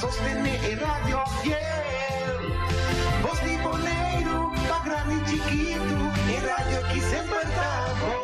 sostené e radio fiel. Bos di Boneiru, pa grandi i chikitu, e radio aki semper ta bon.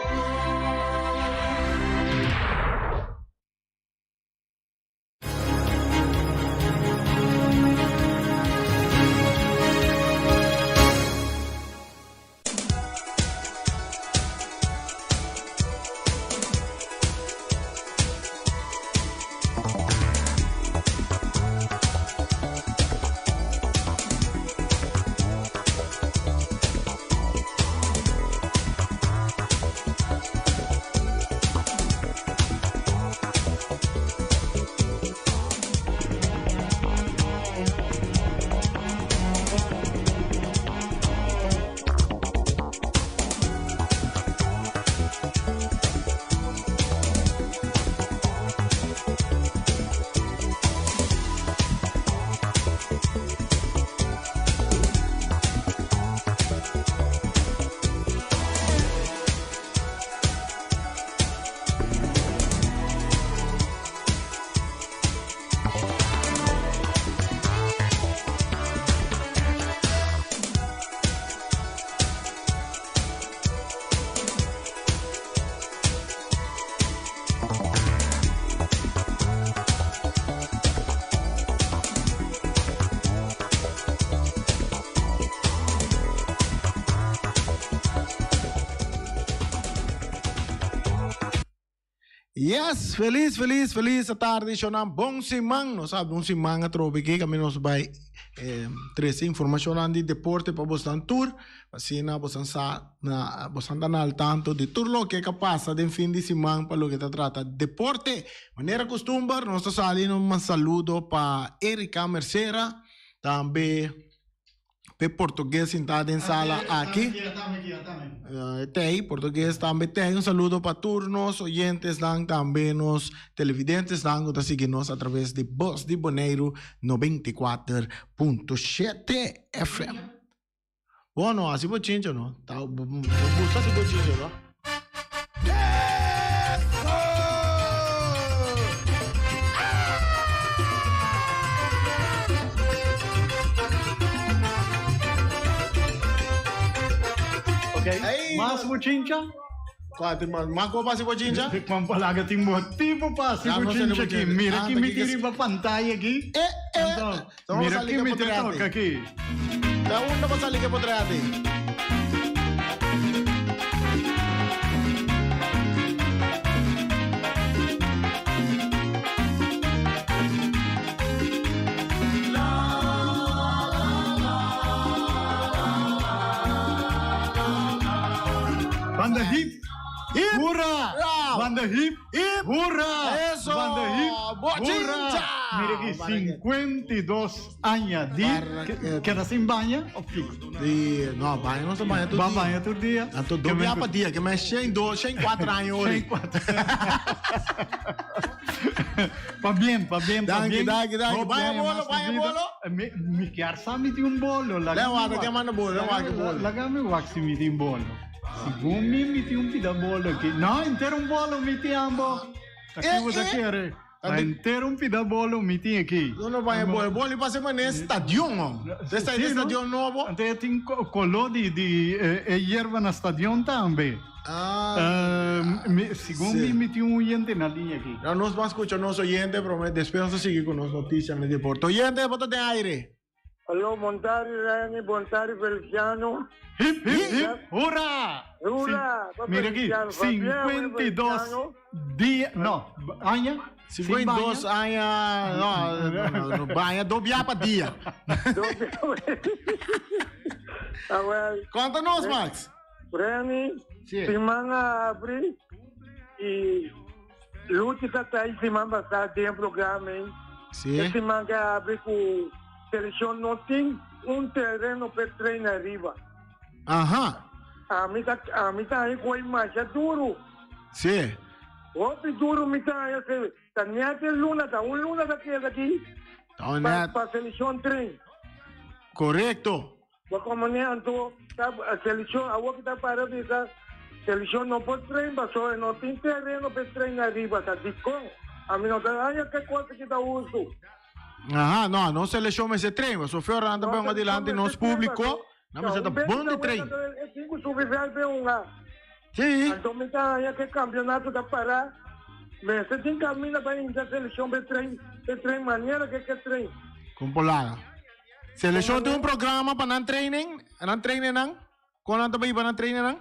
Yes, feliz, feliz, feliz tarde, Shonan. Bon siman. Nos sabe un siman atrobe aquí, kami nos bai eh, trece informacionnan di deporte pa bosnan tur. Asina bosan sa na bosan ta na al tanto di tur loke ka pasa den fin di siman pa loke ta trata deporte. Manera costumber, nos ta sali un saludo pa Erika Mercera, tambe P'e portugues sintá den sala aki. Tei, portugues tambe tei. Un saludo pa tur nos oyentesnan, tambe nos televidentesnan ku ta sigui nos atraves di Bos di Boneiru 94.7 FM. Bueno, hasi bochincha no. Ta, bo gusta hasi bochincha no? Okay. Mas bochincha? Cuate mas, mas ko pasi bochincha? Juan Palaga tin motivo pa hasi bochincha aki. Mira ki mi tin riba pantaya aki. Eh, eh. Mira ki mi tin toka aki. Da unda bo sali ke potrati? Banda hip, hurra! Banda hip, hurra! Eso! Banda hip, Bochincha! hurra! Mira aki, 52 aña di keda sin baña of kiko? Di, no, baña nos ta baña tur dia. Ba baña tur dia. Anto do bia pa dia, ke men shen do, shen cuatro aña ori. Shen cuatro. Pa bien, pa bien, pa Danki, bien. danki, danki. Hopi Baña aña bolo, mas di baña vida. bolo. Mi, mi kier sa mi tin un bolo. Laga Len mi wak, wak. ke manda bolo, len wak ke bolo. Laga mi wak si mi tin bolo. Segun mi, mi tin un pida bolo aki. No, henter un bolo mi tin ambo. Ta Eh, ki bo ta eh. kere? Ta henter un pida bolo mi tin aki. No no baña bolo. Bolo i pasa manera stadion hom. Esta Sí, e no? stadion nobo. Anto e tin koló di di e yerba na stadion tambe. Ah. Mi, segun Sí. mi, mi tin un oyente na liña aki. No, nos ban skucha nos oyente, pero despues nos ta sigui ku nos notisianan di deporte. Oyente, bo ta den aire. Aló, bon tardi Rene, bon tardi Feliciano. Hip, hip, hip, hurra! Hurra! Sin, mira aquí, 52 dia, no, aña? 52 aña, no, no, no, baña do bia pa dia. Do bia Ah, well. Conta nos, Max. Rene, Sí. siman a abri y Luchi ta ta siman pasá den programa ei. Sí. E siman ke abri ku seleccion no tin un terreno pe train ariba. Aha. Ami ta ami ta haña ku ei masha duru. Sí. Hopi duru mi ta haña se ta net e luna ta un luna ta keda aki Ta un pa net. pa seleccion train. Korekto. Bo komo ne anto ta seleccion awor ki ta para bisa seleccion no por train pasobra no tin tereno pa e train ariba ta dikon ami no ta haña ke cosa ki ta hustu. Aha, no, nos seleccion mester train, pasobra Fiorano ta bon adilanti nos publico, nan mester ta bon di train. E tin cu subi veld pe hunga. Si. Anto mi ta haña cu e campeonato ta para, mester tin caminda pa hinca seleccion pe train, pe train manera cu e ke train. Con por laga. Seleccion tin un programa pa nan training, nan trainen nan? Kon nan ta bai hiba nan trainingnan?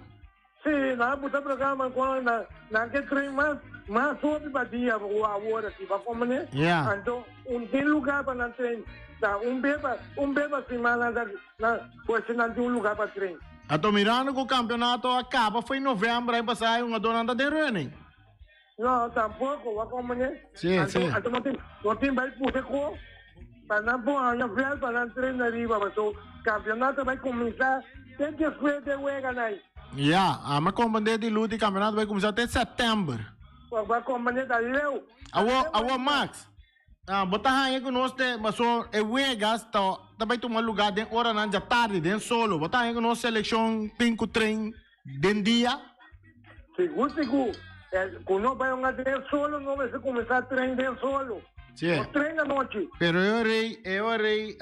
Sí, nan a buta programa kon nan nan ke train mas mas hopi pa dia ku awor aki pa komene. Yeah. Anto un tin lugar pa nan train. Ta un be pa un be pa siman nan ta nan pues nan tin un lugar pa train. Anto mirando ku kampionato a kaba foi november aña pasá e hungadornan ta den running. No, tampoco, wak komene. Sí, Anto sí. anto no tin no tin bai puse ko pa nan por haña vèlt pa nan train ariba paso kampionato bai kuminsá te despues de weganan ei. Ya, ami a komprendé di Luti kampionato bai kuminsá te sèptèmber. Wak wak komprendé ta leu. Ta Awor, leu awor ainda. Max, ah, bo ta haña ku nos te paso e wegas ta ta bai tuma lugá den oranan djatardi, den solo. Bo ta haña ku nos selekshon tin ku train Den dia? Sigur sigur. Ku no bai un den solo no mester kuminsá train den solo. Sí. No train anochi. Pero e rei, e rei,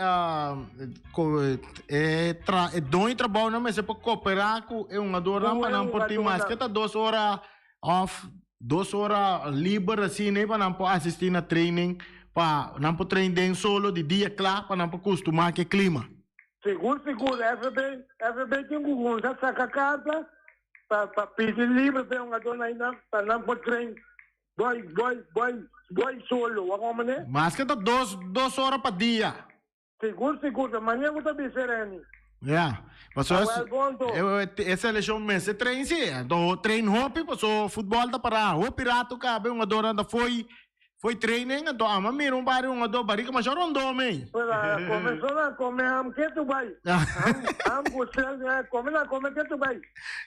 e tra, e doño trabou nan mester por kooperá ku e hungadornan pa nan por tin maske ta dos ora òf dos ora liber asina pa nan por asistí na training pa nan por train den solo di dia kla pa nan por kustumá ku e klima. Sigur sigur FB FB tin ku hunsa saka karta pa pa pidi libre pa e hungadornan ayina pa nan por train boy boy boy boy solo wak un manera. Maske ta dos dos ora pa dia. Sigur sigur ta manera ku ta bisa Renny. Ya, paso Awel bon to. e selekshon mester train si, anto train hopi paso futbol ta para hopi rato kabe hungadornan ta fo'i Foi training anto ama mira un par di hungadó barika masha rondó mei. Pues a come so nan come ham ketu bai. Ham ham ku sel eh come nan come ketu bai.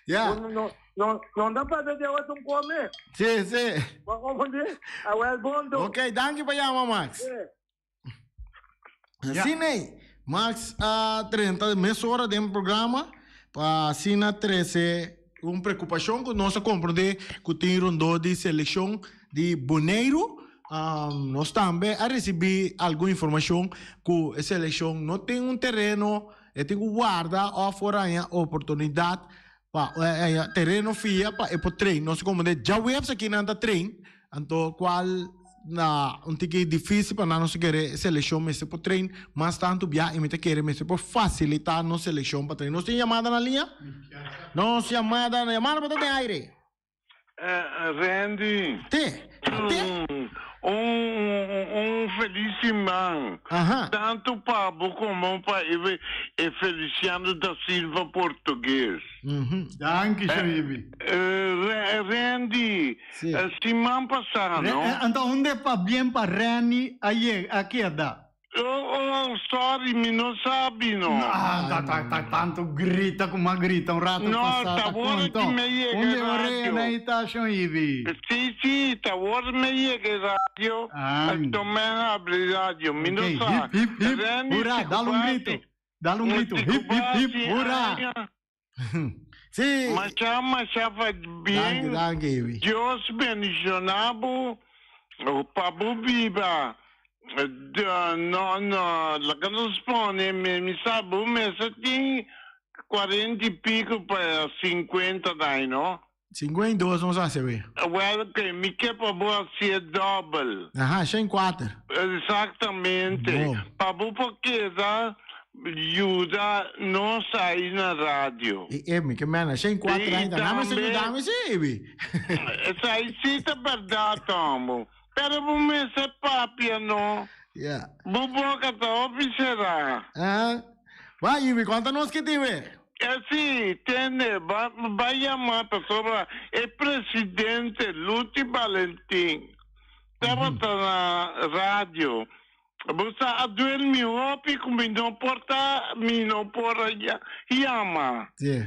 Ya. No no no no ta papia di awe tun come. Sí, sí. Bo a comprende? Awel bon to. Ok, danki pa yama Max. Sí. Asina ei, Max a drenta mesora den programa pa asina trece un preocupacion cu nos a comprende cu tin rondó di seleccion di Boneiru. Nos tambe a ricibi algun informacion cu e seleccion no tin un tereno, e tin cu warda of por haña oportunidad pa haña tereno fia pa e por train. Nos a comprende djaweps aki nan ta train, anto cual na un tiki dificil pa nan nos a kere e seleccion mester por train mas tanto bia y mi ta kere mester por facilita nos seleccion pa train. Nos tin yamada na liña? Nos yamada, yamada por ta den aire. Randy. Te, te. Un, un feliz siman. Aha. Tanto pa bo como pa e, e Feliciano da Silva portugues. Danki, Shoibi. Randy, Sí. siman pasá, no? Anto hunde pabien pa Randy a yega, a keda? Oh, oh, sorry, mi no sabi no. Ah, ta, ta, ta tanto grita como a grita un rato No, pasá, ta ta ora conto. ki me yega Hunde radio. orea na ita, Shon Ibi? Sí, sí, ta ora me yega radio, Ah. anto me habri radio, mi no Ok, sa. hip, hip, hip, Randy, hurra, si dal un ku grito. basi, Dal un grito, si ku hip, hip, hip, basi, hurra. aña. Sí. Masha, masha fa Danki, bien. danki, Ibi. Dios bendiciona bo pa bo biba. No, no, laga nos pone, mi, mi sa bo mester tin cuarenta y pico pa cincuenta dai, no? 52 nos hace we. Wel, ke mi ke pa bo hacié dobbel. Aha, shen kuater. Exactamente. Bon. Pa bo por keda yuda nos ahí na radio. E, e, mi ke mena, shen kuater I ainda. Nami se tambe- yuda mi si, Ibi. Esai sí ta berdad, homo. Pero bo mester papia, no? Ja. Bo boca ta hopi cerá. Ah. Ba, Ibi, konta nos ki tin we. Eh, sí, tende, ba, ba yama pasobra e presidente Luti Valentin tabata na radio. Bo sa a duel mi hopi ku mi no por ta, mi no por a yama. Sí.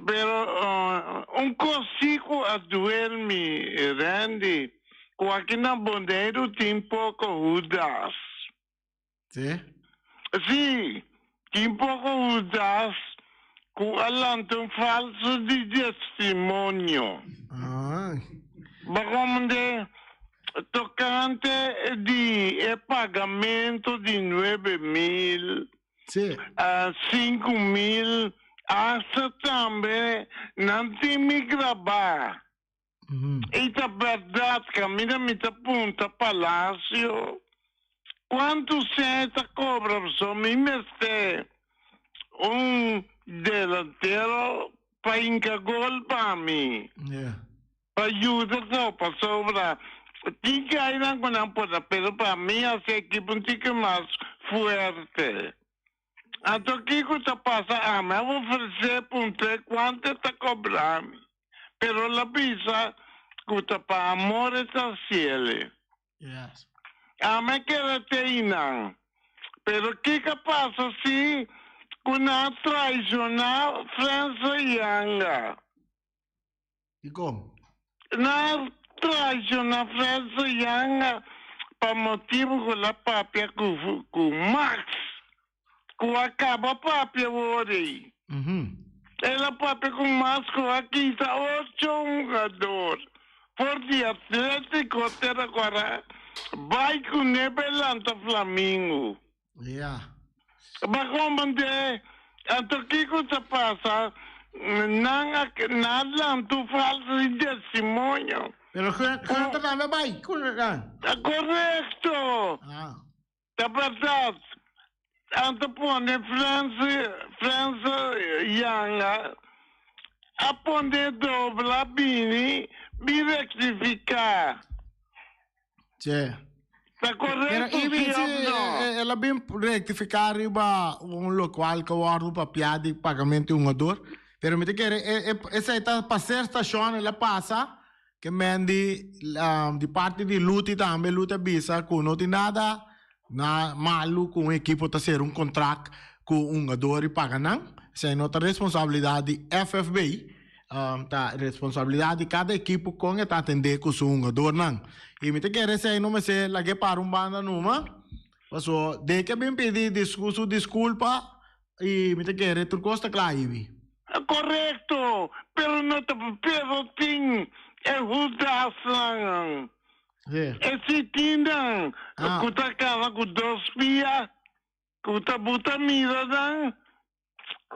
Pero un kos sí ku a duel mi, Randy, ku aki na Boneiru tin poko Hudas. Sí? Sí, tin poko Hudas ku a lanta un falso di testimonio. Ah. Bo komende? Tocante di e pagamento di 9000, 5000, hasta tambe nan tin mi grabá. I ta bèrdat kaminda mi ta punta Palacio kuantu sèn e ta kobra pasobra mi mester un delantero pa hinka gol pa mi. Pa yuda so pasobra tin gainan ku nan por ta pero pa mi hasi ekipo un tiki mas fuerte. Anto kiko ta pasa ami a ofresé puntr'é kuantu e ta kobra mi pero el a bisa ku ta pa amor e ta hasiel. Ami a keda te einan pero kiko a pasa si ku nan a traishoná Frensa Yanga. Dikon? Nan a traiciona Frenso Yanga pa motibu ku el a papia ku Max, ku a kaba papia wor ei. El a papia ku Max ku a kita ocho hungador for di Atletico Teraguara bai kuné pa e lanta Flamingo. Ja. Ba comprende? Anto kiko ta pasa? Nan a nan lantu falso di testimonio. Pero Gunter tambe bai ku nan. Ta korekto. Ah. Ta bèrdat. Anto pone Frans Frans Yanga a pone dobla bini bin rektifiká. Che. Ta Pero korekto Ibi, si si òf no? el a bin rectifica riba un locual cu a wordo papia di pagamento di hungador. Pero mi ta kere e, e, esey ta pa ser stacion el a pasa ke men di, di parti di Luti tambe, Luti a bisa cu no tin nada na malu cu un ekipo ta cera un contract cu un hungador y paga nan. Esey no ta responsabilidad di FFB. Ta responsabilidad di cada ekipo con e ta atende cu su hungadornan. Y mi ta kere esey no mester lag'e para un banda numa, paso de ke bin pidi su disculpa y mi ta kere tur cos ta cla Ivy. Correcto, pero no ta pero tin e Judasnan, e sitinnan cu ta cana cu dos pia, cu ta buta mira nan.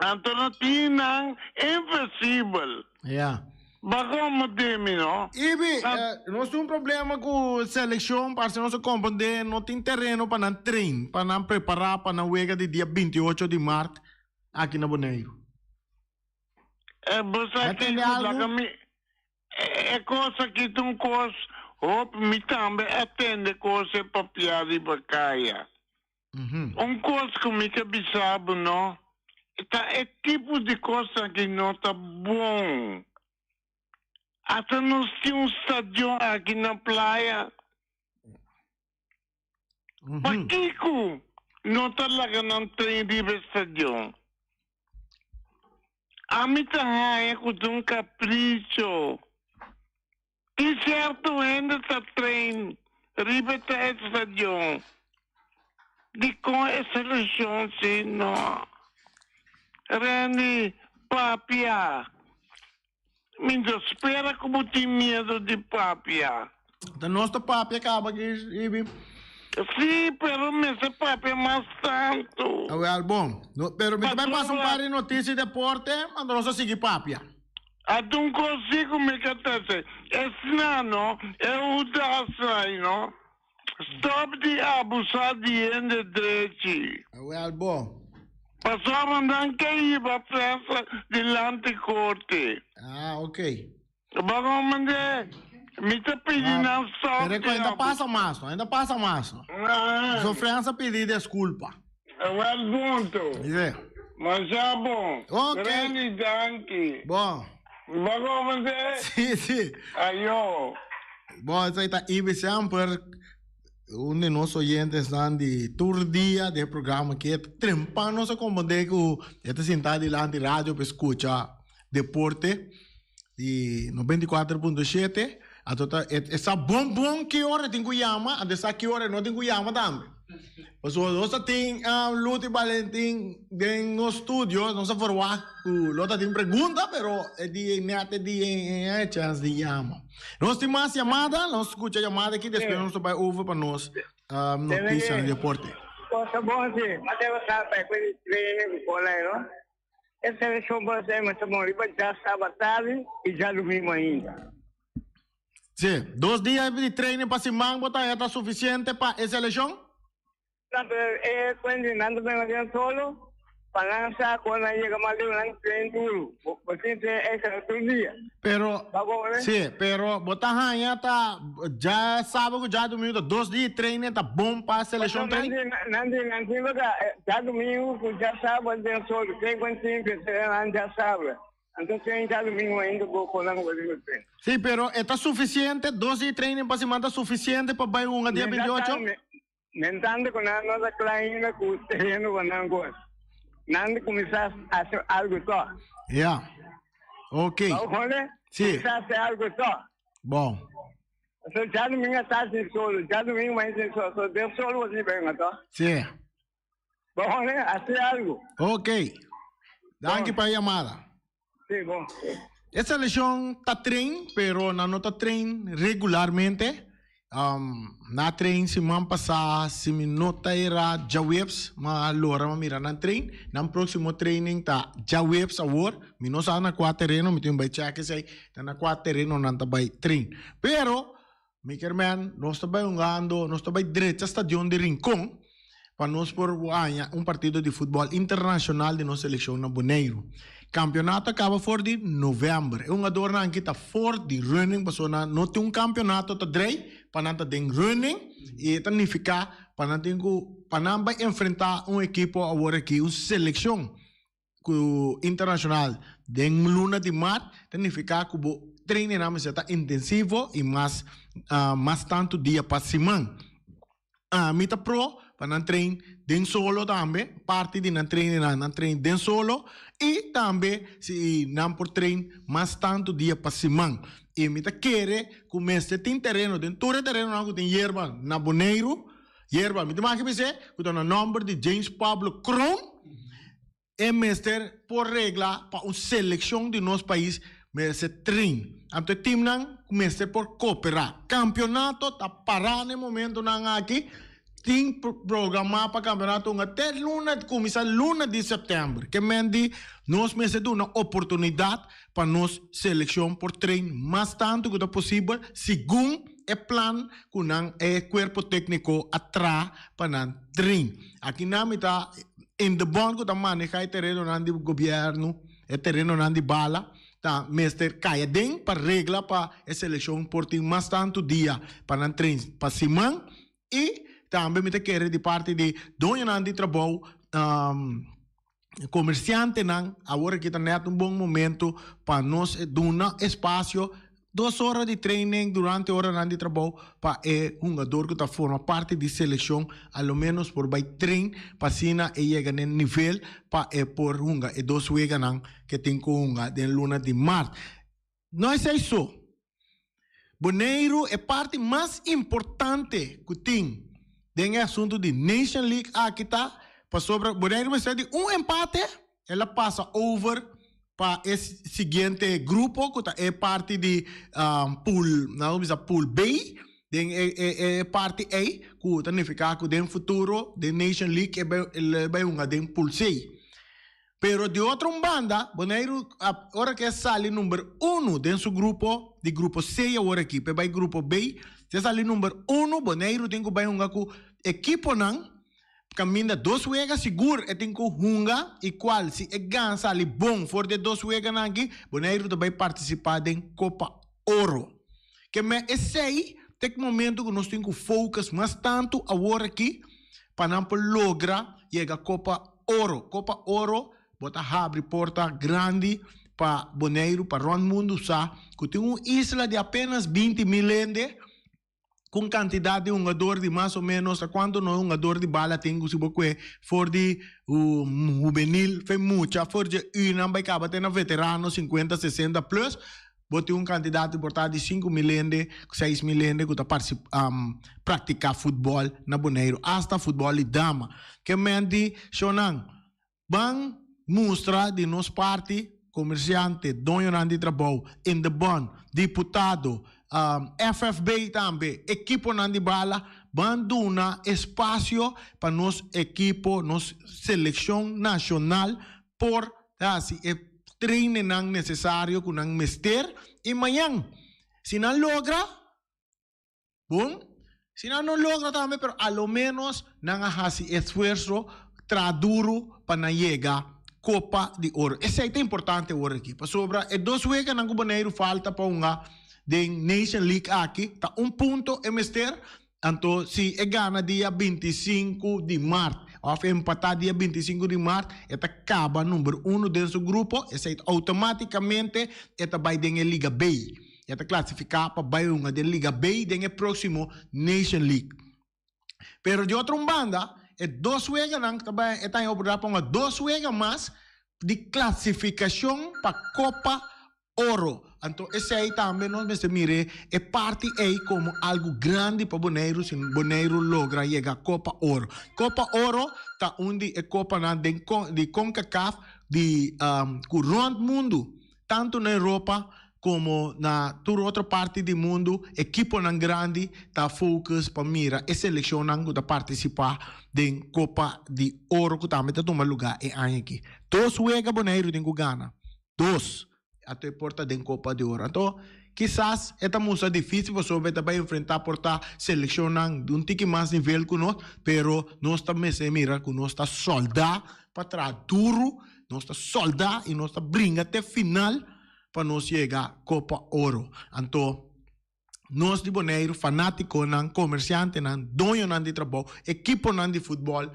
Anto no tin nan invisibel. Ja. Ba como demi no? Ibi, nos tin un problema cu seleccion, parce nos a comprende, no tin tereno pa nan train, pa nan prepara pa nan wega di dia 28 di maart aki na Boneiru. Bo sa Bo tende kico algo? laga mi E kos aki ta un kos hopi mi tambe a tende kos e papia riba kaya. Un kos ku mi ke bisa bo no, ta e tipo di kosnan aki no ta bon. Ata nos tin un stadion aki na playa. Pakiko no ta laga nan tren riba e stadion? Ami ta haña ku ta un kapricho. Tin sierto hende ta train riba ta e stadion. Dikon e selekshon si no? Randy, papia. Mi no spera ku bo tin miedu di papia. Ta nos ta papia kaba aki, Ibi. Sí, pero mester papia mas tantu. Awel, bon. No, pero mi ta bai pasa un par di notisia di deporte, anto nos ta sigui papia. Ata un kos sí ku mi ka ta hasi. Esnan no, e hudasnan no. Stop di abusá di hende drechi. Awel, bon. Pasobra nan ke hiba prensa dilanti korte. Ah, ok. Baron mende, mi ta pidi nan stop Pero di ainda abusá. pasa mas, no? Ainda pasa mas, no? So Frans a pidi desculpa. Awel, bon to. Dice. Masha bon. Ok. Randy, danki. Bon. Baron mende. Sí, sí. Ayo. Bon, esei ta Ibi semper. Un di nos oyentesnan di tur dia den e programa aki e ta trempan nos a komprendé ku e ta sintá dilanti radio pa e skucha deporte di 94.7. Anto ta e sa bon bon ki ora e tin ku yama, anto e sa ki ora e no tin ku yama tambe. Pasobra nos ta tin Luti Balentin den nos studio, nos a verwagt ku lo ta tin pregunta, pero e dia ei nèt e dia ei e chèns di yama. Nos tin mas yamada, nos skucha yamada aki, despues nos ta bai over pa nos notisia di deporte. Cosa bon si, ma debe sa pa e di training ku kola ei no. E selekshon por a mester bon riba djasabra tardi i djadumingu ainda. Sí, dos dia di training pa siman bo ta haya ta suficiente pa e seleccion? No, pero e cuenta nan ta bini den solo pa nan sa cu nan yega mas leu nan train duro. Bo tin train extra tur dia. Pero, sí, pero bo ta haya ta dja sábado cu djadumingu ta dos dia di training ta bon pa seleccion train? Nan di nan tin bata djadumingu cu djasabado den solo train cu tin nan djasabra. Anto train djadumingu ainda bo con nan worde no train. Sí, pero e ta suficiente? Dos dia training pa siman ta suficiente pa bai hunga dia 28? Mentando cu nan no ta cla ainda cu tereno pa nan cos. Nan di cuminsa haci algo toch. Ja. Ok. Bo hoor? Sí. Cuminsa haci algo toch. Bon. So djadumingu a ta sin solo, djadumingu mainta sin solo. So den solo bo tin benga toch. Sí. Bo hone, haci algo. Ok. Danki pa e yamada. Sí, bon. E seleccion ta train, pero nan no ta train regularmente. Um, na train siman pasá, si mi no ta era djaweps, ma lora ma mira nan train. Nan próximo training ta djaweps awor. Mi no sa na kua tereno, mi tin bai check esei, ta na kua tereno nan ta bai train. Pero, Mi kier men, nos ta bai hungando, nos ta bai drecha stadion di Rincon pa nos por haña un partido di futbòl internashonal di nos selekshon na Boneiru. Kampionato a kaba for di novèmber. E hungadornan aki ta for di running pasobra nan no tin un kampionato ta drei pa nan ta den running i e ta nifiká pa nan tin ku pa nan bai enfrentá un ekipo awor aki, un selekshon. Ku internashonal den luna di mart ta nifiká ku bo trainingnan mester ta intensivo i mas mas tantu dia pa siman. Ami ta pro pa nan train den solo tambe, parti di nan trainingnan nan train den solo i tambe si nan por train mas tantu dia pa siman. I mi ta kere ku mester tin tereno den tur e terenonan ku tin yerba na Boneiru, Yerba, mi ta maki bis'é ku ta na nòmber di James Pablo Kroon e mester por regla pa un selekshon di nos pais mester train. Anto e timnan mester por koperá. Kampionato ta pará na e momentunan aki. Tin programá pa kampionato hunga te luna kuminsá luna di sèptèmber. Ke men di nos mester duna oportunidat pa nos selekshon por train mas tantu ku ta posibel segun e plan ku nan e kuerpo tékniko a traha pa nan train. Aki nan mi ta in de bond ku ta maneha e terenonan di gobièrnu, e terenonan di bala, ta mester kai aden pa regla pa e selekshon por tin mas tantu dia pa nan train pa siman i tambe mi ta kere di parti di doñonan di trabou Komersiantenan, awor aki ta nèt un bon momento pa nos duna espasio, dos ora di training durante oranan di trabou pa e hungador ku ta forma parti di selekshon a lo ménos por bai train pa asina e yega na e nivel pa e por hunga e dos weganan ke tin ku hunga den luna di mart. No esei so. Boneiru e parti mas importante ku tin den e asuntu di Nation League aki ta pasobra Boneiru mester di un empate el a pasa over pa e siguiente grupo ku ta e parti di pool nan lo bisa pool B den e parti ei ku ta nifiká ku den futuro den Nation League e bai hunga den pool C. Pero di otro un banda, Boneiru a ora ke sali number uno den su grupo, di grupo C awor aki, p'e bai grupo B, si e sali number uno, Boneiru tin ku bai hunga ku ekiponan kaminda dos wega sigur e tin ku hunga i kual si e gana sali bon for di e dos weganan aki, Boneiru ta bai partisipá den Kopa Oro. Ke men esei ta e momento ku nos tin ku focus mas tantu awor aki pa nan por logra yega Kopa Oro. Kopa Oro bo ta habri porta grandi pa Boneiru, pa rònt mundu sa ku tin un isla di apenas 20.000 hende ku un kantidat di hungador di mas o ménos ta kuantu no hungador di bala tin ku si bo kue for di hubenil fe mucha for dje unan bai kaba te na veterano 50, 60 plus. Bo tin un kantidat importá di 5000 hende, 6000 hende ku ta praktiká futbòl na Boneiru, asta futbòl di dama. Ke men di shownan, ban mustra di nos parti, komersiante, doñonan di trabou, in de bond, diputado, FFB tambe, ekiponan di bala, ban duna espasio pa nos ekipo, nos selekshon nashonal por hasi e trainingnan necesario cu nan mester y mañan si nan logra bon, si nan no logra tambe pero a lo menos nan a haci esfuerzo traha duro pa nan yega Copa di Oro. Esey ta importante awor aki pasobra e dos weganan cu Boneiru falta pa hunga den Nation League aki ta un punto e mester. Anto si e gana dia 25 di mart of empatá dia 25 di mart, e ta kaba number uno den su grupo, esei ta outomátikamente e ta bai den e Liga B. E ta klasifiká pa bai hunga den Liga B den e próksimo Nation League. Pero di otro un banda, e dos weganan ta bai e ta haña oportunidat pa hunga dos wega mas di klasifikashon pa Kopa Oro. Anto esei tambe nos mester mir'é e parti ei komo algu grandi pa Boneiru si Boneiru logra yega Kopa Oro. Kopa Oro ta un di e kopanan den di Concacaf di ku rònt mundu, tantu na Europa komo na tur otro parti di mundu, ekiponan grandi ta focus pa mira e selekshonnan ku ta partisipá den Kopa di Oro ku tambe ta tuma lugá e aña aki. Dos wega Boneiru tin ku gana. Dos, anto e por ta den Copa di Oro. Anto, kisas e ta mustra difícil pasobra e ta bai enfrentá por ta selekshonnan di un tiki mas nivel ku nos, pero nos ta mester mira ku nos ta sòldá pa traha duru, nos ta sòldá i nos ta bringa te final pa nos yega Copa Oro. Anto, nos di Boneiru, fanátikonan, komersiantenan, doñonan di trabou, ekiponan di futbòl,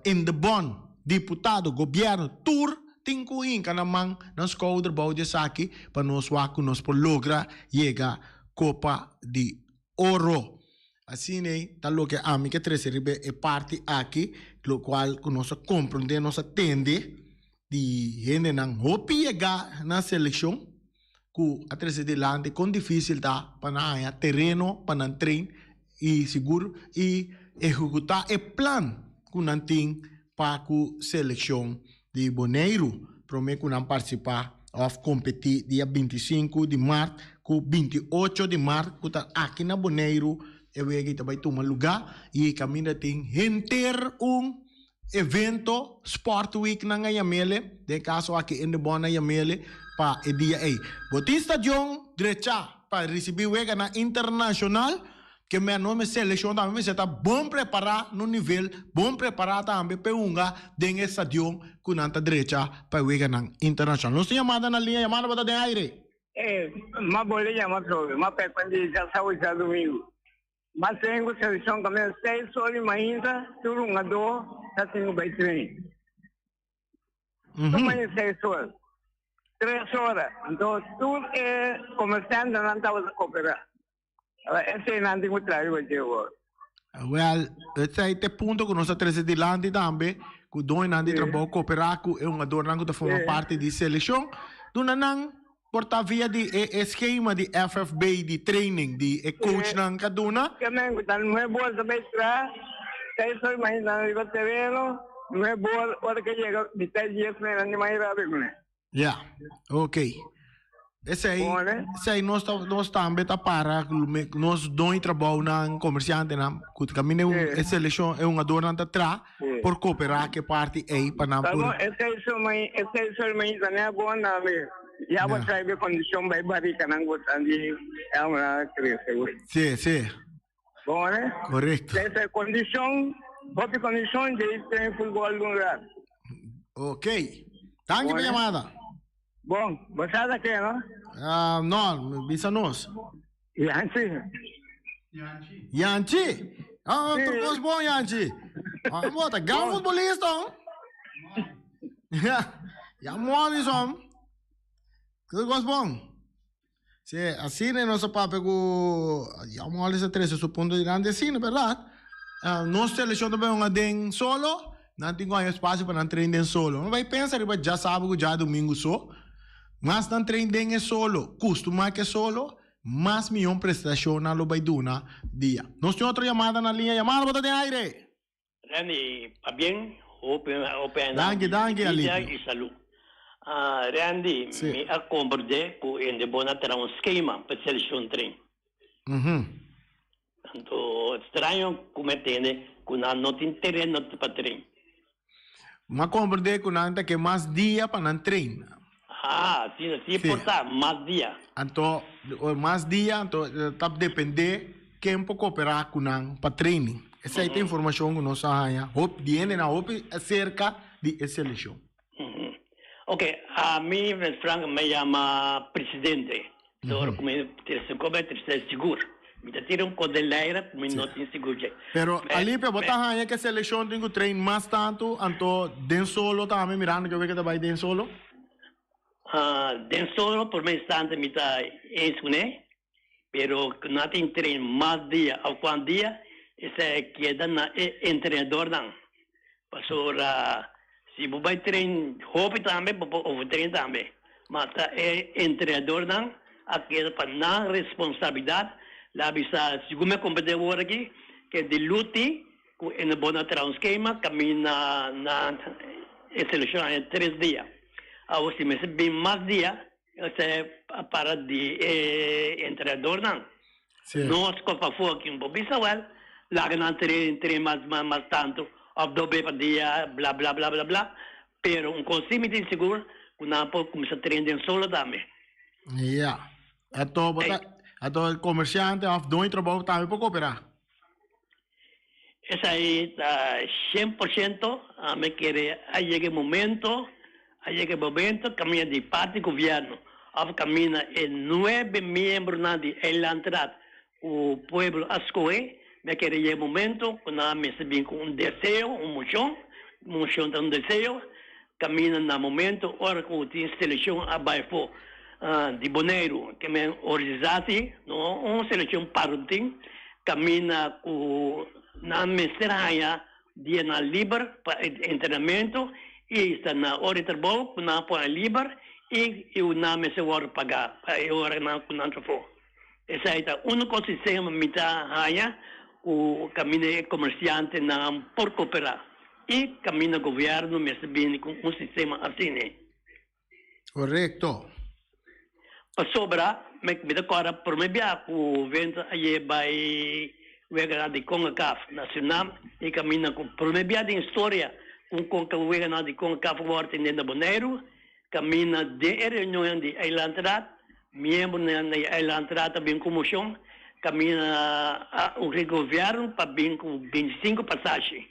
In de bon, diputado, gobierno, tur tin cu hinca nan man, nan schouder bou di esaki pa nos wak cu nos por logra yega Copa di Oro. Asina ta loke ami ke trece riba e parti aki, locual cu nos a comprende, nos a tende di hendenan hopi yega na seleccion cu a trece dilanti con dificil ta pa nan haya tereno pa nan train y sigur y ehecuta e plan cu nan tin pa cu seleccion di Boneiru prome cu nan participa of competi dia 25 di maart cu 28 di maart cu ta aki na Boneiru e wega ta bay tuma luga y caminda tin henter un Evento Sport Week nan a yam'ele, den e kaso aki Indebon a yam'ele pa e dia ei. Bo tin stadion drechá pa risibí weganan internashonal, ke men nos mes selekshon tambe mester ta bon prepará na un nivel bon prepará tambe pa e hunga den e stadion ku nan ta drecha pa e weganan internashonal. Nos tin yamada na liña, yamada bo ta den aire. E, m'a bolbe yama atrobe, m'a pek di djasawe djadumingu. Mas ten ku selekshon kaminda seis or di mainta tur hungadó ta tin ku bai train. Tur mainta seis or. Tres ora. Anto tur e komersiantenan tabata koperá. Esei nan tin ku traha riba dje awor. Wèl, esei ta e punto ku nos a trese dilanti tambe, ku doñonan di trabou koperá ku e hungadornan ku ta forma parti di selekshon, duna nan Por ta via di e eskema di FFB di training di e coachnan ka duna. Kemen ku ta nuebe bor ta bai tra, seis or mainta nan riba tereno, nuebe bor ora ke yega mitad dies mei nan di mai rabia kuné. Ya, ok. Esei, esei nos ta, nos tambe ta para, nos doño trabounan, komersiantenan, ku ta kaminda e selekshon, e hungadornan ta tra, por kooperá ku e parti ei pa nan por. Esei sol mainta ne a bon tambe. Ya bo trae be kondishon bai barikanan ku ta di a krese. Sí, sí. Bon, ne? Korekto. Esei kondishon, hopi kondishon dje train futbòl un rat. Ok. Danki pa yamada. Bon, bo sa ta ke, no? No, bisa nos. Yanchi. Yanchi? Ah, sí. Tur kos bon, Yanchi. Ah, bo ta gran futbolista, oh. Ja, ja moli som. Tur kos bon. Sí, asina nos a papia ku ja moli sa trese su punto dilanti asina, berdad? Uh, nos seleccion ta bai hunga den solo, nan tin ku haña espacio pa nan train den solo. No bai pensa riba djasabu ku djadumingu so. Mas nan train den e solo, kustumá ku e solo, mas mihó prestashon nan lo bai duna dia. Nos tin otro yamada na liña. Yamada bo ta den aire! Randy, pabien, hopi hopi aña Danki, di danki, bida Alipio. i salú. Ah, Randy, Sí. mi a komprendé ku hende bo na traha un skema pa selekshon tren. Mhm. Anto straño ku mi a tende ku nan no tin tereno pa tren. Mi a komprendé ku nan ta ke mas dia pa nan tren. Ah, asina si Sí. por ta, mas dia. Anto, mas dia, anto ta dependé ken por kooperá ku nan pa training. Esei ta informashon ku nos a haña hopi, di hendenan hopi aserka di e selekshon. Ok, ami Frank me yama presidente. Dor ku mi terse kobe terse sigur. Mi ta tira un kos den laira ku mi no tin sigur dje. Pero Alipia bo ta haña ku e selekshon tin ku train mas tantu anto den solo tambe mirando ke wega ta bai den solo? Den solo por mi instante mi ta eens kuné pero ku nan tin train mas dia òf kuant dia esei keda na e entrenadornan. Pasobra si bo bai train hopi tambe bo por overtrain tambe. Ma ta e entrenadornan a keda pa nan responsabilidad. La bisa segun mi a comprende awor aki ke di luti ku e no bo na traha un skema kaminda nan e seleccion haña tres dia. Awor si mester bin mas dia Esei a para di e entrenadornan. Nos kos pafó aki un por bisa wèl, laga nan train train mas mas tantu òf dos bes pa dia bla bla bla bla bla, pero un kos si mi tin sigur ku nan por kuminsá train den solo tambe. Ya. Ato bo ta ato e komersiante òf doño di trabou tambe por koperá? Esei ta 100%, ami kere a yega e momento, a yega e momento kaminda di parti gobierno of kaminda e nuebe miembronan di Eilandraad ku pueblo a skohe, mi a kere yega e momento ku nan mester bin ku un deseo, un moshon, moshon ta un deseo, kaminda na momento ora ku tin selekshon a bai afó di Boneiru ke men organisasi no un selekshon parontin kaminda ku nan mester haña dianan liber pa entrenamentu i sta na ora di trabou ku nan por haña liber i nan mester wòrdu pagá pa e oranan ku nan ta afó. Esei ta úniko sistema mi ta haña ku kaminda e komersiantenan por koperá i kaminda gobièrnu mester bini ku un sistema asina. Korekto. Pasobra mi ta kòrda promé bia ku Venta a yega bai weganan di Concacaf na Surinam i kaminda ku promé bia den historia ku un konka weganan di Concacaf wòrdu tendé na Boneiru. Kaminda den e reunionnan di Eilandraad, miembronan di Eilandraad ta bin ku moshon, kaminda a urgi gobièrnu pa bin ku bintisinku pasashi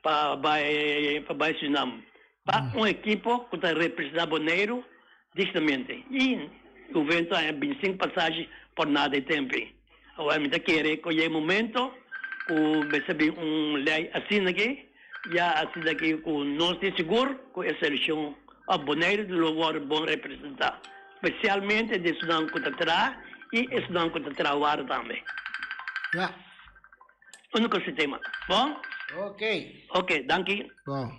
pa bai pa bai Surinam pa un ekipo ku ta representá Boneiru dignamente. I Juventus a haña bintisinku pasashi por nada e tempu ei. Awor mi ta kere ku yega e momento ku mester bin un lei asina aki, ya asina aki ku nos tin sigur ku e selekshon òf Boneiru lo wòrdu bon representá, spesialmente di esnan ku ta traha i esnan ku ta traha wara tambe. Ya. Úniko sistema. Bon? Ok. Ok, danki. Bon.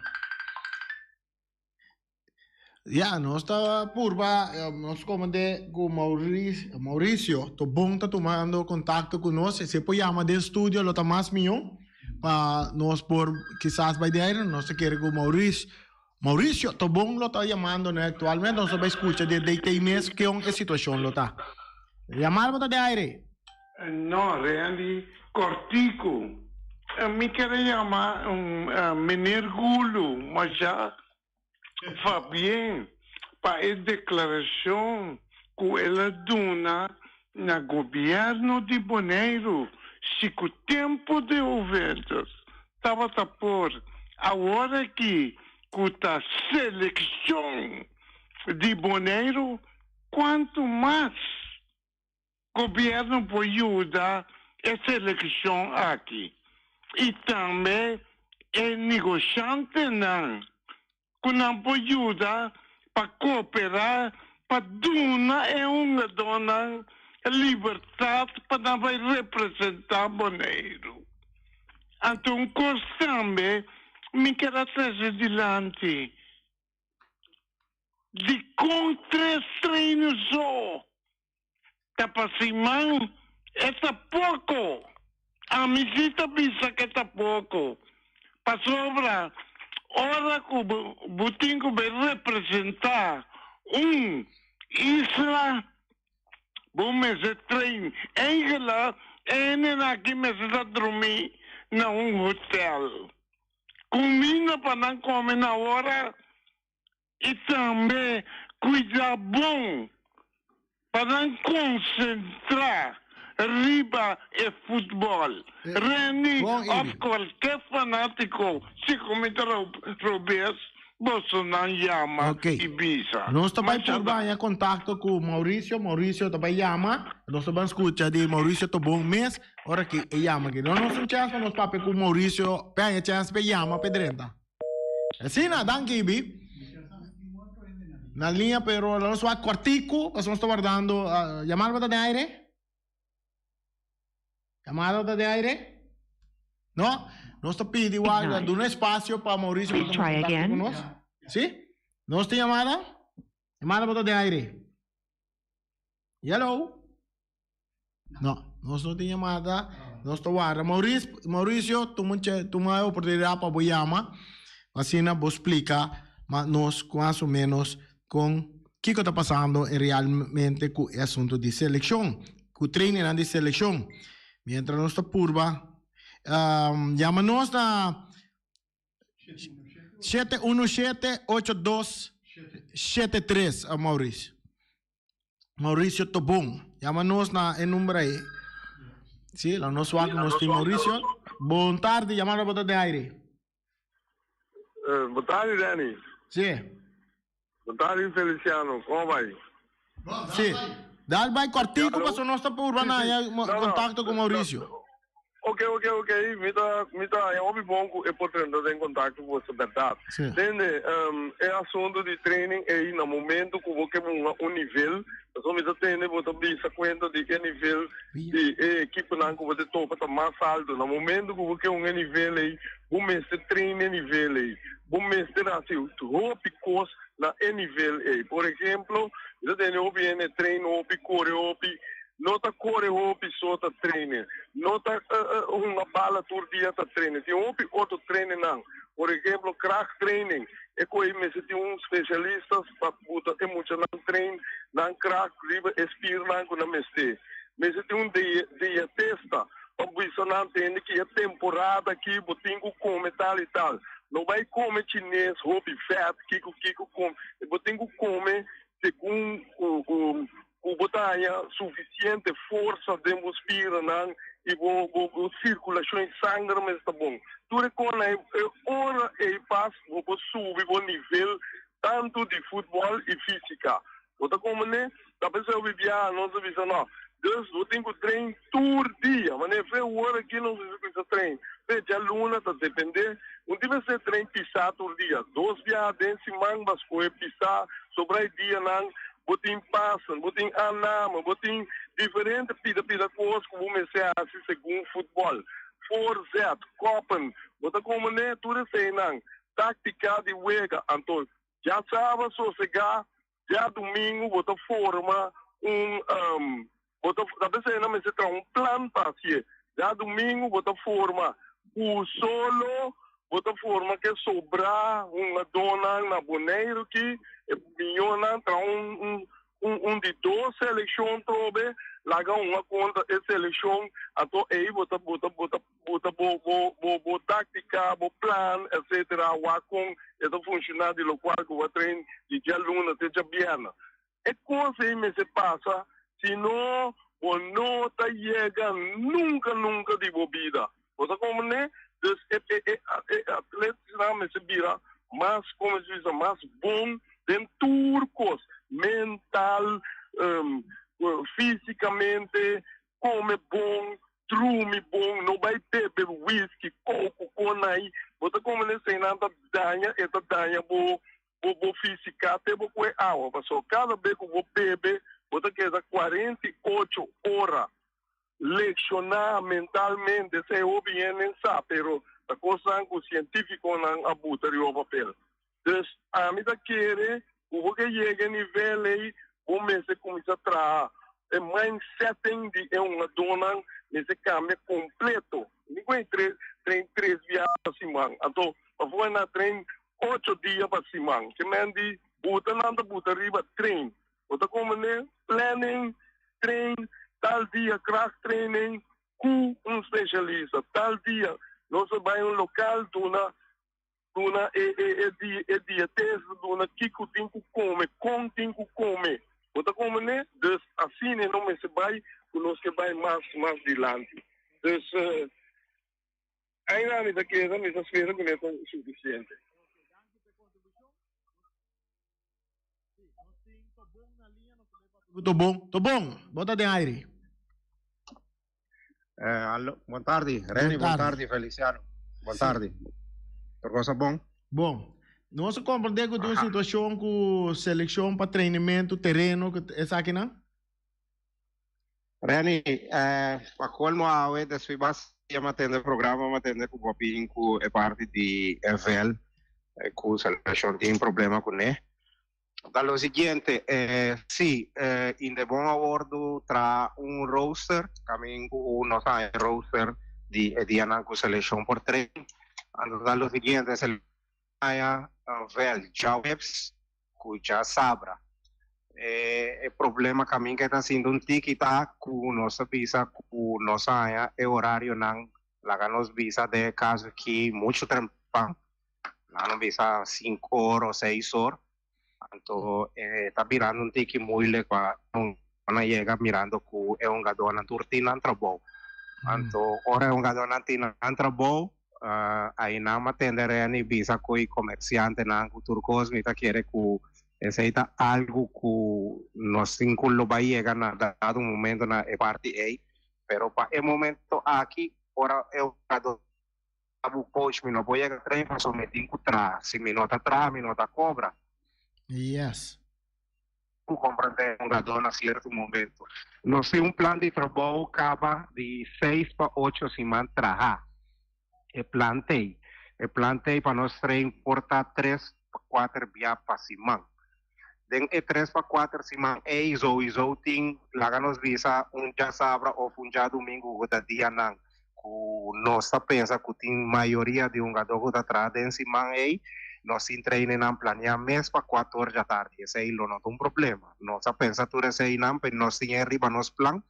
Ya, nos ta purba, nos komand'é ku Mauricio Tobon ta tumando kontakto ku nos. Si e por yama den studio lo ta mas mihó pa nos por kisas bai den aire. Nos ta kere ku Mauricio Tobon lo ta yamando nos aktualmente. Nos ta bai skucha di e DT mes kion e situashon lo ta. Yamada bo ta den aire. No, Randy, kòrtiku. Mi kere yama Meneer Gulu masha Fabien pa e deklarashon ku el a duna na gobièrnu di Boneiru si ku tempu di Juventus tabata por awor aki ku ta selekshon di Boneiru kuantu mas Gobierno por yuda e seleccion aki y tambe e negoshantenan cu nan por yuda pa coopera pa duna e hungadornan libertad pa nan bay representa Boneiru. Anto un cos tambe mi kier a trece dilanti. Dikon tres treinen so ta pa siman? E ta poko. Ami si ta bisa ku e ta poko. Pasobra ora ku bo tin ku bai representá un isla, bo mester train. Eigenlijk e hendenan aki mester ta drumí na un hotel. Kuminda pa nan kome na ora i tambe kuida bon pa nan konsentrá riba e futbòl. Renny òf kualke fanátiko si ku mi ta robes boso nan yama i bisa. Nos ta bai purba haña kontakto ku Mauricio. Mauricio ta bai yama. Nos ta ban skucha di Mauricio Tobon mes ora ki e yama aki. No nos un chèns pa nos papia ku Mauricio p'e haña chèns p'e yama p'e drenta. Asina, danki Ibi. Na linea pero lo nos wak kwartiku, pasobra nos ta wardando yamada bo ta den aire? Yamada bo ta den aire? No? Nos ta pidi wak duna espasio pa Mauricio por tuma kontakto ku nos. Si? Nos tin yamada? Yamada bo ta den aire? Hello? No, nos no tin yamada. Nos ta warda. Maurice, Mauricio, tuma un che, tuma e oportunidad pa bo yama. Asina bo splica ma nos mas o menos con kico ta pasando en realmente cu e asunto di seleccion, cu trainingnan di seleccion. Mientras nos ta purba, um, yama nos na 717 8273, Maurice. Mauricio Tobon. Yama nos na e number ahí. Sí, la nos wak nos tin Mauricio. Bon tarde, yama na bota de aire. Bon tarde, Danny. Sí. Bon tarde, Feliciano. Como vai? Sí. Dal bai kortico paso nos ta purba na ya contacto con Mauricio. Ok, ok, ok. Mi ta, mi ta haña hopi bon ku e por drenta den kontakto ku boso, bèrdat. Sí. Tende, e asuntu di training ei na momento ku bo ke bunga un nivel, pasobra mi ta tende bo ta bisa kuenta di e nivel di e ekiponan ku bo ta topa ta mas altu. Na momento ku bo ke un e nivel ei, bo mester train e nivel ei. Bo mester hasi hopi kos na e nivel ei. Por ehemplo, mi ta tende hopi hende train hopi, kore hopi. No ta kore hopi so ta trainen. No ta hunga bala tur dia ta trainen. Tin hopi otro trainennan. Por ehemplo kracht training. E koe mester tin un specialista pa buta e muchanan train nan kracht riba e spiernan ku nan mester. Mester tin un dietista pa bisa nan tende ki e temporada aki bo tin ku kome tal i tal. No bai kome chines hopi vet kiko kiko kome. Bo tin ku kome segun ku ku bo ta haña sufisiente forsa den bo spiranan i bo bo sirkulashon di sanger mes ta bon. Tur e kosnan ei, e ora ei pas bo por subi bo nivel tantu di futbòl i físika. Bo ta komprendé? Ta p'esei hopi biaha nos ta bisa no, dus bo tin ku train tur dia. Manera fe ora aki nos mester kuminsá train. Fe djaluna ta dependé. Un tin mester train pisá tur dia. Dos biaha den siman bo a skohe pisá, sobra e dianan Bo tin pasen, bo tin aanname, bo tin diferente pida pida kos ku bo mester hasi segun futbòl. Voorzet, koppen, bo ta komprendé tur eseinan. Táktika di wega. Anto djasaba sosegá, djadumingu bo ta forma un bo ta ta p'esei nan mester traha un plan pa hasié. Djadumingu bo ta forma ku solo bo ta forma ke sobrá hungadónan na Boneiru ki e miñónan traha un un un di dos selekshon trobe laga hunga kontra e selekshon anto ei bo ta bo ta bo ta bo ta bo bo bo bo táktika bo plan etsetera wak kon e ta funshoná di lokual ku bo a train di djaluna te djabièrnè. E kos ei mester pasa, sino bo no ta yega nunka nunka di bo bida. Bo ta komprendé? Dus e e e e atletinan mester bira mas, komo se bisa, mas bon den tur kos, mental, físikamente, kome bon, drumi bon, no bai bebe whisky, koko, konai. Bo ta komprendé? Eseinan ta daña, e ta daña bo bo bo fisica te bo cue awa paso cada be cu bo bebe bo ta keda 48 ora lecciona mentalmente esey hopi hende sa pero ta cosnan cu cientificonan a buta riba papel dus ami ta kere. Ku bo ke yega e nivel ei, bo mester kuminsá traha. E mindsetting di e hungadónan mester kambia kompleto. Ni ku e train tres biaha pa siman. Anto pafó nan a train ocho dia pa siman. Ke men di buta nan ta buta riba train. Bo ta komprendé? Planning, train, tal dia kracht training ku un spesialista. Tal dia nos ta bai un lokal duna duna e e e di e dietista duna kiko tin ku kome, kon tin ku kome. Bo ta komprendé? Dus asina e no mester bai ku nos ke bai mas mas dilanti. Dus ainda mi ta keda, mi ta spera ku ne ta sufisiente. Tobon, Tobon, bo ta den aire. Eh, allo, bon tardi, Reni, bon tardi, Feliciano. Bon tardi. Tur cosa bon? Bon. Nos a comprende cu tin un situacion cu seleccion pa trainemento, tereno, cu esakinan? Reni, eh, pa colmo awe, despues bas ya m'atende programa, m'atende cu bo bin cu e parti di FL, eh, cu seleccion tin problema cu ne. Ta lo siguiente, eh, si, eh, Indebon a wordo tra un rooster, camin cu nos a haña rooster di e dianan cu seleccion por train. Anto ta lo siguiente, seleccion a haña vel djaweps cu djasabra. E, e problema camin ke ta sinti un tiki ta cu nos ta bisa cu nos a haña e horarionan, laga nos bisa den e caso aki mucho trempan. Nan a bisa sinku or o seis or, anto e ta birando un tiki moeilijk pa nan yega mirando ku e hungadónan tur tin nan trabou. Anto ora e hungadónan tin nan trabou, ai nan a tende Reni bisa ku e komersiantenan ku tur kos, mi ta kere ku esei ta algu ku nos tin ku lo bai yega na dado momento na e parti ei, pero pa e momento aki ora e hungadó. Abu coach mi no por yega train paso mi tin cu traha si mi no ta traha mi no ta cobra. Yes. Cu comprende hungador na cierto momento. Nos tin un plan di trabou caba di seis pa ocho siman traha. E plan t'ey. E plan t'ey pa nos train por ta tres pa cuater bia pa siman. Den e tres pa cuater siman ey souiso tin laga nos bisa un djasabra of un djadumingu cu ta dianan cu nos ta pensa cu tin mayoria di hungador cu ta traha den siman ey, nos tin trainingnan planea mes pa cuater djatardi. Esey lo no ta un problema. Nos a pensa tur eseynan pero nos tin e riba nos plan.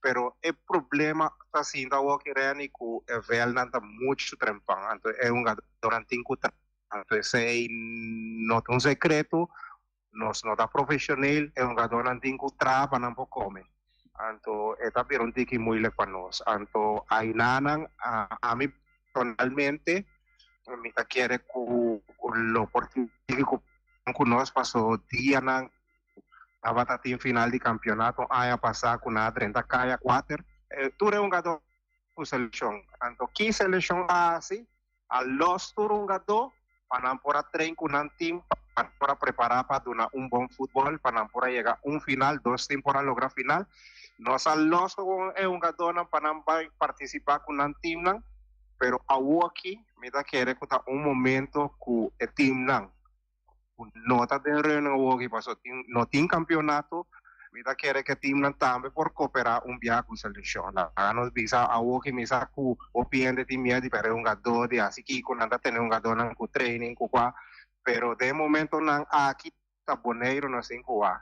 Pero e problema ta sinta awoki Renny cu e velnan ta mucho trempan anto e hungadornan tin cu traha. Anto esei no ta un secreto, nos no ta profesioneel, e hungadornan tin cu traha pa nan por come. Anto e ta bira un tiki moeilijk pa nos. Anto ainanan, ami personalmente mi ta kere cu lo por tin tiki cu cu nos paso dianan tabata tin final di campeonato aña pasa cu nan a drenta caya cuater, tur e hungador cu seleccion. Anto ki seleccion a haci? A los tur hungadó pa nan por a train ku nan team pa nan por a prepará pa duna un bon futbòl pa nan por a yega un final, dos team por a logra final. Nos a los ku e hungadónan pa nan bai partisipá ku nan teamnan, pero awoki mi ta kere ku ta un momento ku e teamnan ku no ta den reunion awoki paso tin no tin campeonato mi ta kere ke teamnan tambe por coopera un bia ku seleccion. Laga nos bisa awoki mi sa ku hopi hende tin miedo di perde hungador di hasi kiko nan ta tene hungadornan ku training ku kua pero den momentonan aki ta Boneiru nos tin ku wak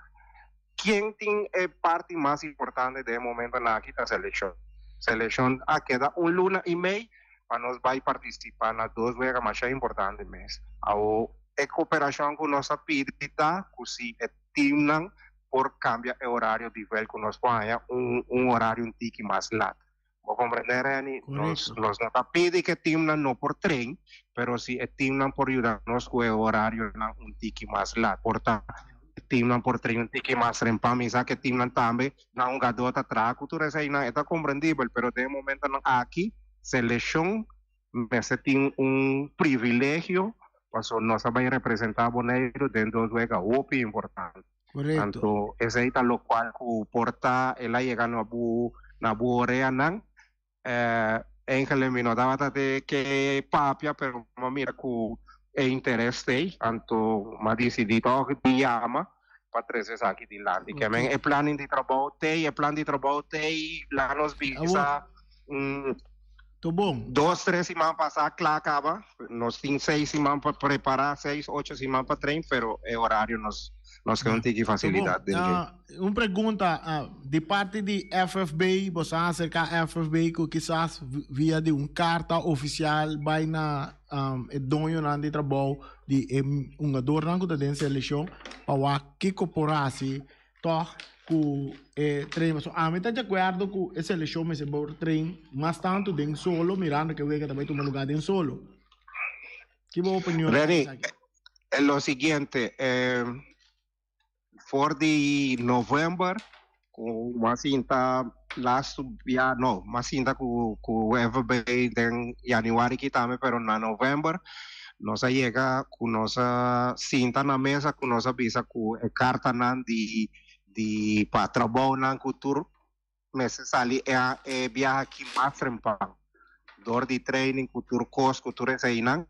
ken tin e parti mas importante den e momentonan aki ta seleccion. Seleccion a keda un luna y mei pa nos bai participa na dos wega masha importante mes. Awo e cooperacion cu nos a pidi ta cu si e teamnan por cambia e horario di vel cu nos por haya un un horario un tiki mas lat. Bo comprende Renny? Nos nos no ta pidi cu e teamnan no por train, pero si e teamnan por yuda nos cu e horarionan un tiki mas lat. Por ta e teamnan por train un tiki mas trempan, mi sa cu e teamnan tambe nan hungador ta traha cu tur eseinan, e ta comprendibel, pero den e momentonan aki Seleccion mester tin un privilegio paso nos a bay representa Boneiru den dos wega hopi importante. Correcto. Anto esey ta locual cu por ta el a yega na bu na bu oreanan. Eigenlijk mi no tabata te ke papia pero mi a mira cu. e interes t'ei, anto m'a disidí tòg di yama pa trese esaki dilanti. Ke men e planning di trabou t'ei, e plan di trabou t'ei, laga nos bisa un dos, tres siman pasá kla kaba. Nos tin seis siman pa prepará, seis, ocho siman pa train, pero e horario nos nos ke un tiki fasilidat den dje. Un pregunta, di parti di FFB, bo sa aserká FFB ku kisas via di un karta ofisial bai na e doñonan di trabou di e hungadornan ku ta den selekshon pa wak kiko por hasi tòg ku e train. Pasobra ami ta di akuerdo ku e selekshon mester por train mas tantu den solo mirando ku e wega ta bai tuma lugá den solo. Ki bo opinion riba Reni, esaki? lo siguiente, for di november ku m'a sinta lastu bia, no, m'a sinta ku ku FB den januari aki tambe, pero na november nos a yega ku nos a sinta na mesa ku nos a bisa ku e kartanan di di pa trabounan ku tur mester sali e e biaha aki mas trempan dor di training ku tur kos ku tur eseinan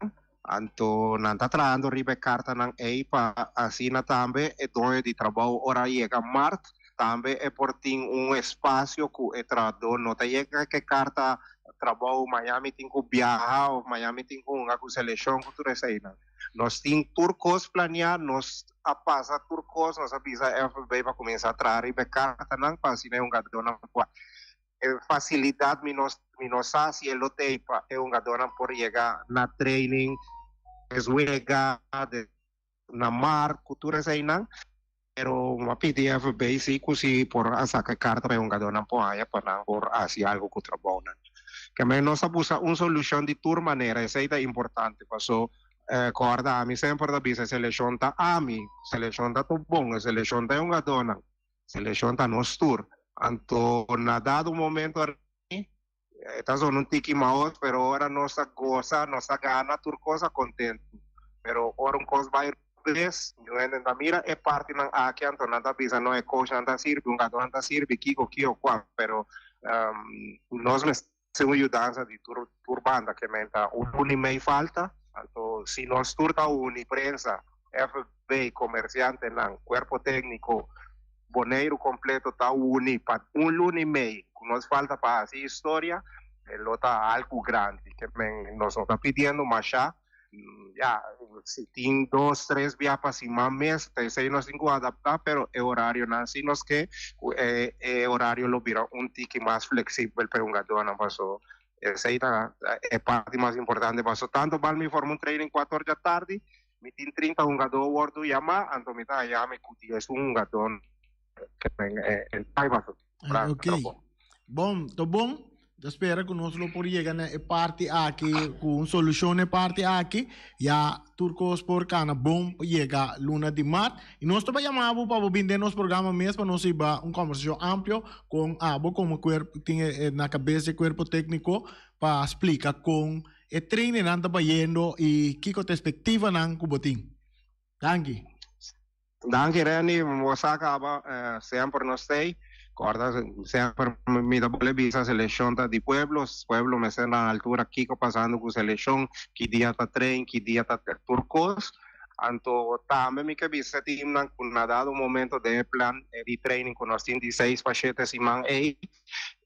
anto nan ta trahando riba e kartanan ei pa asina tambe e doño di trabou ora yega mart tambe e por tin un espasio ku e trahadó no ta yega ke karta trabou maña mi tin ku biaha of maña mi tin ku hunga ku seleshon ku tur eseinan. Nos tin tur kos planeá, nos a pasa tur kos, nos a bisa FB pa kuminsá traha riba e kartanan pa asina e hungadónan por e fasilidat mi no mi no sa si e lo t'ei pa e hungadónan por yega na training, es wega de na mar ku tur eseinan, pero mi a pidi FB si ku si por a saka e karta pa e hungadónan por haña pa nan por hasi algu ku trabounan. Kemey nos a buska un solushon di tur manera, esei ta importante paso kòrda ami semper ta bisa e seleshon ta ami, seleshon ta tur bon, e seleshon ta e hungadónan, seleshon ta nos tur. Anto na dado momento E ta zona un tiki maos, pero ora nos ta gosa, nos ta gana, tur cos a contento. Pero ora un cos bay robes, ñu hende ta mira e partinan aki, anto nan ta bisa, no, e coachnan ta sirbi, un gadonan ta sirbi, kico, kio, cua. Pero nos mester un yudansa di tur tur banda, ke men ta un luna y mei falta, anto si nos tur ta uni, prensa, FB, comerciantenan, cuerpo tecnico, Boneiru completo ta uni pa un luna y mei cu nos falta pa haci historia, e lo ta algo grandi. Ke men nos no ta pidiendo masha, ya, si tin dos, tres bia pa siman mes, ta esey nos tin cu adapta, pero e horarionan si nos ke cu e e horario lo bira un tiki mas flexibel pa e hungadornan, paso esey ta e parti mas importante, paso tanto bal mi forma un training cuatro or djatardi, Mi tin 30 hungadó wordu yamá, anto mi ta haña mi ku 10 hungadó ke men e taiba su Ah, Ok. Bon, to bon. Ta spera ku nos lo por yega na e parti aki, ku un solushon na e parti aki. Ya tur kos por kana bon pa yega luna di mart. I nos ta bai yama bo pa bo bin den nos programa mes pa nos hiba un kòmbersashon amplio kon abo komo kuerpo tin na kabes e kuerpo tékniko pa splika kon E trainingnan ta bayendo y kico ta expectivanan cu bo tin? Danki. Danki Renny, bo sa caba semper nos stay, corda semper mi ta bole bisa seleccion ta di pueblo, pueblo mester na altura kico pasando cu seleccion, ki dia ta train, ki dia ta tur cos, anto tambe mi ke bisa teamnan cu na dado momento den e plan di training cu nos tin di seis pa shete siman ey,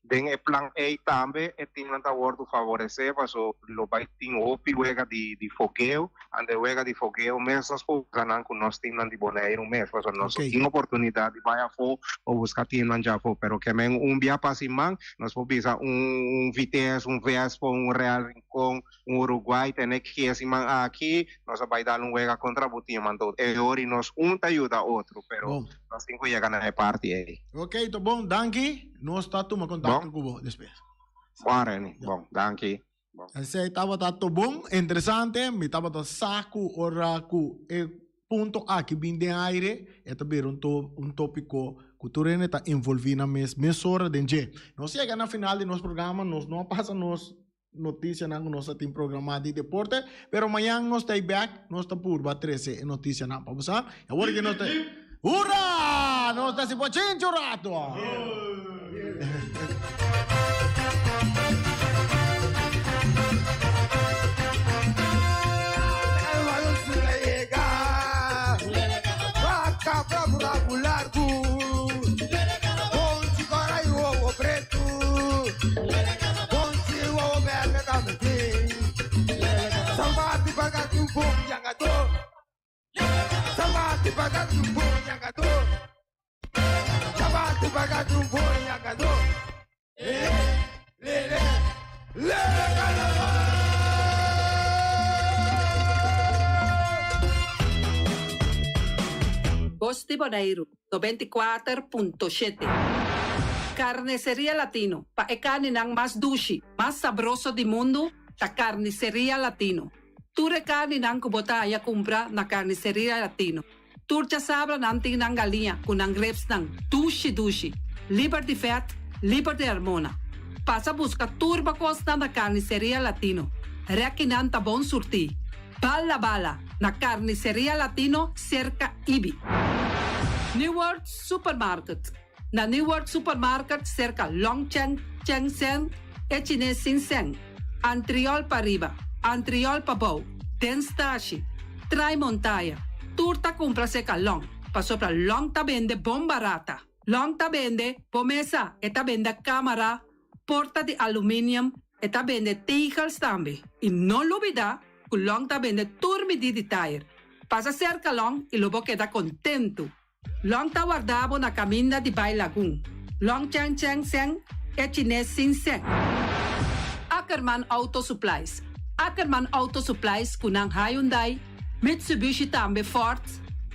Den e plan ei tambe e teamnan ta wordo favorece paso lo bay tin hopi wega di di fogeo, ante wega di fogeo mes nos por gana cu nos teamnan di Boneiru mes paso nos no tin oportunidad di bay afo o busca teamnan djafo pero ke men un bia pa siman nos por bisa un Vitesse, un Vespo, un Real Rincon, un Uruguay tene ki e siman aki nos a bay dal un wega contra bo team anto e ori nos un ta yuda otro pero nos tin cu yega na e parti ei. Ok, ta bon, danki. Nos ta tuma contacto cu bo despues. Bon, Reni. Bon, danki. Bon. Esei tabata to bon, interesante. Mi tabata sa cu ora cu e punto aki bin den aire, e ta bira un to un topico cu tur hende ta envolvi nan mes mesora den dje. Nos yega na final di nos programa, nos no a pasa nos noticianan cu nos a tin programa di deporte, pero mañan nos ta back, nos ta purba trece e noticianan pa bosa. Y awor que nos ta Hurra! Nos ta si bochinche un rato. Bos di Boneiru, 94.7. Carniceria Latino, pa e carninan mas dushi, mas sabroso di mundu, ta Carniceria Latino. Tur e carninan cu bo ta haya cumpra na Carniceria Latino. Tur djasabra nan tin nan galiña ku nan ribsnan dushi dushi, liber di vèt, liber di hormona. Pasa buska tur bo kosnan na Carniceria Latino. Rèkinan ta bon surtí. Bala bala na Carniceria Latino serka Ibi. New World Supermarket Na New World Supermarket serka Long Cheng Cheng Seng e chines sin sèn. Antriol pariba, antriol pabou, den stashi, trai montaya, tur ta kumpra serka Long, pasobra Long ta bende bon barata. Long ta bende bo mesa, e ta bende kamara, porta di aluminium, e ta bende tegels tambe. I no lubida ku Long ta bende tur midí di tayer. Pasa serka Long i lo bo keda kontentu. Long ta warda bo na kaminda di bai Lagun. Long Cheng Cheng Seng e chines sin seng. Ackerman Auto Supplies Ackerman Auto Supplies ku nan Hyundai, Mitsubishi tambe Ford.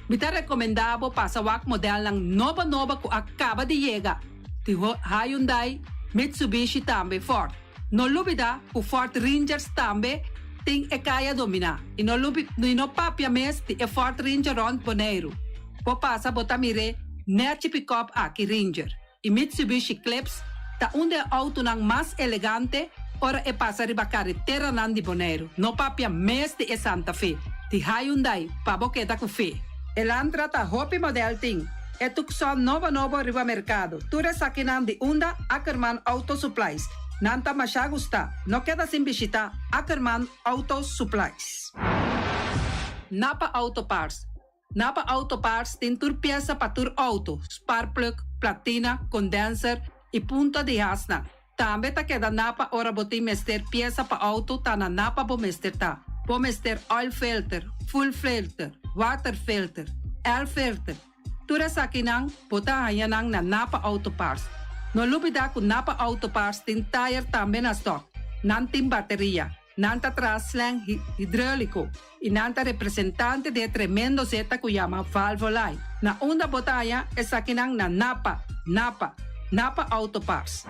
Mi ta rekomendá bo pasa wak modelnan nobo nobo ku a kaba di yega di Hyundai, Mitsubishi tambe Ford. No lubida ku Ford Rangers tambe tin e kaya dominá i no lubi i no papia mes di e Ford Ranger rònt Boneiru. Bo pasa bo ta mir'é nèchi pikòp aki Ranger i Mitsubishi Eclipse ta un di e outonan mas elegante ora e pasa riba kareteranan di Boneiru. No papia mes di e Santa Fe di Hyundai pa bo keda ku fe. Elantra ta hopi modèl tin. E Tucson nobo nobo riba merkado. Tur esakinan di unda Ackerman Auto Supplies. Nan ta masha gusta. No keda sin bishita Ackerman Auto Supplies. Napa Auto Parts Napa Auto Parts tin tur piesa pa tur auto, sparkplug, platina, condenser y punta di hasnan. Tambe ta keda Napa ora bo tin mester piesa pa auto ta na Napa bo mester ta. Bo mester oil filter, fuel filter, water filter, air filter. Tur esakinan bo ta haña nan na Napa Auto Parts. No lubida ku Napa Auto Parts tin tayer tambe na stock. Nan tin bateria, nan ta traha slang hidroliko i nan ta representante di e tremendo zeta ku yama Valvoline. Na unda bo ta haña esakinan na Napa, Napa, Napa Auto Parts.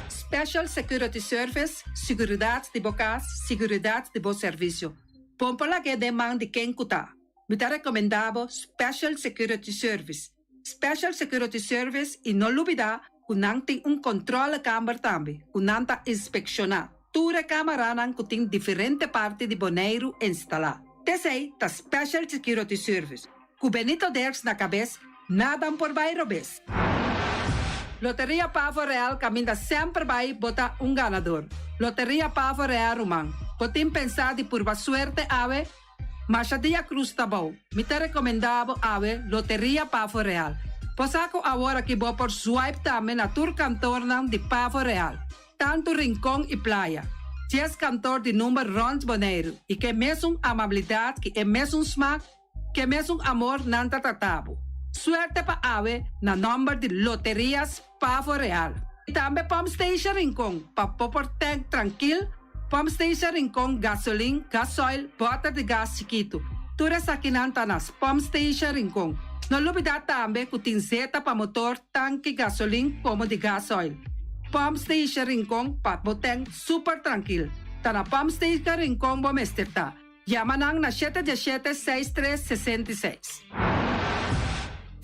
Special Security Service, Siguridat di bo kas, siguridat di bo servisio. Bon por lag'é den man di ken ku ta. Mi ta recomenda bo Special Security Service. Special Security Service y no lubida cu nan tin un controlekamer tambe cu nan ta inspecciona tur e camaranan cu tin diferente parti di Boneiru instala. T'esey ta Special Security Service. Cu Benito Dirks na cabes, nada por bay robes. Loteria Pavo Real caminda semper bay bo ta un ganador. Loteria Pavo Real ruman, bo tin pensa di purba suerte awe? Masha dia Cruz ta bou. Mi ta recomenda bo awe Loteria Pavo Real. Bo sa cu awor aki bo por swipe tambe na tur kantornan di Pavo Real, tantu Rincon y Playa. Dies kantor di number rond Boneiru y ke mesun amabilidad ki e mesun smaak, ke mesun amor nan ta trata bo. Suerte pa awe na nomber di Loterias Pavo Real. Y tambe Pump Station Rincon pa bo por tank trankil, Pump Station Rincon gasolin, gasoil, boter di gas chikitu. Tur esakinan ta na Pump Station Rincon. No lubida tambe cu tin zeta pa motor, tanki gasolin como di gasoil. Pump Station Rincon pa bo tank super trankil. Ta na Pump Station Rincon bo mester ta. Yama nan na shete diesshete seis tres 66.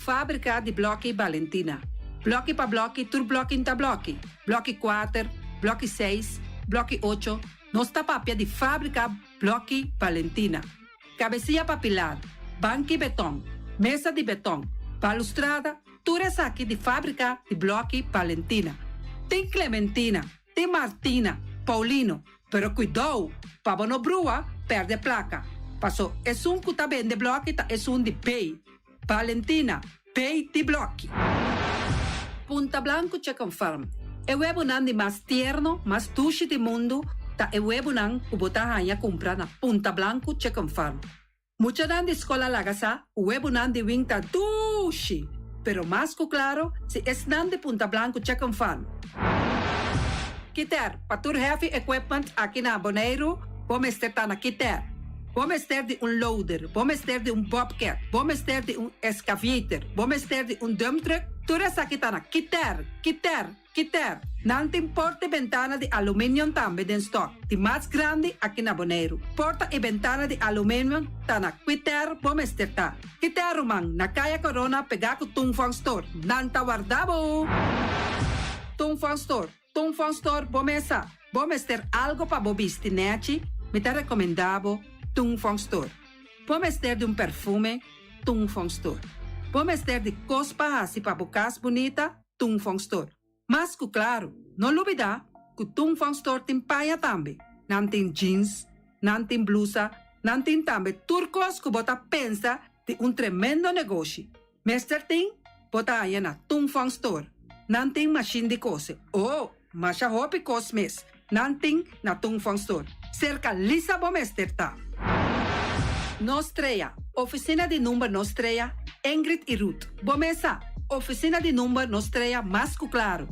Fábrika di blòki Balentina. Blòki pa blòki tur blòki n'ta blòki. Blòki kuater, blòki seis, blòki ocho, nos ta papia di fábrika blòki Balentina. Kabesia pa pilar, banki betòn, mesa di betòn, balustrada, tur esaki di fábrika di blòki Balentina. Tin Clementina, tin Martina, Paulino, Pero kuidou, pa bo no brua, pèrdè plaka. Paso esun ku ta bende blòki ta esun di Bay. Valentina, Bay di blòki. Punta Blanco Chicken Farm, E webunan di mas tierno, mas dushi di mundu ta e webunan ku bo ta haña kumpra na Punta Blanco Chicken Farm. Muchanan di skol a laga sa ku webunan di wing ta dushi, pero mas ku klaro si esnan di Punta Blanku Chicken Farm. Kiter, pa tur heavy equipment aki na Boneiru, bo mester ta na Kiter. Bo mester di un loader, bo mester di un bobcat, bo mester di un excavator, bo mester di un dump truck, tur esaki ta na Kiter, Kiter! Kiter, nan tin porta i bentana di aluminium tambe den stock, di mas grandi aki na Boneiru. Porta i bentana di aluminium ta na Kwiter bo mester ta. Kiter ruman, na Kaya Corona pegá ku Tung Fong Store. Nan ta warda bo! Tung Fong Store, Tung Fong Store bo mesa. Bo mester algo pa bo bisti nechi, mi ta rekomendá bo Tung Fong Store. Bo mester di un perfume, Tung Fong Store. Bo mester di kos pa hasi pa bo kas bunita, Tung Fong Store. Mas ku klaru, no lubidá ku Tung Fong Store tin paña tambe. Nan tin jeans, nan tin blusa, nan tin tambe tur kos ku bo ta pensa di un tremendo negoshi. Mester tin, bo ta haña na Tung Fong Store. Nan tin mashin di kose. Oh, masha hopi kos mes nan tin na Tung Fong Store. Serka Lisa bo mester ta. Nos Trea, Oficina di number Nos Trea, Ingrid y Ruth. Bo mesa, Oficina di number Nos Trea mas cu claro.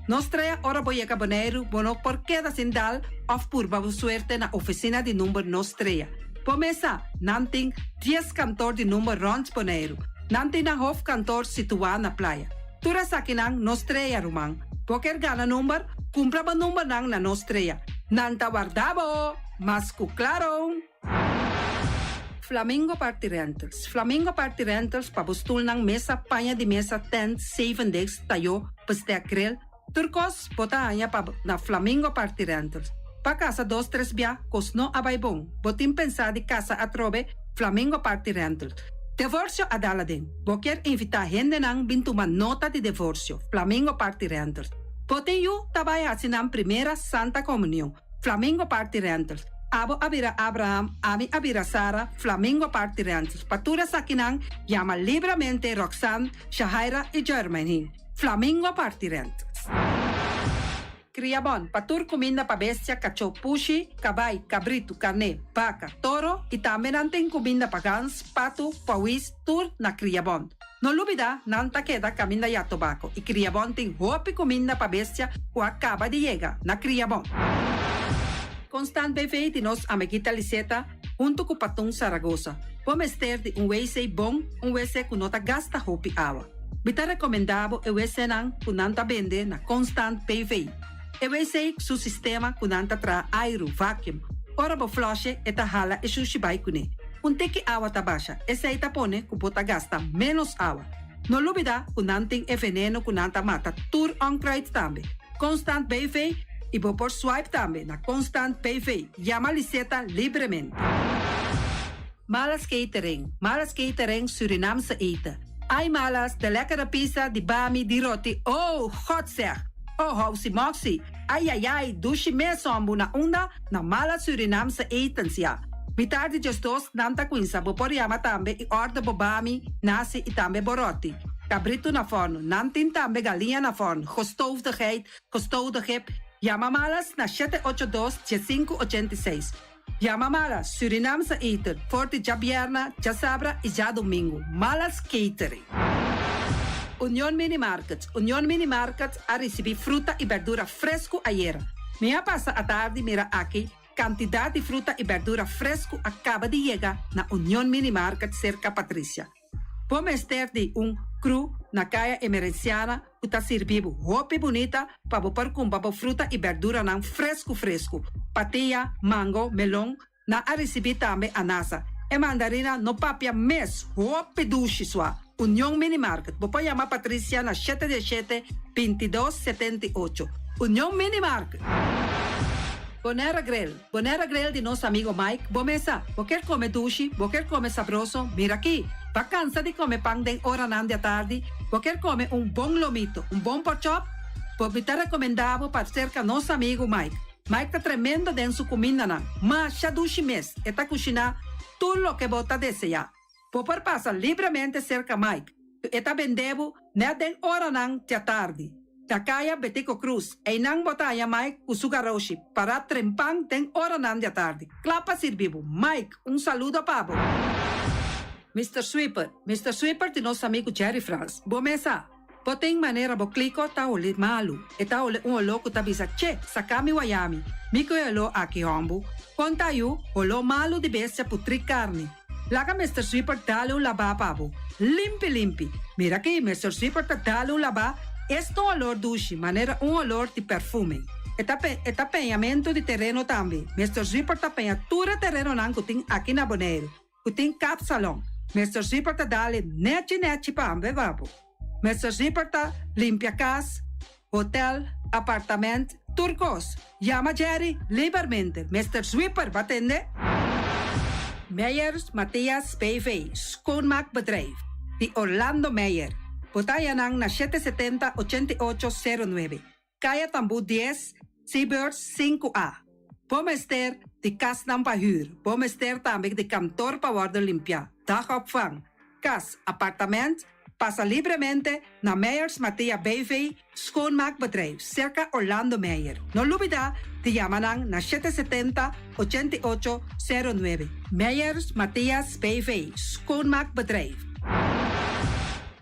Nos Trea ora bo yega Boneiru bo no por keda sin dal of purba bo suerte na oficina di number Nos Trea. Bo mesa, nan tin dies kantoor di number rond Boneiru. Nan tin nan hoofdkantoor situa na Playa. Tur esakinan Nos Trea, ruman. Bo kier gana number? Cumpra bo numbernan na Nos Trea. Nan ta warda bo! Mas cu claro! Flamingo Party Rentals Flamingo Party Rentals pa bo stulnan, mesa, paña di mesa, tent, zevendegs, tayó, bestek, grill, tur kos bo ta haña pa na Flamingo Party Rentals. Pa kasa dos tres bia kos no a bai bon, bo tin pensá di kasa atrobe, Flamingo Party Rentals. Devorsio a dal aden, bo kier invitá hendenan bin tuma nota di devorsio, Flamingo Party Rentals. Bo tin yu ta bai hasi nan primera Santa Komunion, Flamingo Party Rentals. Abo a bira Abraham, ami a bira Sara, Flamingo Party Rentals. Pa tur esakinan, yama libramente Roxanne, Shahaira i Jermaine. Flamingo Party Rentals. Kria bon, pa tur kuminda pa bestia, kachó, pushi, kabai, kabritu, karné, baka, toro i tambe nan tin kuminda pa gans, patu, pawis, tur na Kria Bon. No lubida, nan ta keda kaminda ya tobako i Kriabon tin hopi kuminda pa bestia ku a kaba di yega na Kriabon. Constant BV di nos amiguita Liseta huntu ku Patun Saragosa. Bo mester di un wc bon, un wc ku no ta gasta hopi awa. Mi ta rekomendá bo e wcnan ku nan ta bende na Constant BV. E wc su sistema ku nan ta traha airu, vacuum. Ora bo flush'e e ta hala e shushi bai kuné. Un tiki awa ta basha, esei ta pone ku bo ta gasta ménos awa. No lubidá ku nan tin e veneno ku nan ta mata tur onkruid tambe. Constant BV i bo por swipe tambe na Constant BV. Yama Liseta libremente. Malas Catering, Malas Catering Surinaamse eten. Ai Malas, de lekkere pizza, di bami, di roti, oh, God zeg! Oh, housi moxi, ai ai ai, dushi mes hombu na unda? Na Malas Surinaamse etens, ya. Mitar di djesdos nan ta cuinsa, bo por yama tambe y order bo bami, nasi y tambe bo roti. Cabrito na forno, nan tin tambe galiña na forno, gestoofde geit, gestoofde kip. Yama Malas na shete ocho dos, diesinku ochenta i seis. Yama Malas, Surinaamse eten, for di djabierna, djasabra y djadomingo. Malas Catering. Union Mini Market, Union Mini Market a ricibi fruta y berdura fresco ayera. Mi a pasa atardi mira aki cantidad di fruta y berdura fresco a caba di yega na Union Mini Market cerca Patricia. Bo mester di un kru na Kaya Emerenciana ku ta sirbi bo hopi bunita pa bo por kumpra bo fruta i berduranan fresku fresku. Patia, mango, melon, nan a risibí tambe anasa. E mandarina no papia mes, hopi dushi sua. Union Mini Market, bo por yama Patricia na shete diesshete, bintidos, setenta i ocho. Union Mini Market! Bonaire Grill, Bonaire Grill di nos amigo Mike, bo mesa, bo kier come dushi, bo kier come sabroso, mira aki! Bo a cansa di come pan den oranan di atardi, bo kier come un bon lomito, un bon porkchop? Bo mi ta recomenda bo pa cerca nos amigo Mike. Mike ta tremendo den su cumindanan, masha dushi mes, e ta cushina tur loke bo ta desea. Bo por pasa libremente cerca Mike, cu e ta bende bo net den oranan di atardi. Na Kaya Betico Cruz, einan bo ta haña Mike cu su garoshi, para trempan den oranan di atardi, cla pa sirbi bo. Mike, un saludo pa bo! Mister Sweeper, Mister Sweeper di nos amigu Jerry Frans. Bo mesa. Bo tin manera bo kliko ta holi malu. E ta holi un oló ku ta bisa che, saka mi wayami. Mi ku e oló aki hòmbu. Kon ta yu, holó malu di bestia putrí karni. Laga Mister Sweeper dale un labá pa bo. Limpi limpi. Mira aki, Mister Sweeper ta dale un labá, esta un olor dushi, manera un olor di perfume. E ta e ta peñamentu di tereno tambe. Mister Sweeper ta peña tur e terenonan ku tin aki na Boneiru. Ku tin kapsalon. Mister Zipper ta dale nechi nechi pa hambe babo. Mister Zipper ta limpia kas, hotel, apartament, tur kos. Yama Jerry libermente. Mister Zwipper, bo a tende? Meyers Mathias BV, Schoonmaakbedrijf, di Orlando Meyer. Bo ta haña nan na 770 88 09. Kaya Tambú 10, Seabirds 5A. Bo mester di kasnan pa hür. Bo mester tambe di kantor pa wòrdu limpiá, dagopvang, kas, apartament. Pasa libremente na Meyers Mathea BV Schoonmaakbedrijf, serka Orlando Meyer. No lubidá di yama nan na 770 88 09. Meyers Mathias BV Schoonmaakbedrijf.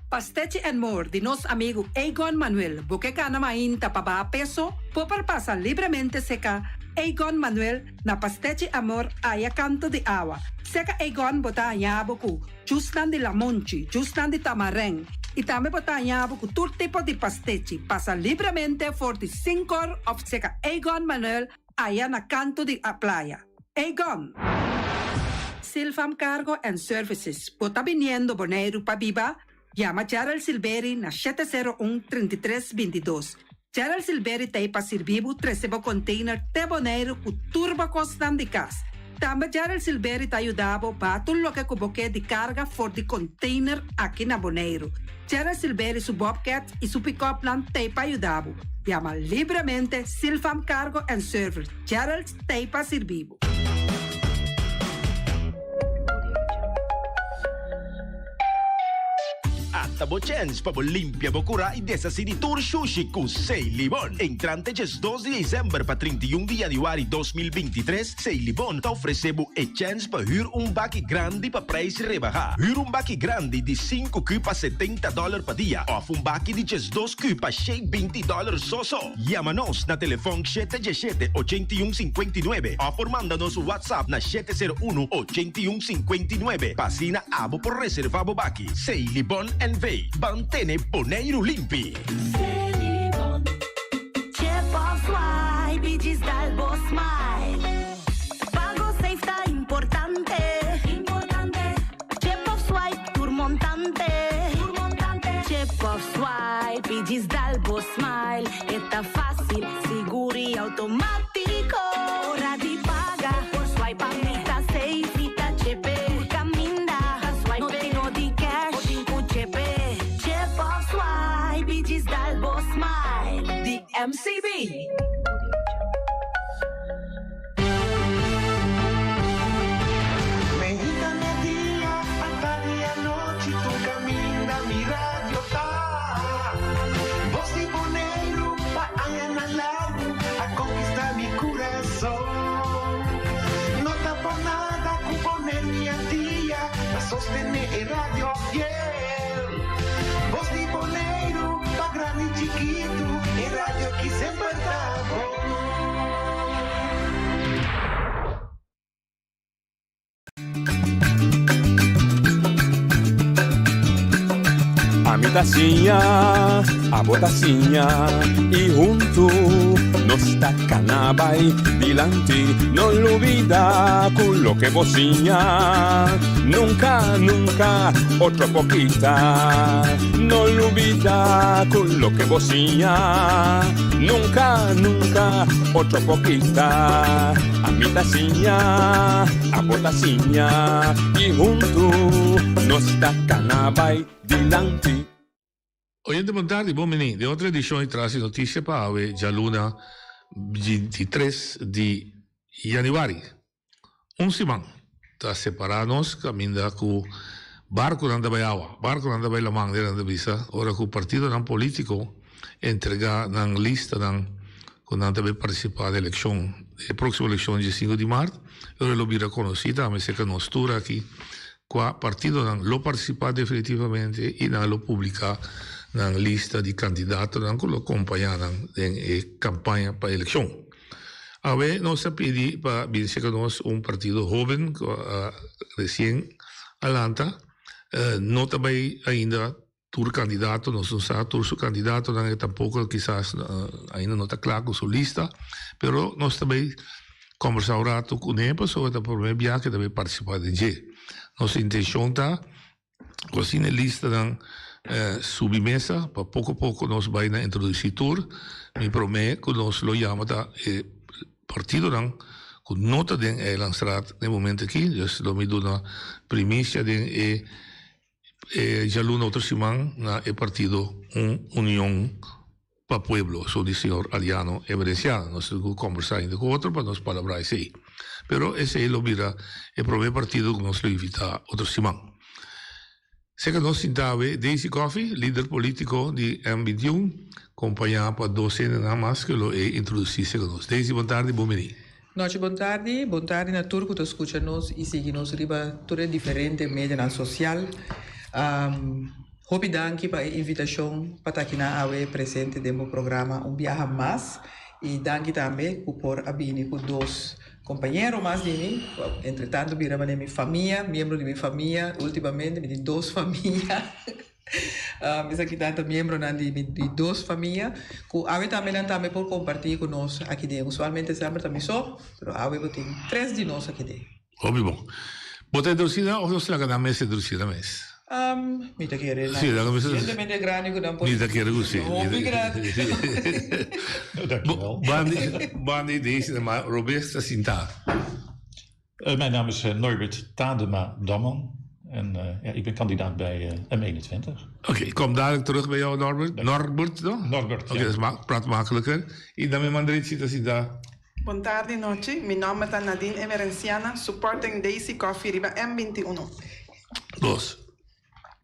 Pastechi and More di nos amigu Egon Manuel. Bo ke gana mainta pa baha peso? Bo por pasa libremente seka Egon Manuel na Pastechi Amor aya kanto di awa. Seka Egon bo ta haña bo ku jusnan di lamonchi, jusnan di tamarèn i tambe bo ta haña bo ku tur tipo di pastechi. Pasa libremente for di sinkor òf seka Egon Manuel aya na kanto di a playa. Egon! Silfam Cargo and Services, bo ta biniendo Boneiru pa biba? Yama Gerald Silberi na 701 33 22. Gerald Silberi ta ei pa sirbi bo trese bo container te Boneiru ku tur bo kosnan di kas. Tambe Gerald Silberi ta yuda bo baha tur loke ku bo ke di karga for di container aki na Boneiru. Gerald Silberi su bobcat i su pick-upnan ta ei pa yuda bo. Yama libremente Silfam Cargo and Service. Gerald t'ei pa sirbi bo. Ata bo chèns pa bo limpia bo kurá i deshasí di tur shushi ku Seilibon. Entrante djesdos di desèmber pa 31 di yanüari 2023, Seilibon ta ofresé bo e chèns pa hür un baki grandi pa preis rebahá. Hür un baki grandi di sinku kü pa setenta dòler pa dia òf un baki di djesdos kü pa shei binti dòler so so. Yama nos na telefòn shete djeshete 81 59 òf por manda nos un WhatsApp na 701 81 59 pa asina abo por reservá bo baki. Seilibon NV. Ban tene Boneiru limpi! Seilibon. Chip of swipe i djis dal bo smile. Pago safe ta importante. Importante. Chip of swipe tur montante. Tur montante. Chip of swipe i djis dal bo smile. E ta fácil, sigur i automático. Ora di paga, por swipe pa mi ta safe. Mi ta chepe, tur caminda. No tin no di cash, bo tin cu chepe. Chip of swipe i djis dal bo smile. Di MCB. Mehita media, atardi anochi tur caminda mi radio ta. Voz di Boneiru pa añanan largu a conquista mi curason. No ta por nada cu Boneiru y Antia ta sostene e radio fiel. Voz di Boneiru pa grandi y chikitu e radio ki semper ta bon. Ami ta siña, abo ta siña y huntu nos ta cana bay dilanti. No lubida cu loke bo siña nunca, nunca otro por kita. No lubida cu loke bo siña nunca, nunca otro por kita. Ami ta siña, abo ta siña y huntu nos ta cana bay dilanti. Oyente bon tardi, bon bini den otro edicion di Tras di Noticia pa awe djaluna 23 di januari. Un siman ta separa nos caminda cu barconan ta bay awa, barconan ta bay laman, nan ta bisa, ora cu partidonan politico entrega nan listanan cu nan ta bay participa den eleccion, e proximo eleccion dje sinku di mart, ora lo bira conoci tambe cerca nos tur aki. Kua partidonan lo partisipá definitivamente i nan lo publiká nan lista di kandidatonan ku lo kompañá nan den e kampaña pa elekshon. Awe nos a pidi pa bin serka nos un partido hóben ku a resien a lanta. No ta bai ainda Tur kandidato, nos no sa tur su kandidatonan, e tampoko kisas ainda no ta kla ku su lista, pero nos ta bay kombersá un rato kuné pasobra ta promé bia ke ta bay partisipá den dje. Nos intenshon ta ku asina e listanan subi mesa pa poko poko nos bay na introdusí tur. Mi promé ku nos lo yama ta e partidonan ku no ta den Eilandstraat na e momento aki, dus lo mi duna primisia den e E djaluna otro siman na e partido Un Union pa Pueblo, so di señor Aliano Emerenciano. Nos tin cu combersa ainda cu otro pa nos palabra esey. Pero esey lo bira e prome partido cu nos lo invita otro siman. Seca nos sinta awe Daisy Coffie, lider politico di M 21, compaña pa dos hendenan mas cu lo e introduci seca nos. Daisy, bon tardi, bon bini. Nochi bon tardi, bon tardi na tur ku ta skucha nos i sigui nos riba tur e diferente medianan sosial. Hopi danki pa e invitashon pa ta akinan awe presente den bo programa un biaha mas i danki tambe ku por a bini ku dos kompañero mas di mi, ku entre tanto bira manera mi famia, miembro di mi famia, ultimamente mi tin dos famia. Esaki ta ta miembronan di mi di dos famia ku awe tambe nan tambe por kompartí ku nos aki den. Usualmente semper ta mi so, pero awe bo tin tres di nos aki den. Hopi bon. Bo ta introducí nan of nos laga nan mes introducí nan mes? Mi ta kere nan suficientemente grandi ku nan por. Mi ta kere ku si. Hopi grandi. Dankjewel. Bandi bandi deze na ma robes ta sintá. Mijn naam is Norbert Tadema Damman en ja, ik ben kandidaat bij M21. Oké, ik kom dadelijk terug bij jou, Norbert. Norbert, toch? Norbert, Oké, dat is ma praat makkelijker. I dan mi man drechi ta sinta. Bon tardi nochi, mi nomber ta Nadine Emerenciana, supporting Daisy Coffee riba M 21. Dos.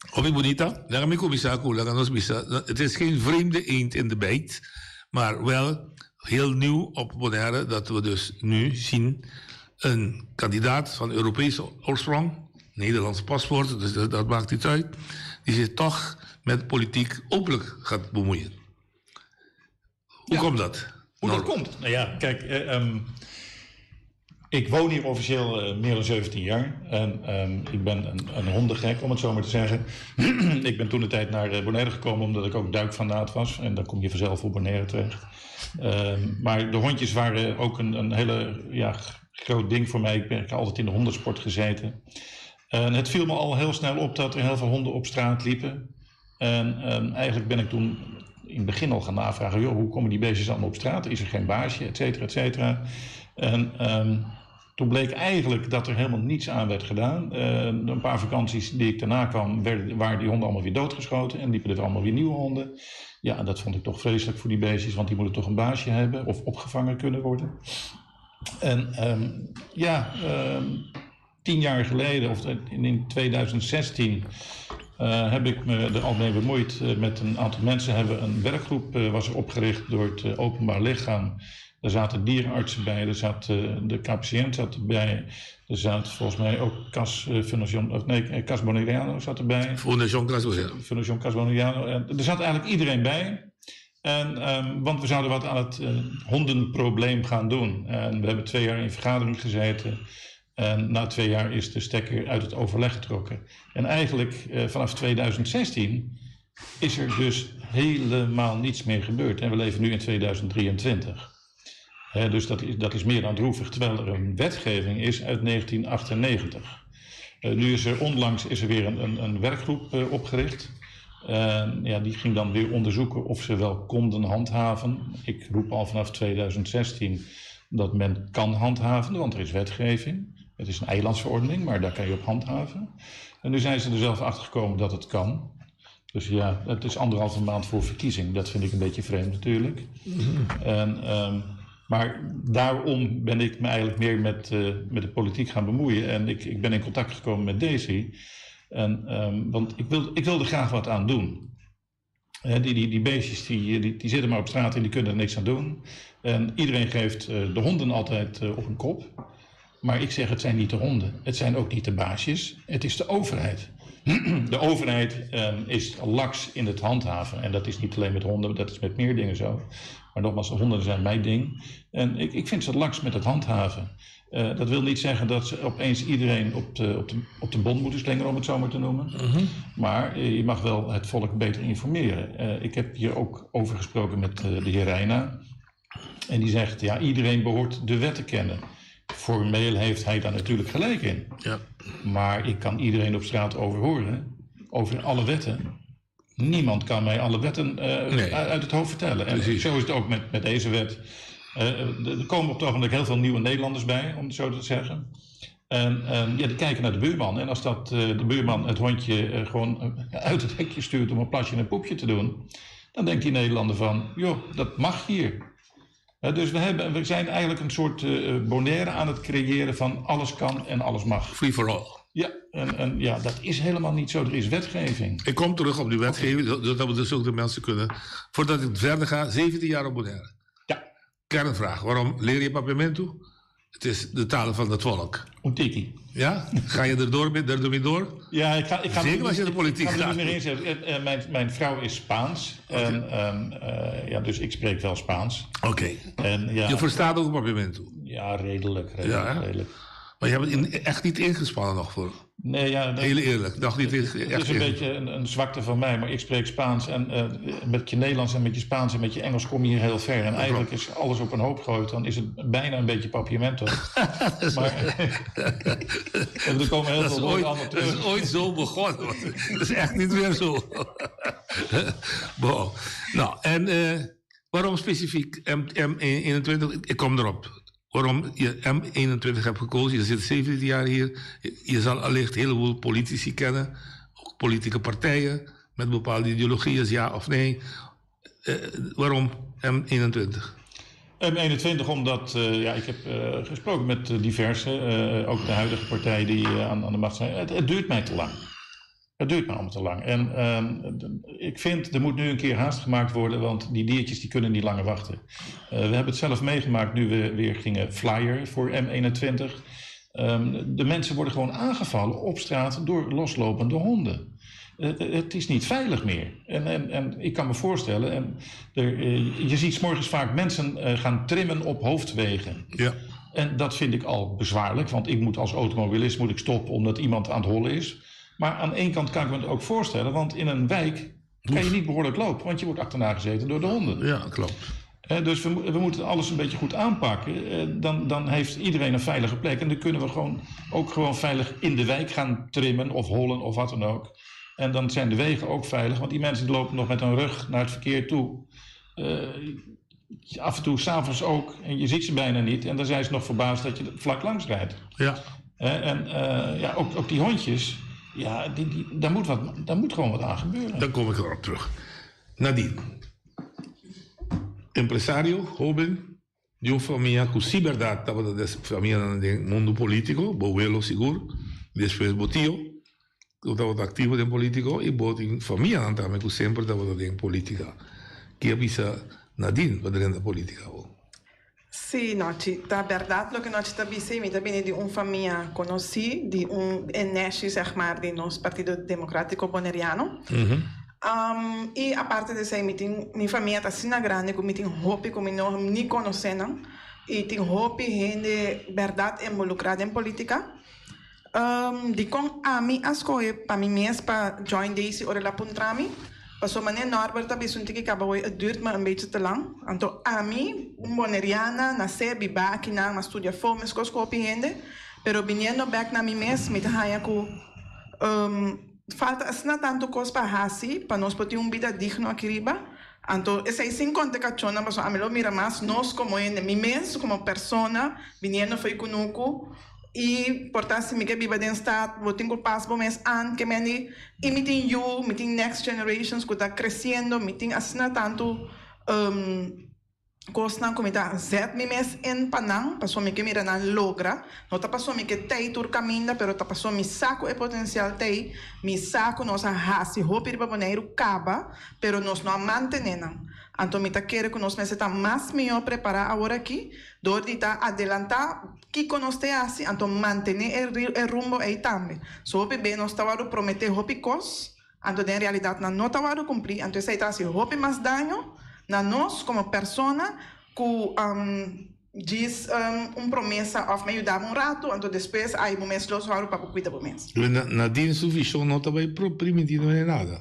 Hopi bunita. Laga mi kuminsá ku laga nos bisa, het is geen vreemde eend in de bijt, maar wel heel nieuw op Bonaire dat we dus nu zien een kandidaat van Europese oorsprong, Nederlands paspoort, dus dat, dat maakt niet uit, die zich toch met politiek openlijk gaat bemoeien. Hoe komt dat? Hoe dat komt? Nou ja, kijk, eh, ehm, ik woon hier officieel eh, meer dan 17 jaar. En ehm, ik ben een, een hondengek, om het zo maar te zeggen. ik ben toen de tijd naar eh, Bonaire gekomen omdat ik ook duikfanaat was. En dan kom je vanzelf op Bonaire terecht. Ehm, maar de hondjes waren ook een, een hele ja, groot ding voor mij. Ik ben ik heb altijd in de hondensport gezeten. En het viel me al heel snel op dat er heel veel honden op straat liepen. En ehm, eigenlijk ben ik toen in het begin al gaan navragen... Joh, hoe komen die beestjes allemaal op straat? Is er geen baasje? Et cetera, et cetera. En ehm, toen bleek eigenlijk dat er helemaal niets aan werd gedaan. Een paar vakanties die ik daarna kwam, werden, waren die honden allemaal weer doodgeschoten... en liepen er allemaal weer nieuwe honden. Ja, en dat vond ik toch vreselijk voor die beestjes... want die moeten toch een baasje hebben of opgevangen kunnen worden. En ehm, ja, 10 jaar geleden, of in 2016, eh, heb ik me er al mee bemoeid. Eh, met een aantal mensen hebben een werkgroep eh, was er opgericht door het Openbaar Lichaam. Daar zaten dierenartsen bij, er zat, de KPCN zat erbij. Er zat volgens mij ook Cas, Fundación, of nee, Cas Bonaireano zat erbij. Fundación Cas Bonaireano. Fundación Cas Bonaireano. En er zat eigenlijk iedereen bij. En, ehm, want we zouden wat aan het hondenprobleem gaan doen. En we hebben 2 jaar in vergadering gezeten. En na 2 jaar is de stekker uit het overleg getrokken. En eigenlijk eh, vanaf 2016 is er dus helemaal niets meer gebeurd. En we leven nu in 2023. Hè, dus dat is, dat is meer dan droevig, terwijl er een wetgeving is uit 1998. Eh, nu is er onlangs is er weer een, een, een werkgroep eh, opgericht. En ja, die ging dan weer onderzoeken of ze wel konden handhaven. Ik roep al vanaf 2016 dat men kan handhaven, want er is wetgeving. Het is een eilandsverordening, maar daar kan je op handhaven. En nu zijn ze er zelf achter gekomen dat het kan. Dus ja, het is anderhalve maand voor verkiezing. Dat vind ik een beetje vreemd natuurlijk. En, ehm, maar daarom ben ik me eigenlijk meer met, eh, met de politiek gaan bemoeien. En ik, ik ben in contact gekomen met Daisy. En, ehm, want ik, wil, ik wilde graag wat aan doen. Die, die, die beestjes die, die, die zitten maar op straat en die kunnen er niks aan doen. En iedereen geeft eh, de honden altijd eh, op hun kop. Maar ik zeg, het zijn niet de honden. Het zijn ook niet de baasjes. Het is de overheid. De overheid is laks in het handhaven. En dat is niet alleen met honden, dat is met meer dingen zo. Maar nogmaals, honden zijn mijn ding. En ik vind ze laks met het handhaven. Dat wil niet zeggen dat ze opeens iedereen op de bon moeten slingeren, om het zo maar te noemen. Maar je mag wel het volk beter informeren. Ik heb hier ook over gesproken met de heer Rijna. En die zegt, ja, iedereen behoort de wet te kennen. Formeel heeft hij daar natuurlijk gelijk in. Maar ik kan iedereen op straat overhoren, over alle wetten. Niemand kan mij alle wetten uit het hoofd vertellen. En zo is het ook met deze wet. Er komen op het ogenblik heel veel nieuwe Nederlanders bij, om het zo te zeggen. En die kijken naar de buurman. En als de buurman het hondje gewoon uit het hekje stuurt om een plasje en een poepje te doen, dan denkt die Nederlander van, joh, dat mag hier. Dus we zijn eigenlijk een soort Bonaire aan het creëren van alles kan en alles mag. Free for all. Ja, en dat is helemaal niet zo. Er is wetgeving. Ik kom terug op die wetgeving, zodat we dus ook de mensen kunnen... Voordat ik verder ga, 17 jaar op Bonaire. Ja. Kernvraag, waarom leer je Papiamento? Het is de taal van het volk. Un tiki. Ja? Ga je er door mee, er mee door? Ja, ik ga Zeker er als je in de niet- politiek ik ga er gaat. niet meer in zitten. Mijn vrouw is Spaans. En ja, dus ik spreek wel Spaans. Oké. En, ja, Je verstaat ook Papiamento? Ja, redelijk, redelijk, Ja, hè? redelijk. Maar je hebt het echt niet ingespannen nog voor? Nee, ja, dat Heel eerlijk, nog niet Het echt is een in. beetje een zwakte van mij, maar ik spreek Spaans. En met je Nederlands en met je Spaans en met je Engels kom je hier heel ver. En eigenlijk is alles op een hoop gegooid, dan is het bijna een beetje papiamento. Maar en er komen heel Dat is veel woorden ooit, allemaal dat terug. is ooit zo begonnen. Dat is echt niet meer zo. Bon. Nou, en waarom specifiek M21? Ik kom erop. Waarom je M21 hebt gekozen. Je zit 17 jaar hier. Je zal allicht een heleboel politici kennen. Ook politieke partijen met bepaalde ideologieën, ja of nee. Waarom M21? M21, omdat ja, ik heb gesproken met diverse, ook de huidige partijen die aan de macht zijn. Het duurt mij te lang. Het duurt me allemaal te lang. En ik vind, er moet nu een keer haast gemaakt worden, want die diertjes die kunnen niet langer wachten. We hebben het zelf meegemaakt nu we weer gingen flyer voor M21. De mensen worden gewoon aangevallen op straat door loslopende honden. Het is niet veilig meer. En ik kan me voorstellen, je ziet 's morgens vaak mensen gaan trimmen op hoofdwegen. En dat vind ik al bezwaarlijk, want ik moet als automobilist stoppen omdat iemand aan het hollen is. Maar aan één kant kan ik me het ook voorstellen, want in een wijk kan je niet behoorlijk lopen, want je wordt achterna gezeten door de honden. Ja, klopt. Dus we moeten alles een beetje goed aanpakken. Dan heeft iedereen een veilige plek. En dan kunnen we ook gewoon veilig in de wijk gaan trimmen of hollen of wat dan ook. En dan zijn de wegen ook veilig, want die mensen die lopen nog met hun rug naar het verkeer toe. Af en toe s'avonds ook, en je ziet ze bijna niet. En dan zijn ze nog verbaasd dat je vlak langs rijdt. En ja, ook die hondjes, ja, die, die, daar moet wat, daar moet gewoon wat aan gebeuren. Daar kom ik erop terug. Nadine, empresario, joven, di un famia cu si verdad tabata de famia den mundo politico, bo welo sigur, despues bo tio, cu tabata activo den politico, y bo tin famianan tambe cu semper tabata den politica. Ki a bisa Nadine pa drenta politica bo? Sí, Nochi, ta berdad loke Nochi ta bisa, mi ta bini di un famia conoci, di un eneshi, zeg maar, di nos Partido Democratico Boneriano. Y aparte di esey, mi tin, mi famia ta asina grandi cu mi tin hopi cu mi no ni conoce nan. Y tin hopi hende berdad involucra den politica. Dicon ami a scoge pa mi mes pa join Daisy ora el a puntra mi? Pasobra manera Norbert a bisa un tiki caba hoy, het duurt me een beetje te lang. Anto ami, un Boneriana, nace, biba akinan, a studia afo, mescos cu hopi hende. Pero biniendo bek na mi mes, mi ta haña cu falta asina tanto cos pa haci pa nos por tin un bida digno aki riba. Anto esey sin conta cachonnan, pasobra ami lo mira mas nos como hende, mi mes como persona, biniendo fo'i cunucu. Y por ta si mi ke biba den stad, bo tin ku pas bo mes an ke meni. Y mi tin yu, mi tin next generations ku ta creciendo, mi tin asina tantu. Kosnan ku mi ta zet mi mes in pa nan, pasobra mi ke mira nan logra. No ta pasobra mi ke tei tur kaminda, pero ta pasobra mi sa ku e potensial tei. Mi sa ku nos a hasi hopi riba Boneiru kaba, pero nos no a mantené nan. Anto mi ta kere ku nos mester ta mas mihó prepará aworakí dor di ta adelantá kiko nos te hasi, anto mantené e rumbo ei tambe. So hopi be nos ta wòrdu prometé hopi kos, Anto den realidat nan no ta wòrdu kumplí, anto esei ta hasi hopi mas daño na nos komo persona ku djis un promesa òf mi a yuda bo un ratu, anto despues ai bo mes lo sòru pa bo kuida bo mes. Nadine su vishon no ta bai primintí no e nada.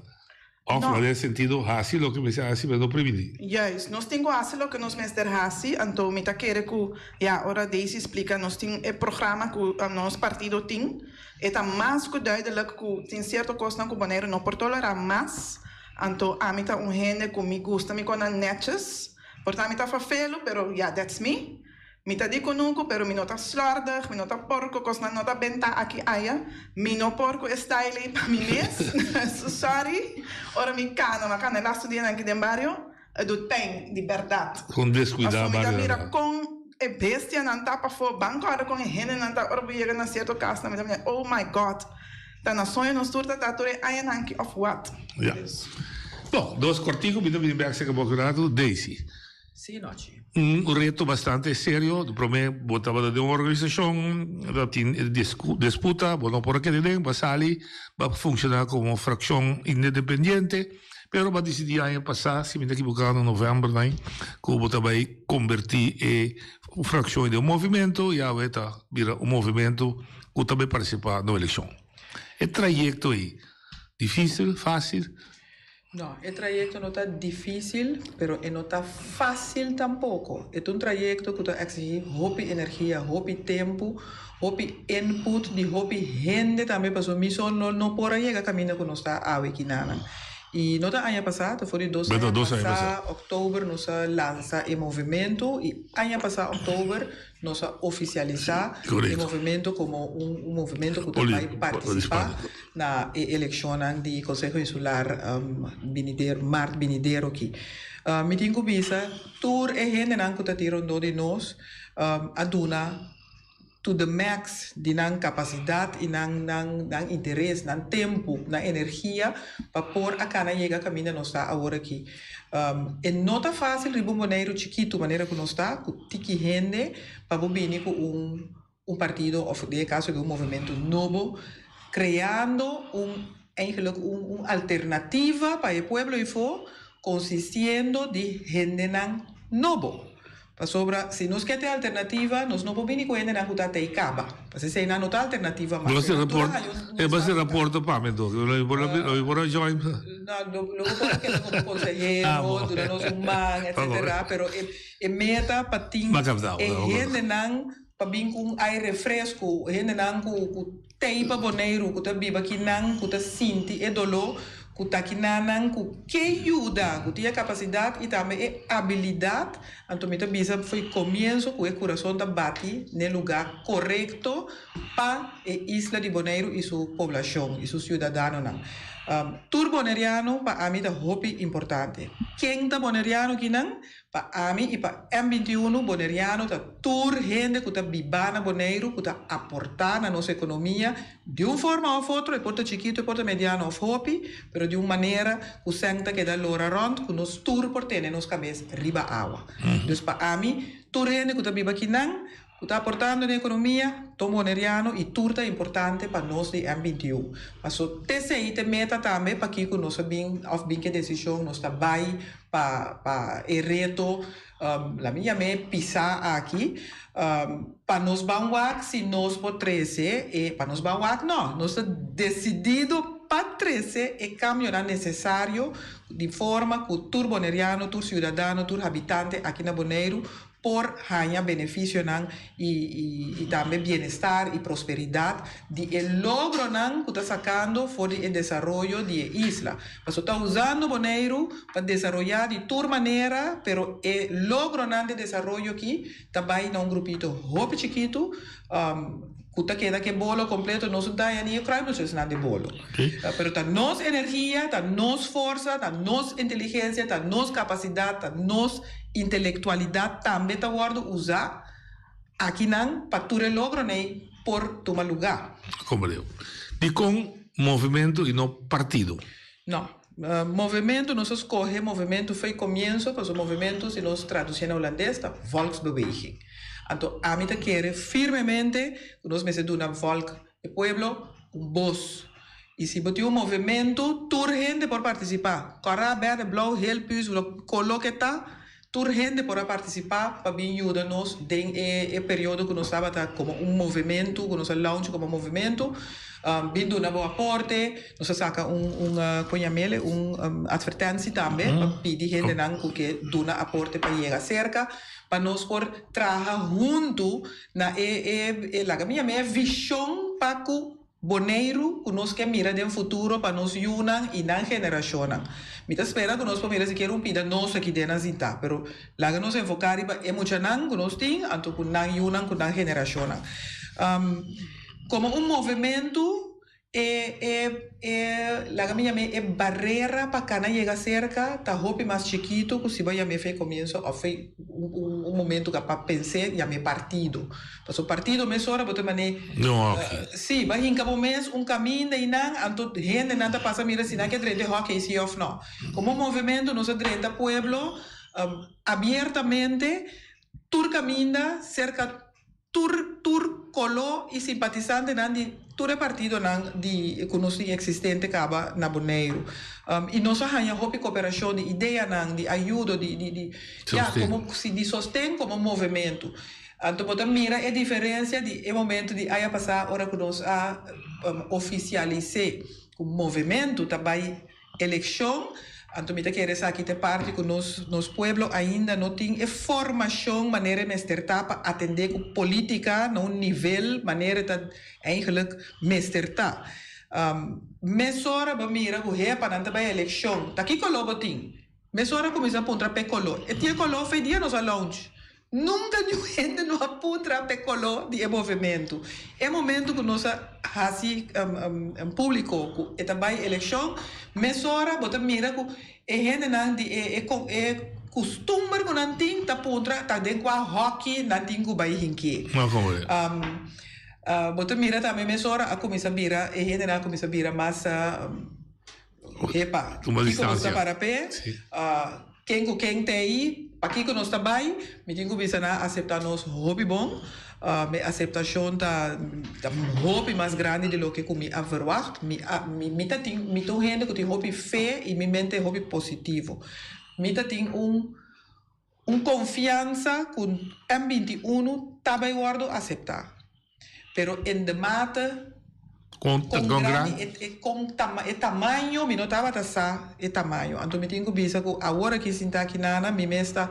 Òf No. den sentido hasi loke mester hasi pero no primintí. Juist, nos tin ku hasi loke nos mester hasi, anto mi ta kere ku ya ora Daisy splika nos tin e programa ku nos partido tin. E ta mas ku duidelijk ku tin sierto kosnan ku Boneiru no por tolerá mas. Anto ami ta un hende ku mi gusta mi konan netjes. Por ta mi ta fafelu, pero ya, that's me. Mi ta di kunuku, pero mi no ta slòrdig, mi no ta porko, kosnan no ta bentá aki aya. Mi no por ku e style ei pa mi mes. So sorry. Ora mi kana, mi a kana e lastu dianan aki den bario, e doet pijn, di bèrdat. Kon deskuidá Pasobra mi ta bario mira nan. kon e bestianan ta pafó, ban kòrda kon e hendenan ta ora bo yega na sierto kasnan, mi ta mira, oh my God, ta na soño nos tur ta ta tur e añanan aki òf wat? Ya. Bon, dos kòrtiku mi ta bini bèk serka bo aki un ratu, Daisy. Sí, Nochi. Un reto bastante serio, di promé bo tabata den un organisashon, ta tin disputa, bo no por a keda den, bo a sali, bo a funshoná komo frakshon independiente. Pero bo a disidí aña pasá, si mi ta ekiboká na novèmber nan, ku bo ta bai kombertí e frakshon den un movimentu i awe ta bira un movimentu ku ta bai partisipá na un elekshon. E trayekto ei, difísil, fásil? No, e trayekto no ta difísil, pero e no ta fásil tampoko. E ta un trayekto ku ta eksigí hopi energia, hopi tempu, hopi input di hopi hende tambe pasobra mi so no no por a yega kaminda ku nos ta awe kinanan. I no ta aña pasá, ta for di dos aña pasá, òktober nos a lansa e movementu i aña pasá òktober nos a ofisialisá e movementu komo un un movementu ku ta bai partisipá na e elekshonnan di Konseho Insular binidero mart binidero aki. Mi tin ku bisa tur e hendenan ku ta tin rondó di nos a duna to the max di nan capacidad y nan nan nan interes, nan tempo, nan energia pa por a cana yega caminda nos ta awor aki. E no ta facil riba un Boneiru chikito manera cu nos ta, cu tiki hende pa bo bini cu un un partido of den e caso aki un movimento nobo creando un eigenlijk un un alternativa pa e pueblo eyfo consistiendo di hendenan nobo. Pasobra si nos ke tin alternativa, nos no por bini ku hendenan ku ta tei kaba. Pasobra esei nan no ta alternativa mas. Lo hasi raport, e bo hasi raporto pa mi entonces. Lo mi por lo mi por a join. No, lo lo bo por a keda komo konsehero, duna nos un man, etcetera. Pero e e meta pa tin e hendenan pa bin ku un aire fresku, hendenan ku ku Tei pa Boneiru ku ta biba kinan, ku ta sinti e doló, ku ta kinanan ku ke yuda, ku tin e kapasidat i tambe e abilidat, anto mi ta bisa fo'i komienso ku e kurason ta bati n'e lugá korekto pa e isla di Boneiru i su poblashon i su siudadanonan. Tur boneriano pa ami ta hopi importante. Ken ta boneriano kinan? Pa ami i pa M 21, Boneriano ta tur hende ku ta bibá na Boneiru ku ta aportá na nos ekonomia di un forma òf otro, e por ta chikitu, e por ta mediano òf hopi, pero di un manera ku sèn ta keda lora rònt ku nos tur por tene nos kabes riba awa. Dus pa ami, tur hende ku ta biba akinan, Ku ta aportando den ekonomia, ton boneriano i tur ta importante pa nos di M 21. Paso t'esei t'e meta tambe pakiko nos a bin òf bin k'e desishon nos ta bai pa pa e reto la mi yam'é pisá aki pa nos ban wak si nos por trese e pa nos ban wak no nos ta desidido pa trese e kambionan nesesario di forma ku tur boneriano tur siudadano tur habitante aki na Boneiru por haña benefisionan i i tambe bienestar i prosperidat di e logronan ku ta sakando for di e desaroyo di e isla. Pasobra ta usando Boneiru pa desaroyá di tur manera, pero e logronan di desaroyo aki ta bai na un grupito hopi chikitu. Ku ta keda ku e bolo kompleto, nos no ta haña ni e kruimeltjesnan di bolo. Pero ta nos energia, ta nos forsa, ta nos inteligensia, ta nos kapasidat, ta nos intelektualidat tambe ta wòrdu usá akinan pa tur e logronan ei por tuma lugá. Komprendé. Dikon movementu i no partido? No. Movementu, nos a skohe movementu fo'i komienso, pasobra movementu si nos tradusié na hulandes ta volksbeweging. Anto ami ta kere firmemente ku nos mester duna volk, e pueblo, un bos. I si bo tin un movementu, tur hende por partisipá. Kòrá, bèrdè, blou, hel, püs, koló ke ta, Tur hende por a partisipá pa bin yuda nos den e periodo ku nos tabata komo un movementu, ku nos a launch komo movementu. Bin duna bo aporte. Nos a saka un un kon yam'el un atvertensi tambe pa pidi hendenan ku ke duna aporte pa yega serka pa nos por traha huntu na e e laga mi yam'é vishon pa ku Boneiru ku nos ke mira den futuro pa nos yunan i nan generashonnan. Mi ta spera ku nos por mira sikiera un pida nos aki den nan sintá, pero laga nos enfoká riba e muchanan ku nos tin anto ku nan yunan ku nan generashonnan. Komo un movementu e e e laga mi yam'é e barera pa kana yega serka ta hopi mas chikitu ku si bo yam'é fe komienso òf fe un un momentu ka pa pens'é yam'é partido. Paso partido mesora bo ta mane. No hockey. Si, bo a hinca bo mes un caminda y nan, anto hendenan ta pasa mira si nan ke drenta e hockey si of no. Como movimento nos a drenta pueblo abiertamente tur caminda cerca tur tur colo y simpatisantenan di tur e partidonan di cu nos tin existente caba na Boneiru. Y nos a haya hopi cooperacion di ideanan, di ayudo, di di di ya como si di sosten como movimento. Anto bo ta mira e diferencia di e momento di aña pasa ora cu nos a oficialise cu movimento ta bay eleccion, anto mi ta kere esaki ta e parti cu nos nos pueblo ainda no tin e formacion manera e mester ta pa atende cu politica na un nivel manera e ta eigenlijk mester ta. Mesora bo mira cu hepa nan ta bay eleccion, ta kico lo bo tin? Mesora cuminsa puntra p'e color. E tin e color fe dia nos a launch. Nunka niun hende no a puntra p'e koló di e movementu. E momentu ku nos a hasi públiko ku e ta bai elekshon, mesora bo ta mira ku e hendenan di e e kustumber ku nan tin ta puntra ta den kua hòki nan tin ku bai hinkié. Bo ta mira tambe mesora a kuminsá bira e hendenan a kuminsá bira mas Epa, Tuma kiko nos ta distancia. para p'e? Sí. Ah, ken ku ken ta ei? Pakiko nos ta bai? Mi tin ku bisa nan aseptá nos hopi bon. Ah, mi aseptashon ta ta hopi mas grandi di loke ku mi a verwagt. Mi a mi mi ta tin mi ta un hende ku tin hopi fe i mi mente hopi positivo. Mi ta tin un un konfiansa ku M 21 ta bai wòrdu aseptá. Pero en de mate Kon kon kon grandi gran? e e kon tama e tamaño mi no tabata sa e tamaño. Anto mi tin ku bisa ku awor aki sinta aki nana mi mes ta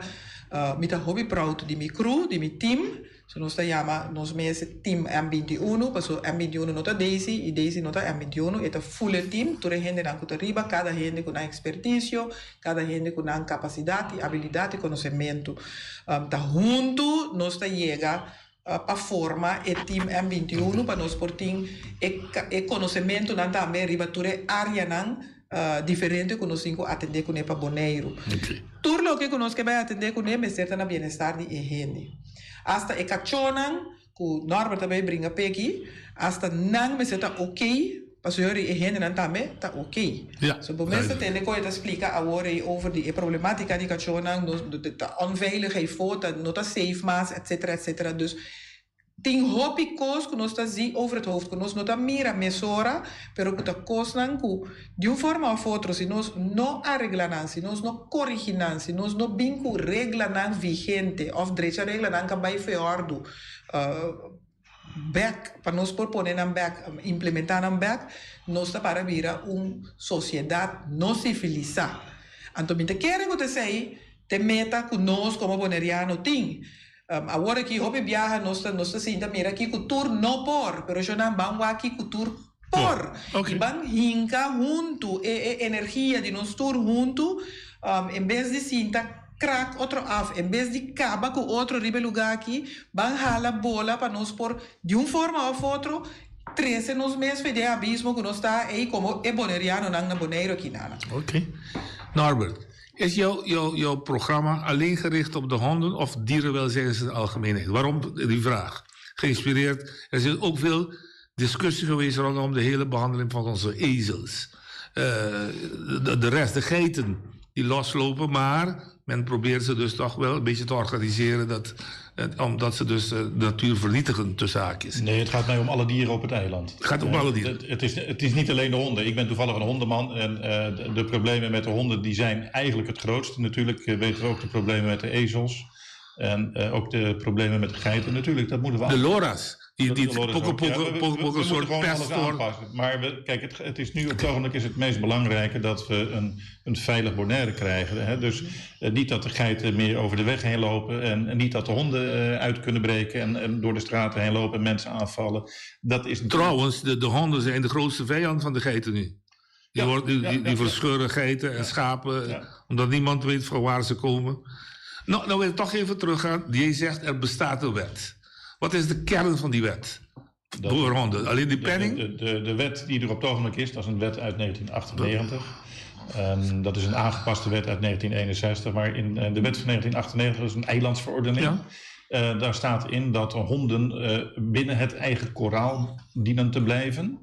mi ta hopi proud di mi crew, di mi team. So nos ta yama nos mes team M 21 paso M 21 no ta Daisy i Daisy no ta M 21 e ta full e team tur e hendenan ku ta riba kada hende ku nan ekspertisio, kada hende ku nan kapasidat i abilidat i konosementu. Ta huntu nos ta yega pa forma e team M 21 pa nos por tin e e konosementunan tambe riba tur e areanan diferente ku nos tin ku atendé kuné pa Boneiru. Tur loke ku nos ke bai atendé kuné mester ta na bienestar di e hende. Asta e kachónan ku Norbert ta bai bringa p'e aki, asta nan mester ta okey pasobra e hendenan tambe ta okey. So bo mes ta tende kon e ta splika awor ei over di e problematika di kachónan, nos ta onveilig ei fo, ta no ta safe mas etcetera etcetera. Dus tin hopi kos ku nos ta zi over het hoofd, ku nos no ta mira mesora, pero ku ta kosnan ku di un forma òf otro si nos no aregla nan, si nos no korigi nan, si nos no bin ku reglanan vigente òf drecha reglanan ka bai fe òrdu bèk pa nos por pone nan bèk, implementá nan bèk, nos ta para bira un sosiedat no sivilisá. Anto mi ta kere ku ta esei t'e meta ku nos komo boneriano tin. Awor aki hopi biaha nos ta nos ta sinta mira kico tur no por, pero eshonan ban wak kico tur por. Y ban hinca hunto e e energia di nos tur hunto en bes di sinta. Krak otro af. En bes di kaba ku otro riba e lugá aki, ban hala bola pa nos por, di un forma òf otro, trese nos mes fe den e abismo ku nos ta ei komo e bonerianonan na Boneiru aki nana. Oké. Norbert, is jouw, jouw, jouw programma alleen gericht op de honden of dierenwelzijn in zijn algemeenheid? Waarom die vraag? Geïnspireerd, er is ook veel discussie geweest rondom de hele behandeling van onze ezels. Eh, de, de rest, de geiten die loslopen, maar men probeert ze dus toch wel een beetje te organiseren, dat, eh, omdat ze dus eh, de natuur vernietigen tussen haakjes. Nee, het gaat mij om alle dieren op het eiland. Het gaat om alle dieren. Het, het, is, het is niet alleen de honden. Ik ben toevallig een hondenman en de, de problemen met de honden die zijn eigenlijk het grootste. Natuurlijk weten we ook de problemen met de ezels. En ook de problemen met de geiten. Natuurlijk, dat moeten we De lora's. Die, die de lora's pokken, ook. Ja, pokken, pokken, we een moeten soort gewoon alles pest voor. aanpassen. Maar we, kijk, het is nu op het ogenblik is het meest belangrijke dat we een veilig Bonaire krijgen. Hè? Dus niet dat de geiten meer over de weg heen lopen en niet dat de honden uit kunnen breken en door de straten heen lopen en mensen aanvallen. Dat is natuurlijk Trouwens, de honden zijn de grootste vijand van de geiten nu. Die, worden, die, die, die verscheuren geiten en schapen, omdat niemand weet van waar ze komen. Nou, nou wil ik toch even teruggaan. Jij zegt er bestaat een wet. Wat is de kern van die wet? Voor honden. Alleen die penning? De wet die er op het ogenblik is, dat is een wet uit 1998. Dat is een aangepaste wet uit 1961. Maar in de wet van 1998, dat is een eilandsverordening. Daar staat in dat honden binnen het eigen koraal dienen te blijven.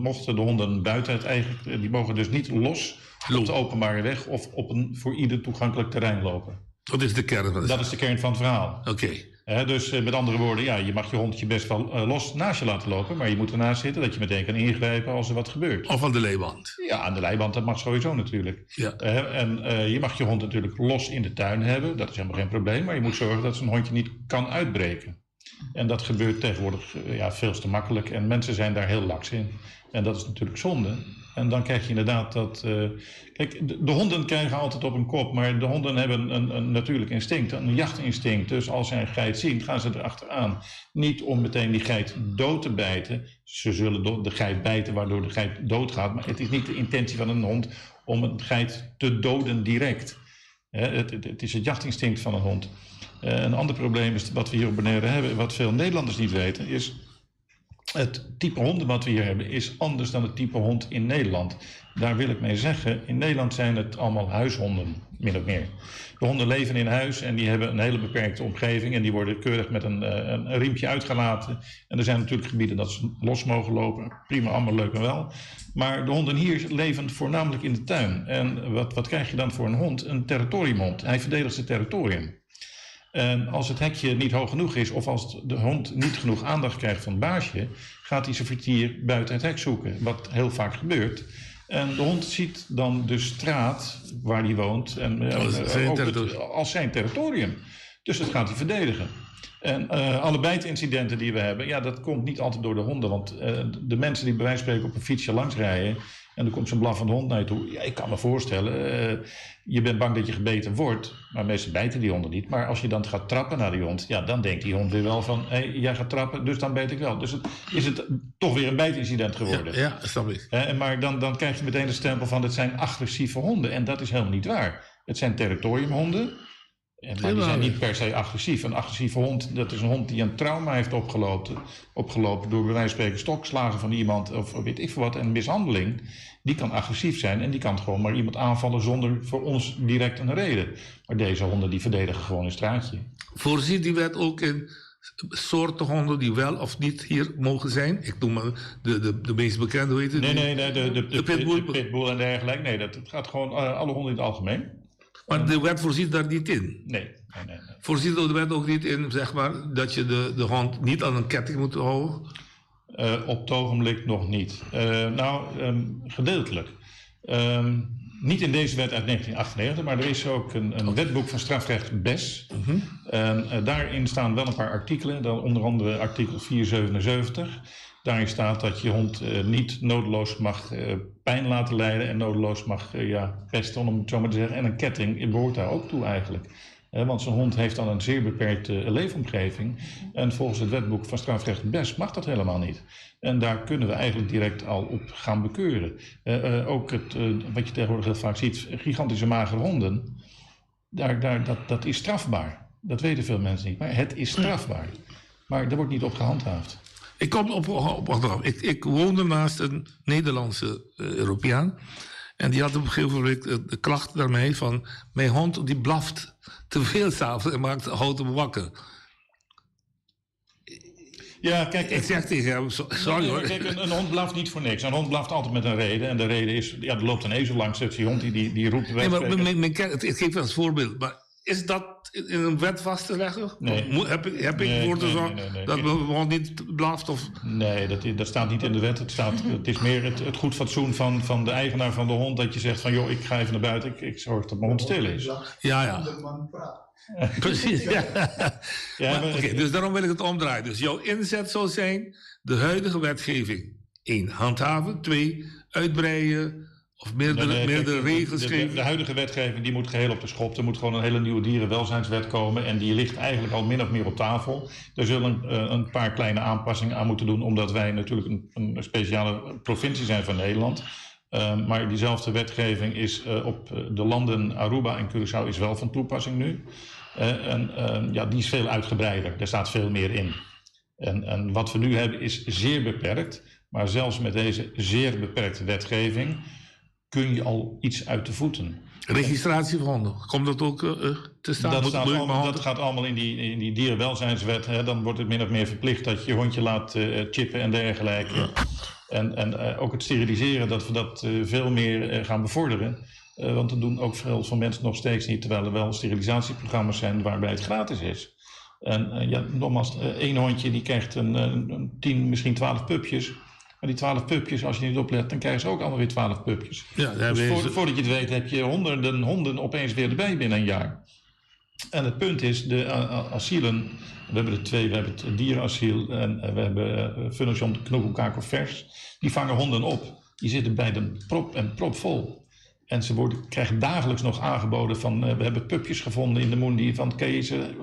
Mochten de honden buiten het eigen... Die mogen dus niet los op de openbare weg of op een voor ieder toegankelijk terrein lopen. Dat is de kern van het Dat is de kern van het verhaal. Oké. Dus met andere woorden, ja, je mag je hondje best wel los naast je laten lopen, maar je moet ernaast zitten dat je meteen kan ingrijpen als er wat gebeurt. Of aan de leiband. Ja, aan de leiband, dat mag sowieso natuurlijk. Ja. En je mag je hond natuurlijk los in de tuin hebben, dat is helemaal geen probleem, maar je moet zorgen dat zo'n hondje niet kan uitbreken. En dat gebeurt tegenwoordig veel te makkelijk en mensen zijn daar heel laks in. En dat is natuurlijk zonde. En dan krijg je inderdaad dat... kijk, de honden krijgen altijd op hun kop, maar de honden hebben een natuurlijk instinct, een jachtinstinct. Dus als zij een geit zien, gaan ze erachteraan. Niet om meteen die geit dood te bijten. Ze zullen de geit bijten waardoor de geit doodgaat. Maar het is niet de intentie van een hond om een geit te doden direct. Hè, het is het jachtinstinct van een hond. Een ander probleem is wat we hier op Bonaire hebben, wat veel Nederlanders niet weten, is... Het type honden wat we hier hebben is anders dan het type hond in Nederland. Daar wil ik mee zeggen, in Nederland zijn het allemaal huishonden, min of meer. De honden leven in huis en die hebben een hele beperkte omgeving en die worden keurig met een riempje uitgelaten. En er zijn natuurlijk gebieden dat ze los mogen lopen. Prima, allemaal leuk en wel. Maar de honden hier leven voornamelijk in de tuin. En wat krijg je dan voor een hond? Een territoriumhond. Hij verdedigt zijn territorium. En als het hekje niet hoog genoeg is of als de hond niet genoeg aandacht krijgt van het baasje, gaat hij zijn vertier buiten het hek zoeken, wat heel vaak gebeurt. En de hond ziet dan de straat waar hij woont en Als zijn ook het, territorium. als zijn territorium. Dus dat gaat hij verdedigen. En alle bijtincidenten die we hebben, dat komt niet altijd door de honden. Want de mensen die bij wijze van spreken op een fietsje langs rijden en er komt zo'n blaffende hond naar je toe. Ja, ik kan me voorstellen, je bent bang dat je gebeten wordt, maar meestal bijten die honden niet. Maar als je dan gaat trappen naar die hond, dan denkt die hond weer wel van, hé, hey, jij gaat trappen, dus dan bijt ik wel. Dus het is het toch weer een bijtincident geworden. Ja, ja, snap ik. Maar dan krijg je meteen de stempel van, het zijn agressieve honden. En dat is helemaal niet waar. Het zijn territoriumhonden. Maar die zijn niet per se agressief. Een agressieve hond, dat is een hond die een trauma heeft opgelopen door bij wijze van spreken stokslagen van iemand of weet ik veel wat, en mishandeling. Die kan agressief zijn en die kan gewoon maar iemand aanvallen zonder voor ons direct een reden. Maar deze honden die verdedigen gewoon een straatje. Voorziet die wet ook in soorten honden die wel of niet hier mogen zijn? Ik noem maar de meest bekende, hoe heet het? Nee, nee, nee, De pitbull. de pitbull en dergelijke. Nee, dat gaat gewoon alle honden in het algemeen. Maar de wet voorziet daar niet in? Nee, nee, nee, nee. Voorziet de wet ook niet in, dat je de hond niet aan een ketting moet houden? Op het ogenblik nog niet. Gedeeltelijk. Niet in deze wet uit 1998, maar er is ook een wetboek van strafrecht BES. En daarin staan wel een paar artikelen, dan onder andere artikel 477. Daarin staat dat je hond niet nodeloos mag pijn laten lijden en nodeloos mag pesten, om het zo maar te zeggen. En een ketting behoort daar ook toe eigenlijk. Want zo'n hond heeft dan een zeer beperkte leefomgeving. En volgens het wetboek van strafrecht BES mag dat helemaal niet. En daar kunnen we eigenlijk direct al op gaan bekeuren. Ook het, wat je tegenwoordig heel vaak ziet, gigantische magere honden. Daar, daar, dat, dat is strafbaar. Dat weten veel mensen niet, maar het is strafbaar. Maar daar wordt niet op gehandhaafd. Ik kom op, op, op ik, ik woonde naast een Nederlandse uh, Europeaan. En die had op een gegeven moment de klacht naar mij van... mijn hond die blaft te veel s'avonds en maakt, houdt hem wakker. Ja, kijk... Ik zeg tegen hem, sorry nee, hoor. Kijk, een, een, hond blaft niet voor niks. Een hond blaft altijd met een reden. En de reden is, ja, er loopt een ezel langs, dus die hond die, die, die roept... Nee, maar mijn, mijn, ik geef als voorbeeld. Maar is dat in een wet vast te leggen? Nee. Heb ik, heb ik nee, woorden nee, zo nee, nee, dat mijn hond niet blaft? Of? Nee, dat, dat staat niet in de wet. Het, staat, het is meer het, het goed fatsoen van, van de eigenaar van de hond... dat je zegt van, joh, ik ga even naar buiten, ik, ik zorg dat mijn hond stil is. Ja, ja. Precies, ja. ja maar, Oké, dus daarom wil ik het omdraaien. Dus jouw inzet zou zijn de huidige wetgeving. Eén, handhaven. Twee, uitbreiden. Of meerdere, nee, nee, meerdere kijk, regels de, de, geven. De, huidige wetgeving die moet geheel op de schop. Er moet gewoon een hele nieuwe dierenwelzijnswet komen. En die ligt eigenlijk al min of meer op tafel. Er zullen een, een paar kleine aanpassingen aan moeten doen. Omdat wij natuurlijk een, een speciale provincie zijn van Nederland. Uh, maar diezelfde wetgeving is uh, op de landen Aruba en Curaçao is wel van toepassing nu. Uh, en ja, die is veel uitgebreider. Daar staat veel meer in. En, en wat we nu hebben is zeer beperkt. Maar zelfs met deze zeer beperkte wetgeving kun je al iets uit de voeten. Registratie van honden, komt dat ook uh, te staan? Dat, Moet, staat moet allemaal, dat gaat allemaal in die, in die dierenwelzijnswet. Hè. Dan wordt het min of meer verplicht dat je je hondje laat uh, chippen en dergelijke. Ja. En, en uh, ook het steriliseren, dat we dat veel meer gaan bevorderen. want dat doen ook veel van mensen nog steeds niet, terwijl er wel sterilisatieprogramma's zijn waarbij het gratis is. En ja, nogmaals, één hondje die krijgt een, een, een 10, misschien 12 pupjes. Maar die 12 pupjes, als je niet oplet, dan krijgen ze ook allemaal weer 12 pupjes. Ja, dus voor, voordat je het weet heb je honderden honden opeens weer erbij binnen een jaar. En het punt is, de uh, asielen, we hebben er twee, we hebben het dierenasiel en we hebben uh, Fundación Knoekelkakel Vers. Die vangen honden op. Die zitten bij de prop en prop vol. En ze worden, krijgen dagelijks nog aangeboden van, uh, we hebben pupjes gevonden in de Moendi, van kan je ze,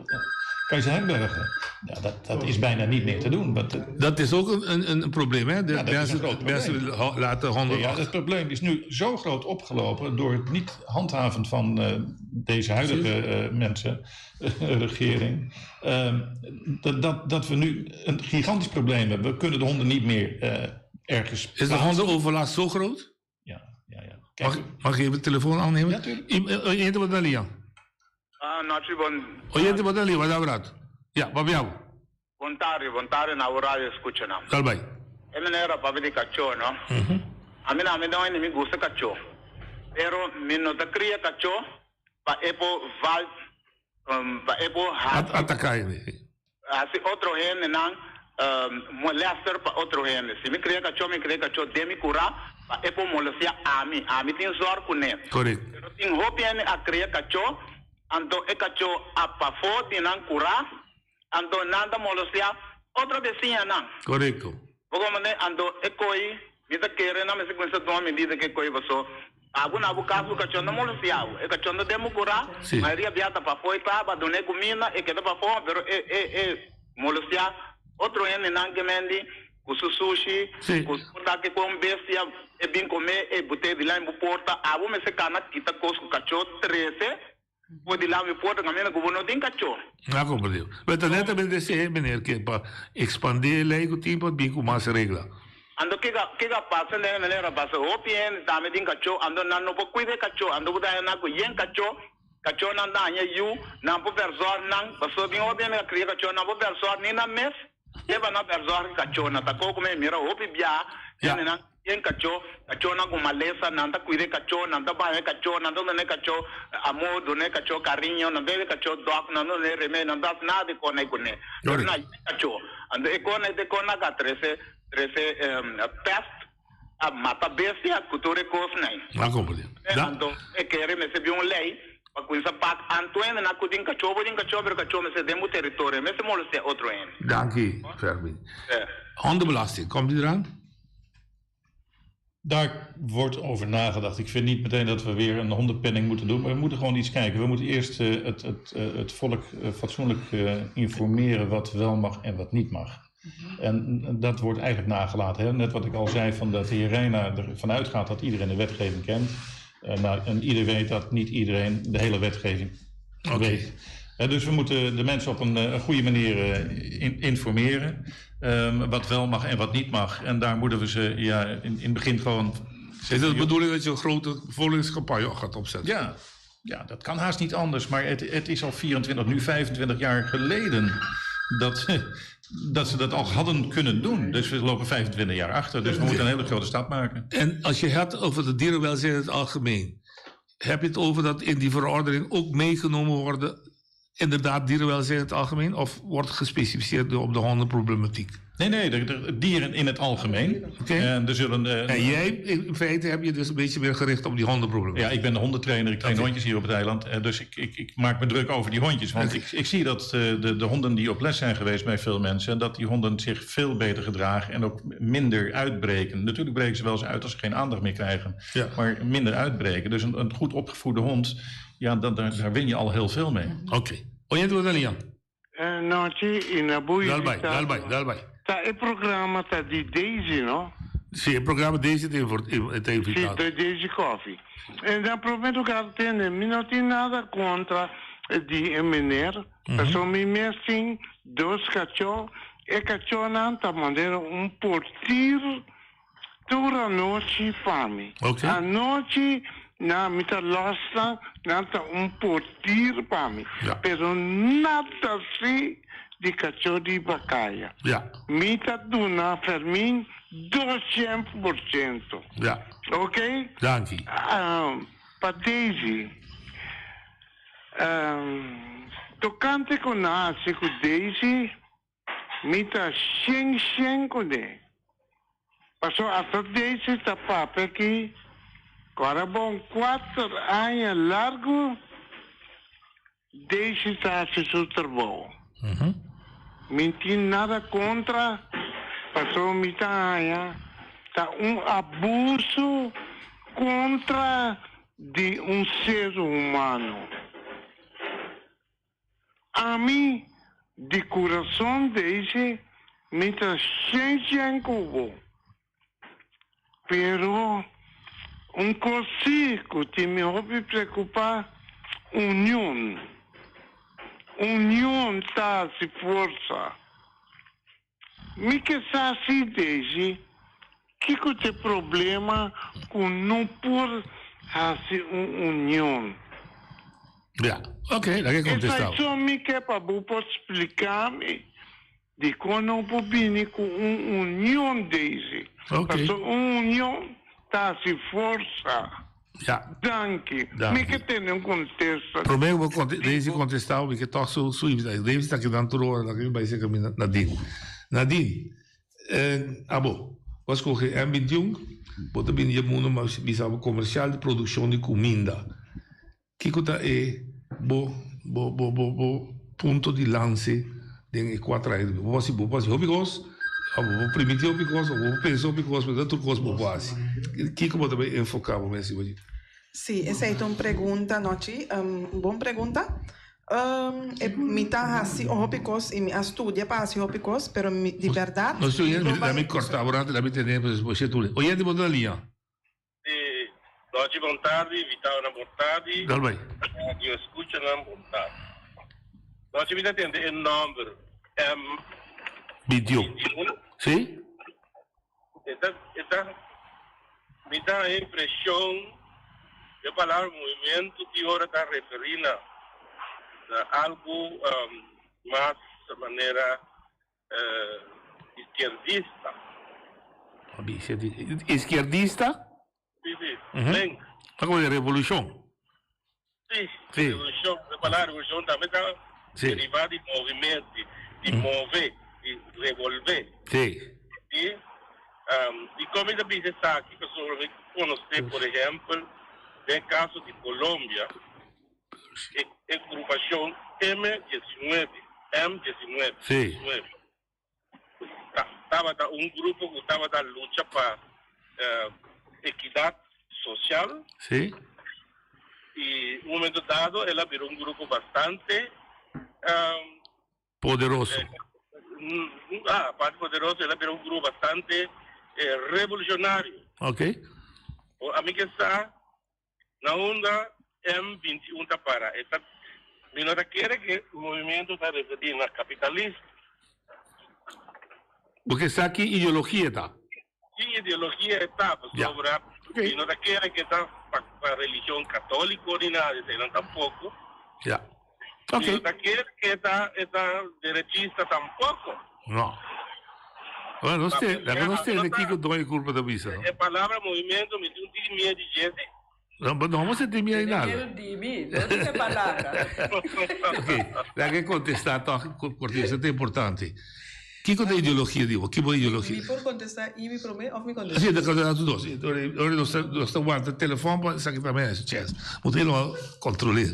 kan je ze herbergen? Ja, dat, dat is bijna niet meer te doen. Want, dat is ook een, een, een probleem, hè? De ja, dat mensen, is een groot probleem. Mensen laten honden ja, het probleem is nu zo groot opgelopen door het niet handhaven van uh, deze huidige uh, mensen, uh, regering, dat, dat, dat we nu een gigantisch probleem hebben. We kunnen de honden niet meer ergens. Is de hondenoverlast zo groot? Ja, ja, ja. Kijk, mag, mag ik even de telefoon aannemen? Ja, tuurlijk. Oyente Badalia. Ah, nochi bon. Oyente Badalia, wat abrat? Ja, Babiao. Bon tarde, bon tarde na horario escucha na. Dalbay. E menera papi di cachó, no? Mm -hmm. A mi na mi no mi gusta cachó. Pero mi no ta cria cachó pa epo val um, pa epo At atacar. Así otro gente nan um, molester pa otro gente. Si mi cria cachó, mi cria cachó de mi cura pa epo molestia a mi. A mi tin zor kune. Correcto. Pero tin hopi a cria cachó, anto e cachó a pafo di nan cura, anto nanda molestia otra vecina nan. Correcto. Porque mane ando e koi, mi ta kere na me se comienza a tomar medida que koi pasó. Abu na abu caso cachó no molestia, e cachó no demo cura, Sí. maioria viata pa fora tá, ba done comida e queda pa fora, pero e e e molestia otro ene nan que mendi, com su sushi, Sí. com su que com bestia, e bem comer, e botei de lá em porta, abu me se cana quita cosco cachó 13, pode de lá me porta, caminho que não tem cachó. Nou, compreendido. Maar net hebben de meneer, que para expandir lei com tempo, bem com mais regla. Ando que ga que ga pasa ne ne ra pasa opien dame din kacho ando nan no po cuide kacho ando buda na ko yen kacho kacho nan da nya yu nan po verzor nan paso bin opien na cria kacho nan po verzor ni na mes e ba na verzor kacho na ta ko me mira opi bia Ja. ne nan yen kacho kacho nan ko maleza nan ta cuide kacho nan ta ba kacho nan do ne kacho amor do ne kacho cariño nan bebe kacho dog nan no ne reme nan da nada ko ne ko ne Correcto. na kacho ando e ko ne de ko na ka 13 13 um, pest a mata bestia cultura kosnai. Nou, compreendido. Anto e kere me se bi un lei pa kuinsa pak antoine na kudin kacho bodin kacho pero kacho me se demu territorio me se moleste otro en. Dank u, Fermin. Eh. Hondenbelasting, komt die eraan? Daar wordt over nagedacht. Ik vind niet meteen dat we weer een hondenpenning moeten doen, maar we moeten gewoon iets kijken. We moeten eerst eh, het, het, eh, het volk eh, fatsoenlijk eh, informeren wat wel mag en wat niet mag. En dat wordt eigenlijk nagelaten. Hè? Net wat ik al zei, van dat de heer Reina ervan uitgaat dat iedereen de wetgeving kent. Eh, nou, en ieder weet dat niet iedereen de hele wetgeving Weet. Dus we moeten de mensen op een, een goede manier in, informeren. Um, wat wel mag en wat niet mag. En daar moeten we ze ja, in, in het begin gewoon... Is het de bedoeling dat je een grote voorlichtingscampagne gaat opzetten? Ja, ja, dat kan haast niet anders. Maar het, het is al 24, nu 25 jaar geleden dat, dat ze dat al hadden kunnen doen. Dus we lopen 25 jaar achter. Dus we moeten een hele grote stap maken. En als je het over het dierenwelzijn in het algemeen... heb je het over dat in die verordening ook meegenomen worden... inderdaad dierenwelzijn in het algemeen? Of wordt gespecificeerd op de hondenproblematiek? Nee, nee, de, de dieren in het algemeen. Okay. En, er zullen, uh, en jij, in feite, heb je dus een beetje meer gericht op die hondenproblematiek. Ja, ik ben de hondentrainer. Ik train okay. hondjes hier op het eiland. Uh, dus ik, ik, ik maak me druk over die hondjes. Want okay. ik, ik zie dat uh, de, de honden die op les zijn geweest bij veel mensen... dat die honden zich veel beter gedragen en ook minder uitbreken. Natuurlijk breken ze wel eens uit als ze geen aandacht meer krijgen. Ja. Maar minder uitbreken. Dus een, een goed opgevoede hond, ja, dat, daar, daar win je al heel veel mee. Oké. Okay. Oyente Jan. Nochi in Abuja. Dal bai, dal bai, dal bai. Ta e programa ta di Daisy, no? Si, e programa Daisy ta invitado. Si, Daisy Coffee. En dan promé lugar tende, mi no tin nada kontra di e meneer, pasobra mi mes tin dos kachó, e kachónan ta manera un portir tur anochi pa mi. Anochi nan mi ta lòs nan, nan ta un portir pa mi. Pero nada si di kachó di bakaya. Mi ta duna Fermin 200 por ciento. Ok? Danki. Pa Daisy. Tokante ku nan hasi ku Daisy, Mi ta shen shen kuné. Paso ata Daisy ta papia aki ku ara bon kuater aña largu Daisy ta hasi su trabou. Mi tin nada kontra paso mi ta haña ta un abuso kontra di un ser humano. Ami di kurason Daisy mi ta shen shen ku bo. Pero un kos si ku tin mi hopi preokupá, union. Union ta hasi forsa. Mi ke sa si Daisy kiko ta e problema ku no por hasi un union. Ya, ok, laga e kontestá. Esei so mi ke pa bo por splika mi dikon no por bini ku un union Daisy. Ok. Pasobra un union ta hasi forsa. Ya. Danki. Mi ke tene un kontesta. Prome ku bo konte, Daisy kontestá bo, mi ke tòg su su invitashon. Daisy ta kinan tur ora, laga mi bai serka mi Nadine. Nadine, abo, bo a skohe M 21, bo ta bini dje mundu mas bisa bo komersial di produkshon di kuminda. Kiko ta e bo bo bo bo bo punto di lanse den e kuater aña? Bo por hasi bo por hasi hopi kos, òf bo por primiti hopi kos, òf bo por pensa hopi kos, pero ta tur kos bo por hasi. Kiko bo ta bay enfoká bo mes riba dje? Sí, esei ta un pregunta, Nochi. Un bon pregunta. E mi ta hasi hopi kos i mi a studia pa hasi hopi kos, pero mi di bèrdat No, mi no bai. Lami kòrta bo rato, lami tene, bo shete un. Oyente bo ta na liña. Si, nochi bon tardi, invitadonan bon tardi, Dal bai. radio escuchanan bon tardi. Nochi mi ta tende e nomber M. 21. 21. Si? E ta, e ta, mi ta haña impresion e palabra movimiento ki ora ta referi na, na algo mas manera Izquierdista. Izquierdista? Si, si. Link. Ta como di revolucion. Si, revolucion. E palabra revolucion tambe ta deriva di movimento, di move, di revolve. Si. Si. Dikon mi ta bisa esaki? Pasobra mi konosé, por ehèmpel, den kaso di Colombia, e e grupashon M 19, M 19, Sí. 19, ta tabata un grupo ku tabata lucha pa ekidat sosial. Sí. I un momento dado el a bira un grupo bastante Poderoso. Ah, aparte poderoso, el a bira un grupo bastante revolucionario. Ok. Ami ke sa Na unda M 21 ta para? E ta Mi no ta kere ku movimiento ta referí na kapitalismo. Bo ke sa ki ideologia ta? Ki ideologia e ta, pasobra mi no ta kere ke ta pa religion katoliko ni nada di eseinan tampoko. Ya. Mi no ta kere ke ta e ta derechista tampoko. No. Bueno, nos te, laga nos tende kiko Doña Curpa ta bisa. E palabra movimiento mi tin un tiki miedu di dje si. No, no vamos a sentir miedu di nada. Miedu di mi, no di e palabra. Ok, laga e contesta toch, porque eso ta importante. Kiko ta ideologia di bo? Ki bo ideologia? Mi por contesta Ivy prome of mi contesta? Si, ta contesta tur dos. Ora nos ta, nos ta wanta telefon pa esaki tambe a su chens. Bo ta helemaal controle.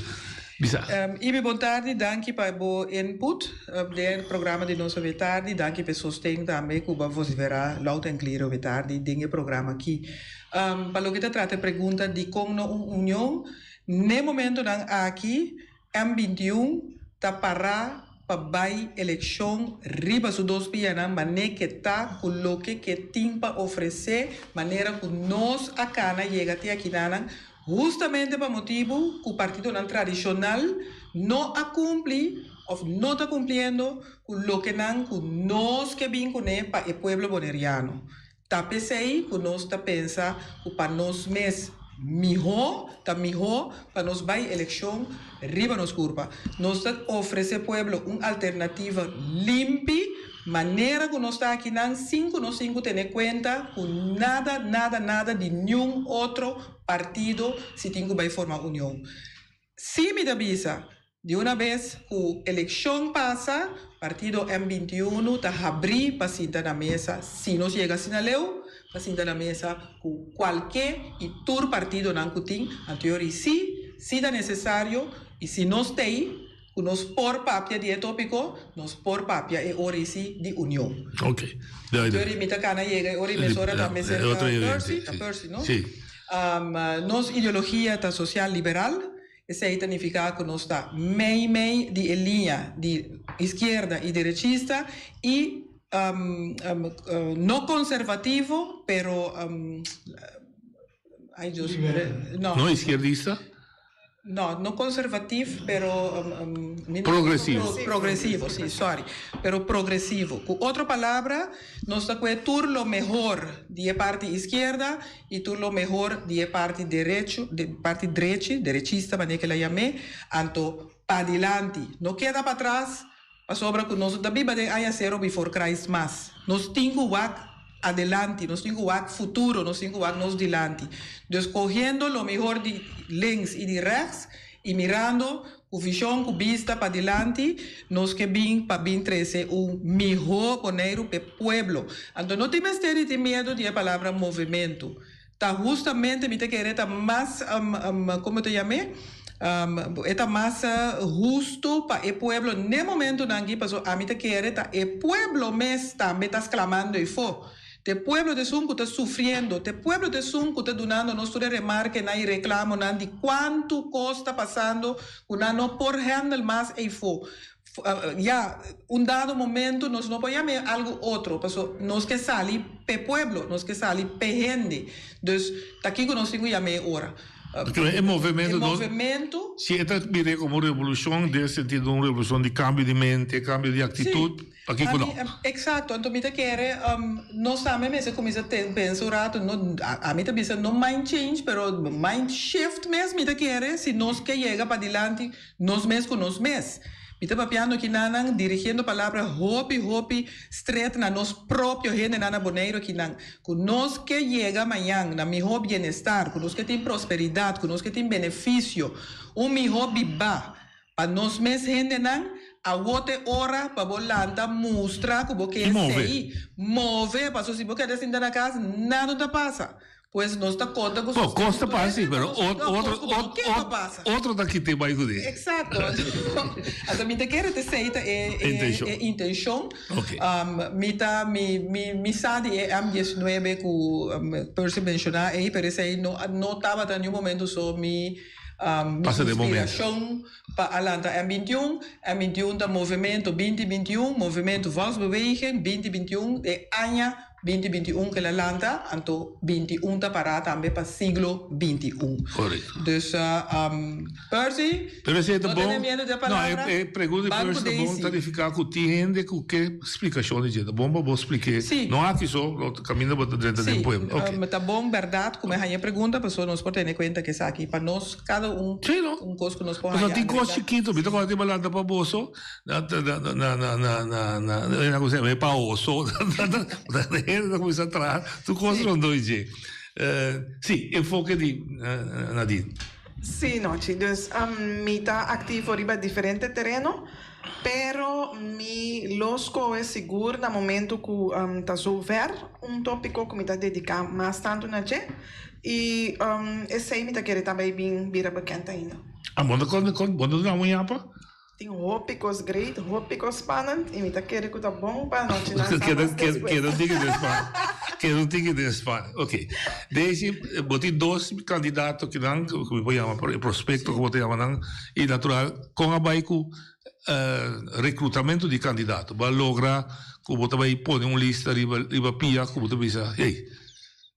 Bisa. Ivy bon tardi, danki pa bo input den e programa di nos awe tardi. Danki pa e sosten tambe cu bo a vocifera loud and clear awe tardi den e programa aki. Pa loke ta trata e pregunta dikon no un union, n'e momentonan aki M 21 ta pará pa bai elekshon riba su dos pianan mané ke ta ku loke ke tin pa ofresé manera ku nos a kana yega te akinanan hustamente pa motibu ku partidonan tradishonal no a kumpli òf no ta kumpliendo ku lokenan ku nos ke bin kuné pa e pueblo boneriano. Ta p'esei ku nos ta pensa ku pa nos mes mihó, ta mihó pa nos bai elekshon riba nos kurpa. Nos ta ofresé pueblo un alternativa limpi, manera ku nos ta akinan sin ku nos tin ku tene kuenta ku nada, nada, nada di niun otro partido si tin ku bai forma union. Sí mi ta bisa, di una bes ku elekshon pasa, partido M 21 ta habrí pa sinta na mesa, si nos yega asina leu, pa sinta na mesa ku kualke i tur partidonan ku tin, anto yori sí, si ta nesesario i si nos t'ei ku nos por papia di e tópiko, nos por papia e ora sí di union. Ok, duidelijk. Anto yori mi ta kana yega e ora i mesora tambe serka Percy, ta Percy no? Sí. Nos ideologia ta social liberal, esei ta nifiká ku nos ta mei mei di e liña di iskierda i derechista i no konservativo pero ay Dios no. No iskierdista? No, no conservatief, pero mi no Progresivo. Progresivo, si, sorry. Pero progresivo. Cu otro palabra, nos ta cue tur lo mehor di e parti izquierda y tur lo mehor di e parti derecho, di parti drechi, derechista manera ke la yam'é, anto padilanti. No keda patras, Pasobra ku nos no ta biba den aña sero before Christ mas. Nos tin ku wak adelanti, nos tin ku wak futuro, nos tin ku wak nos dilanti. Dus kohiendo lo mihor di links i di rechts i mirando ku vishon, ku bista pa dilanti, nos ke bin pa bin trese un mihó Boneiru p'e pueblo. Anto no tin mester di tin miedu di e palabra movementu. Ta hustamente mi ta kere ta mas, como ta yam'é, e ta mas husto pa e pueblo n'e momentonan aki, pasobra ami ta kere ta e pueblo mes tambe ta sklamando efo. T'e pueblo ta esun ku ta sufriendo, t'e pueblo ta esun ku ta dunando nos tur e remarkenan i reklamonan di kuantu kos ta pasando ku nan no por handle mas eifo. Ya, un dado momento nos no por yam'é algu otro, paso nos ke sali p'e pueblo, nos ke sali p'e hende. Dus, ta kiko nos tin ku yam'é e ora? Pasobra e movemento E movemento. Si e ta mir'é komo un revolushon, den sentido un revolushon di kambio di mente, kambio di aktitut, Sí. pakiko no? Ami, eksakto. Anto mi ta kere, nos tambe mester kuminsá pensa un rato, no, ami ta bisa no mind change, pero mind shift mes mi ta kere, si nos ke yega padilanti Nos mes ku nos mes. Mi ta papiando kinanan, dirigiendo palabra hopi, hopi stret na nos propio hendenan na Boneiru akinan, ku nos ke yega mañan na mihó bienestar, ku nos ke tin prosperidat, ku nos ke tin benefisio, un mihó bibá pa nos mes hendenan, awor ta e ora pa bo lanta mustra ku bo ke esei. Move, pasobra si bo keda sinta na kas, nada no ta pasa. Pues nos ta konta ku Bo, kos ta pasa si, pero otro, otro, otro ta kite bai ku di. Exacto. Anto mi ta kere ta esei ta e Intenshon. e intenshon. Ok. Mi ta mi mi mi sa di e M 19 ku Percy menshoná ei, pero esei no no tabata niun momento so mi mi Pasa den momento. inspirashon pa a lanta M 21. M 21 ta movemento 20 21, movemento volksbeweging 20 21, e aña. 2021 ku el a lanta, anto 21 ta pará tambe pa siglo 21. Correcto. Dus Percy, Pero esei ta no bon. tene miedo di e No, palabra. e, e pregunta di Ban ku Percy ta bon, Daisy. ta nifiká ku tin hende ku ke splikashon di dje. Ta bon pa bo splik'é. Sí. No aki so, lo kaminda bo ta drenta den Sí, pueblo. Ok. ta bon bèrdat ku mi haña e pregunta, pasobra nos por tene kuenta ku esaki pa nos kada un un kos ku nos por Pasobra haña tin kos agregá. chikitu, mi ta kòrda tin balanta pa boso, na na na na na na na na ku se yama e pa oso, hende ta kuminsá traha tur kos rondó di dje. Sí, enfoke di Nadine. Sí, Nochi. Dus mi ta aktivo riba diferente tereno, pero mi lo skohe sigur na momento ku ta zover un tópiko ku mi ta dediká mas tantu na dje i esei mi ta kere ta bai bin bira bekend ainda. Ah, bo ta kon kon bo ta duna un yapa? Tin hopi kos great, hopi kos spannend i mi ta kere ku ta bon pa anochi nan sa Keda mas keda despues. keda un tiki den span. Keda un tiki den span. Ok. Daisy, bo tin dos kandidato kinan ku mi por yama e prospekto ku bo ta yama nan i natural kon a bai ku rekrutamentu di kandidato? Bo a logra ku bo ta bai pone un lista riba riba pia ku bo ta bisa hey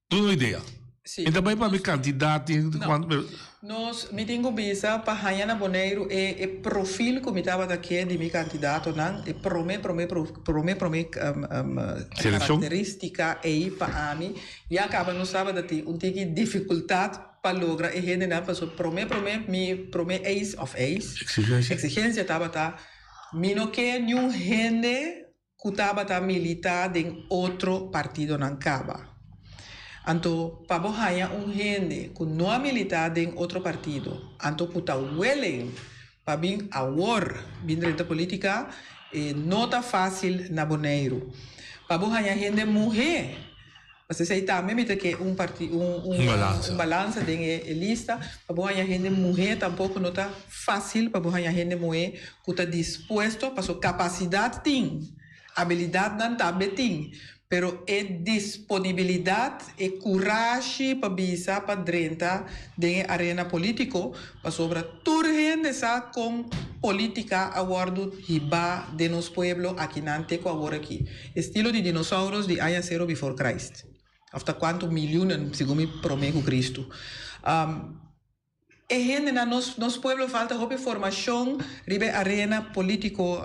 Duna un idea. Sí. Mi ta bai papia kantidat di No. kuantu pero. Nos, mi tin ku bisa pa haña na Boneiru e e profil ku mi tabata ke di mi kandidatonan, e promé promé promé promé Selekshon. karakterístika ei pa ami ya kaba nos tabata tin un tiki difikultat pa logra e hendenan pasobra promé promé mi promé eis òf eis Eksigensia. eksigensia tabata mi no ke niun hende ku tabata militá den otro partidonan kaba. Anto pa bo haña un hende ku no a militá den otro partido, anto ku ta willing pa bin awor bin drenta polítika, e no ta fásil na Boneiru. Pa bo haña hende muhé. Pasobra esei tambe mi ta ke un parti un un Un balansa. un balansa den e e lista. Pa bo haña hende muhé tampoko no ta fásil pa bo haña hende muhé ku ta dispuesto pasobra kapasidat tin, abilidatnan tambe tin, pero e disponibilidat, e kurashi pa bisa pa drenta den e arena polítiko pasobra tur hende sa kon polítika a wòrdu hibá den nos pueblo akinan te ku awor aki. Estilo di dinosauros di aña sero before Christ, of ta cuanto milioenen segun mi prome cu Cristo. E hendenan, nos nos pueblo falta hopi formacion riba e arena politico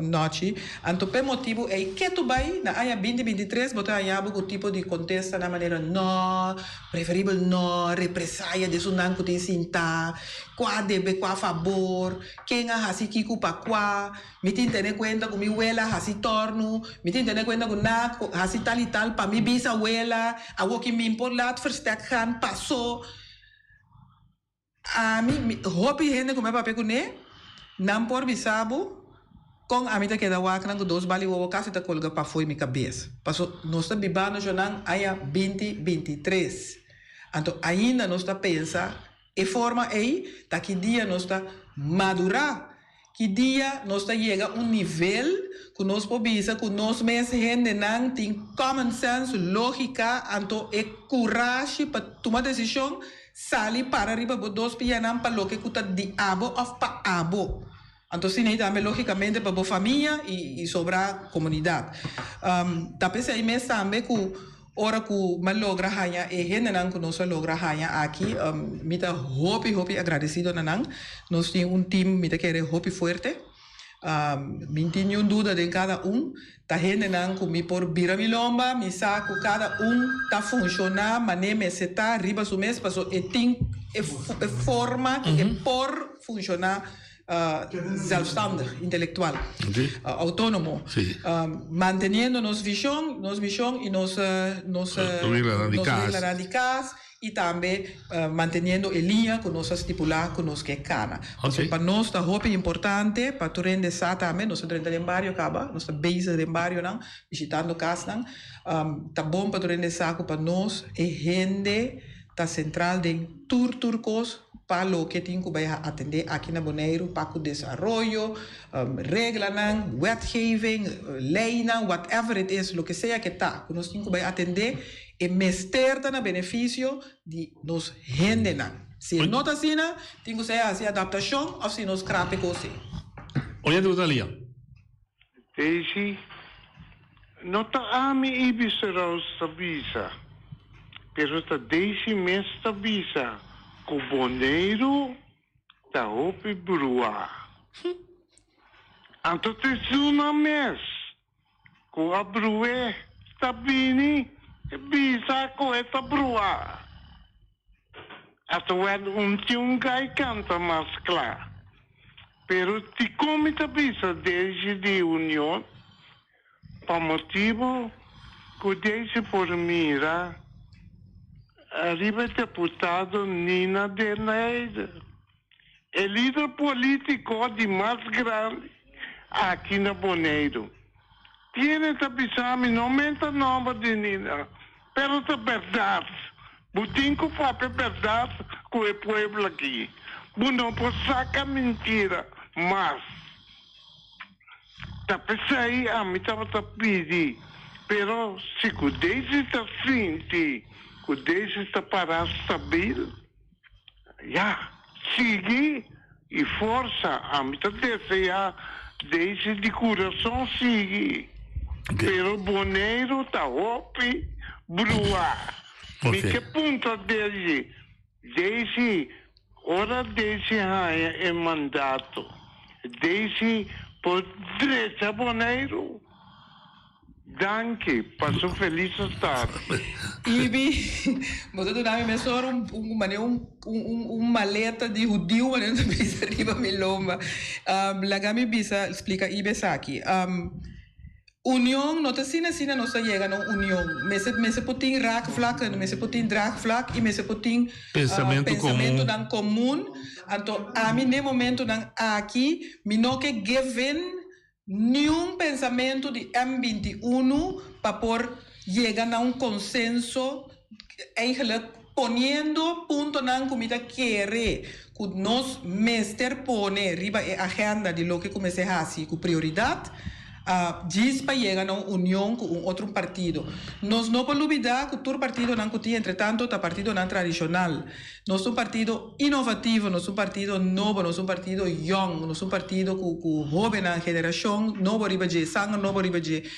nochi, anto p'e motibo ey ketu bay na aña binti 23 bo ta haña bo cu tipo di contestanan manera no, preferibel no, represaya di esunnan cu tin sinta, cua debe cua fabor, ken a haci kico pa cua. Mi tin tene kuenta ku mi wela hasi tòrnu, mi tin tene kuenta ku na hasi tal i tal pa mi bisa wela, awor ki mi por laat verstek gaan paso. Ami, mi, hopi hende ku mi a papia kuné, nan por bisa bo kon ami ta keda wak nan ku dos bali wowo kasi ta kolga pafó i mi kabes. Paso nos ta bibando djonan aña binti 23. Anto ainda nos ta pensa E forma ei ta ki dia nos ta madurá, ki dia nos ta yega un nivel ku nos por bisa ku nos mes hendenan tin common sense, lógika, anto e kurashi pa tuma desishon, sali para riba bo dos pianan pa loke ku ta di abo òf pa abo. Anto asina ei tambe lógikamente pa bo famia i sobra komunidat. Ta p'esei mes tambe ku ora ku mi a logra haña e hendenan ku nos a logra haña aki, mi ta hopi hopi agradesido na nan. Nos tin un tim mi ta kere hopi fuerte. Mi no tin niun duda den kada un. Ta hendenan ku mi por bira mi lomba, mi sa ku kada un ta funshoná manera mester ta riba su mes pasobra e tin e forma ku e por funshoná. Zelfstandig, intelectual, autónomo, manteniendo nos vision, nos mision y nos nos reglanan di cas y tambe manteniendo e liña cu nos a stipula cu nos ke cana. Pasobra pa nos ta hopi importante pa tur hende sa tambe, nos ta drenta den bario caba, nos ta bezig den barionan, bishitando casnan, ta bon pa tur hende sa cu pa nos e hende ta central den tur tur cos. Pa loke tin ku bai a atendé aki na Boneiru pa ku desaroyo, reglanan, wetgeving, leinan, whatever it is, loke sea ke ta ku nos tin ku bai atendé, e mester ta na benefisio di nos hendenan. Si e no ta asina, tin ku sea hasi adaptashon òf si nos krap e kos ei. Oye, Diputado Lia. Daisy. No ta ami Ibis Roos ta bisa, pero ta Daisy mes ta bisa ku Boneiru ta hopi bruá. Anto ta esunnan mes ku a bru'é ta bini bisa ku e ta bruá. Hasta wèl un tin un gai kanta mas kla. Pero dikon mi ta bisa Daisy di Union? Pa motibu ku Daisy por mira riba e deputado Nina den Heijden, e lider polítiko di mas grandi aki na Boneiru. Tiene ta bisa mi no menta nòmber di Nina, pero ta bèrdat. Bo tin ku papia bèrdat ku e pueblo aki. Bo no por saka mintira mas. Ta p'esei ami tabata pidi, pero si ku Daisy ta sinti ku Daisy ta pará stabil, ya, sigui i forsa. Ami ta deseá Daisy di kurason sigui, pero Boneiru ta hopi bruá. Mi ke puntra Daisy, Daisy, ora Daisy haña e mandato, Daisy por drecha Boneiru? Danki, pasa un felis tardi. Ibi, bo ta duna mi mesora un un manera un un un maleta di hudiu manera ta bisa riba mi lomba. Laga mi bisa splika Ibi esaki. Union no ta asina asina nos ta yega na un union. Mester mester por tin raakvlakken, mester por tin draagvlak y mester por tin Pensamentu komun. pensamentonan komun. Anto ami n'e momentonan aki mi no ke give in niun pensamentu di M 21 pa por yega na un konsenso eigenlijk poniendo puntonan ku mi ta kere ku nos mester pone riba e agenda di loke ku mester hasi ku prioridat, djis pa yega na un union ku un otro partido. Nos no por lubida ku tur partidonan ku tin entretanto ta partidonan tradishonal. Nos ta un partido inovativo, nos ta un partido nobo, nos ta un partido yong, nos ta un partido ku ku hobennan, generashon nobo riba dje, sanger nobo riba dje.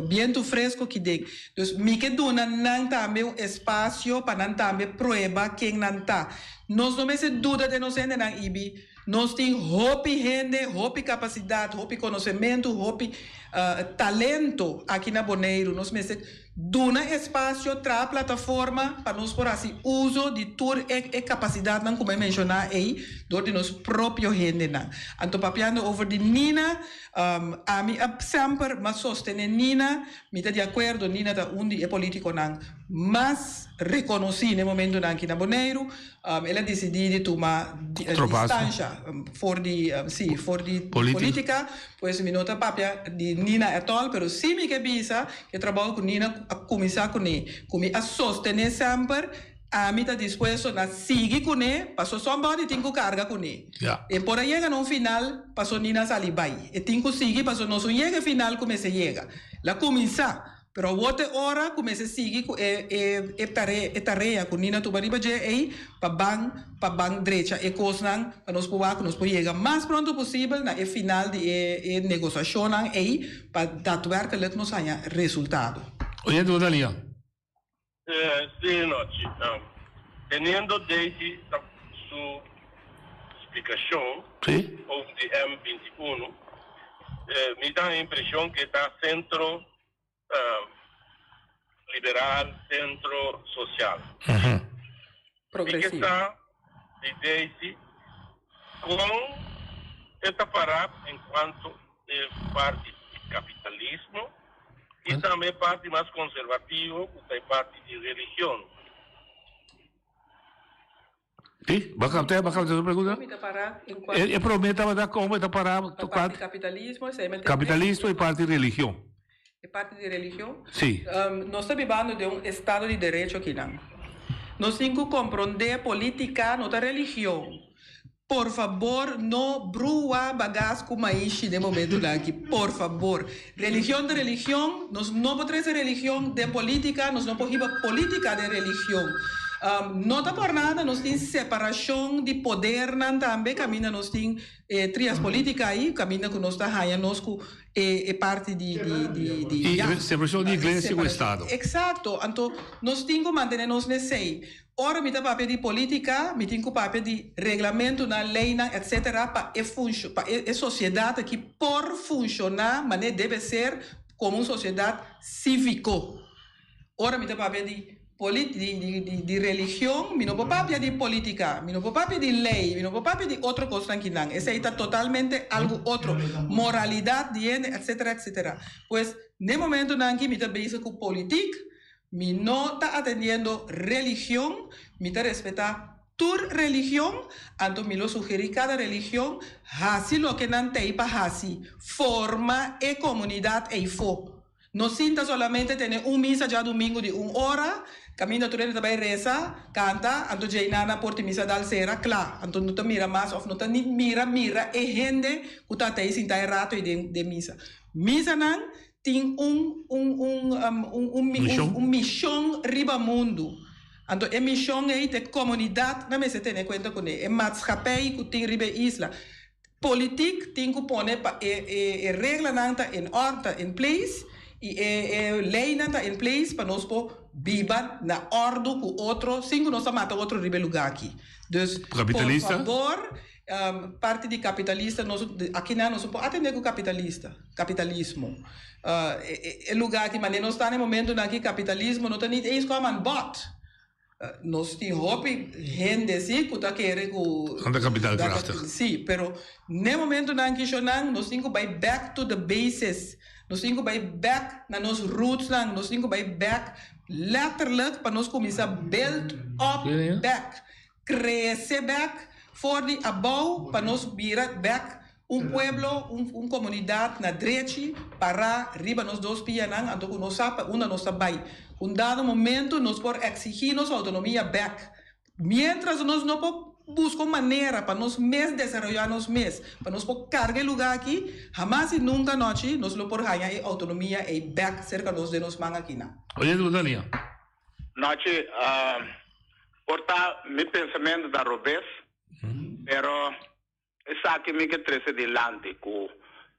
Bientu fresco ki den. Dus mi ke duna nan tambe un espacio pa nan tambe prueba ken nan ta. Nos no mester duda den nos hendenan, Ibi. Nos tin hopi hende, hopi capacidad, hopi conocemento, hopi talento aki na Boneiru. Nos mester duna espacio, traha plataforma pa nos por haci uzo di tur e e capacidadnan cu mi a menciona ey door di nos propio hendenan. Anto papiando over di Nina, Ami a semper m'a sostene Nina, mi ta di akuerdo, Nina ta un di e politikonan mas rekonosí na e momentunan aki na Boneiru. El a disidí di tuma distansha for di, sí, for di politika. Pues mi no ta papia di Nina at all, pero sí mi ke bisa ku e trabou ku Nina a kuminsá kuné, ku mi a sostené semper, Ami ta dispuesto na sigui kuné, paso somebody tin ku karga kuné. E por a yega na un final, paso Nina sali bai. E tin ku sigui, paso nos un yega e final ku mester yega. La kuminsá, pero awor ta e ora ku mester sigui ku e e e tarea e tarea ku Nina tuba riba dje ei pa ban pa ban drecha e kosnan pa nos por wak ku nos por yega mas pronto posibel na e final di e e negosashonnan ei pa daadwerkelijk nos haña resultado. Oyente, bo ta liga? Sí, Nochi. Teniendo Daisy su splikashon over di M 21, mi ta impreshon ku e ta sentro liberal, sentro sosial. Mi ke sa di Daisy kon e ta pará en kuanto e parti di kapitalismo i tambe e parti mas konservativo ku ta e parti di religion. Sí, bo a kapta, bo a kapta su pregunta? Mi ta pará en kuanto. E promé tabata kon e ta pará Pa parti kapitalismo, esei mi a tende. Kapitalismo i parti religion. E parti di religion? Sí. Nos ta bibando den un estado di derecho akinan. Nos tin ku komprondé politica no ta religion. Por fabor no brua bagas ku maishi den momentunan aki. Por fabor. Religion ta religion. Nos no por trese religion den politica. Nos no por hiba politica den religion. No ta por nada nos tin separashon di podernan tambe kaminda nos tin e trias politica ayi kaminda ku nos ta haña nos ku e e parti di di di di I ya. separashon di iglesia ku estado. Eksakto, anto nos tin ku mantene nos nesei. Ora mi ta papia di politica mi tin ku papia di reglamentunan, leinan etcetera pa e funsho pa e e sosiedat aki por funshoná manera debe ser komo un sosiedat síviko. Ora mi ta papia di polit di di di di religion mi no por papia di politica, mi no por papia di ley, mi no por papia di otro cosnan kinan. Esey ta totalmente algo otro. Moralidad di hende etcetera etcetera. Pues n'e momentonan aki mi ta bezig cu politic, mi no ta atendiendo religion, mi ta respeta tur religion, anto mi lo sugeri cada religion haci loke nan t'ey pa haci, forma e comunidad eyfo. No sinta solamente tene un misa djadumingu di un ora, kaminda tur hende ta bai resa, kanta, anto djei nana por tin misa dal sera, kla. Anto no ta mira mas of no ta ni mira mira e hende ku ta tei sinta e rato ei den den misa. Misanan tin un un un un un Mishon? un mishon riba mundu. Anto e mishon ei ta e komunidat nan mester tene kuenta kuné, e maatschappij ku tin riba e isla. Politiek tin ku pone pa e e reglanan ta in orde, ta in place i e e leynan ta in place pa nos por biba na ordu ku otro sin ku nos ta mata otro riba e luga aki. Dus por Kapitalista? fabor parti di kapitalista nos akinan nos no por atende ku kapitalista, kapitalismo. E e luga aki manera nos ta na e momentunan aki kapitalismo no ta nit eens kòm aan bod. Nos tin hopi hende si ku ta kere ku. Nan ta kapitaalkrachtig. Si, pero n'e momentunan kishonan nos tin ku bai back to the basis. Nos tin ku bai back na nos rootsnan. Nos tin ku bai back letterlijk pa nos kuminsá build up back. Krese back for di abou pa nos bira back Un pueblo, un un komunidat na drechi, pará riba nos dos pianan, anto ku nos sa pa unda nos ta bai. Un dado momento nos por eksigí nos outonomia bèk. Miéntras nos no por buska un manera pa nos mes desaroyá nos mes, pa nos por karga e lugá aki, hamas i nunka nochi nos lo por haña e outonomia ei bèk serka nos den nos man akinan. Oye, Dania. Nochi, por ta mi pensamentu ta robes, pero Esaki mi ke trese dilanti ku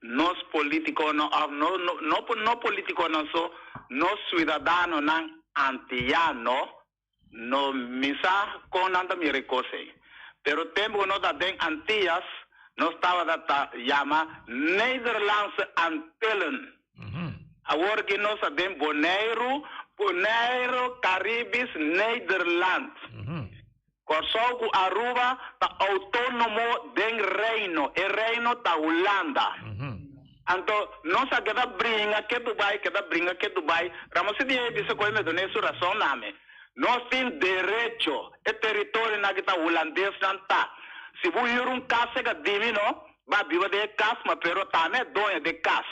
nos politikonan òf no no no politikonan so, nos suidadanonan antiano no mi sa kon nan ta mira e kos ei. Pero tempu ku nos ta den Antias nos tabata ta yama Nederlandse Antillen. Awor ki nos ta den Boneiru, Bonaire Caribisch Nederland. Kòrsou ku Aruba ta outónomo den Reino, e Reino ta Hulanda. Anto nos a keda bringa ke Dubai, keda bringa ke Dubai. Ramosé di ei bisa ku e me dun'é su rason na mi. Nos tin derecho, e teritorionan ki ta hulandesnan ta. Si bo hür un kas seka di mi no, ba biba den e kas, ma pero ta mi e doño di e kas.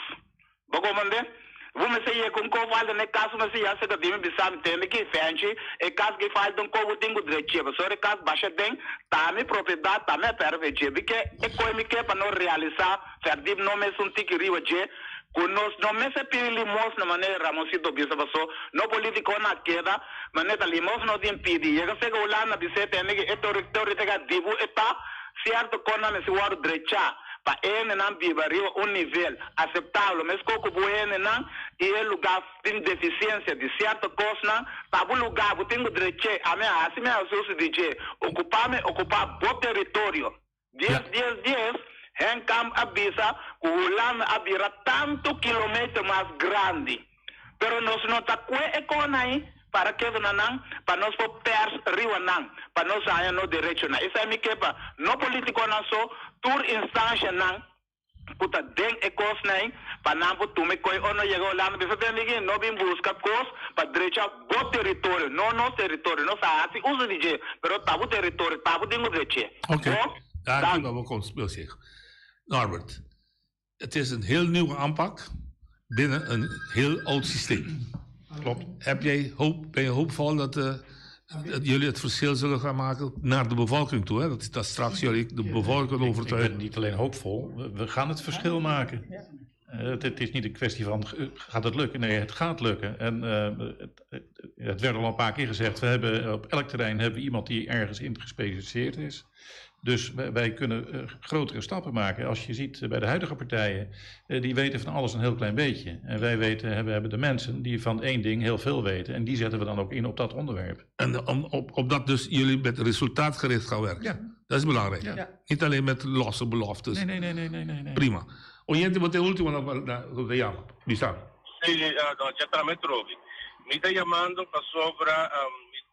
Bo komand'é? Bo mester yega un ko falta n'e kas, bo mester yasa ka dimi bisa mi tende ki fenchi e kas ki falta un ko bo tin ku drech'é, pasobra e kas basha den ta mi propiedat, ta mi a pèrdè dje. Bi ke e koe mi ke pa no realisá fèrdip no mes un tiki riba dje ku nos no mester pidi limosna manera Ramonsito bisa paso no politikonan a keda manera ta limosna no tin pidi. Yega seka Hulanda bis'é tende ki e tori ta dibu e ta sierto konan mester wòrdu drechá pa e hendenan biba riba un nivel. Aseptablo, meskos ku bo hendenan i e lugá tin defisiensia di sierto kosnan, ta bo lugá, bo tin ku drech'é. Ami a hasi mi hasi uso di dje. Okupá mi okupá bo teritorio. Dies, dies, dies, Henk Kamp a bisa ku Hulanda a bira tantu kilometer mas grandi. Pero nos no ta kue e kon ai para keda na nan, pa nos por pers riba nan, pa nos haña nos derechonan. Esei mi ke pa no politikonan so, tur instanshanan ku ta den e kosnan ei pa nan por tuma e koi ora no yega Holanda bisa den di no bin buska kos pa drecha bo teritorio no nos teritorio nos a hasi uso di dje pero ta bo teritorio ta bo tin ku drech'é Oké, bo danki pa bo conseho. Norbert, het is een heel nieuwe aanpak binnen een heel oud systeem. Klopt. Heb jij hoop, ben je hoopvol dat, eh, dat jullie het verschil zullen gaan maken naar de bevolking toe? Hè? Dat, dat straks jullie de bevolking Ik overtuigen. ben niet alleen hoopvol, we, we gaan het verschil maken. Eh, het, het is niet een kwestie van eh, gaat het lukken? Nee, het gaat lukken. En eh, het, het- Het werd al een paar keer gezegd, we hebben op elk terrein hebben we iemand die ergens in gespecialiseerd is. Dus wij kunnen grotere stappen maken. Als je ziet bij de huidige partijen, die weten van alles een heel klein beetje. En wij hebben de mensen die van één ding heel veel weten. En die zetten we dan ook in op dat onderwerp. En op dat dus jullie met resultaatgericht gaan werken. Ja. Dat is belangrijk. Ja. Niet alleen met losse beloftes. Nee, nee, nee, nee, nee, nee, nee. Prima. Oyente, wat de ultimo na de llama. Bisa. Sí, no, ya está metro. Mi ta yamando pasobra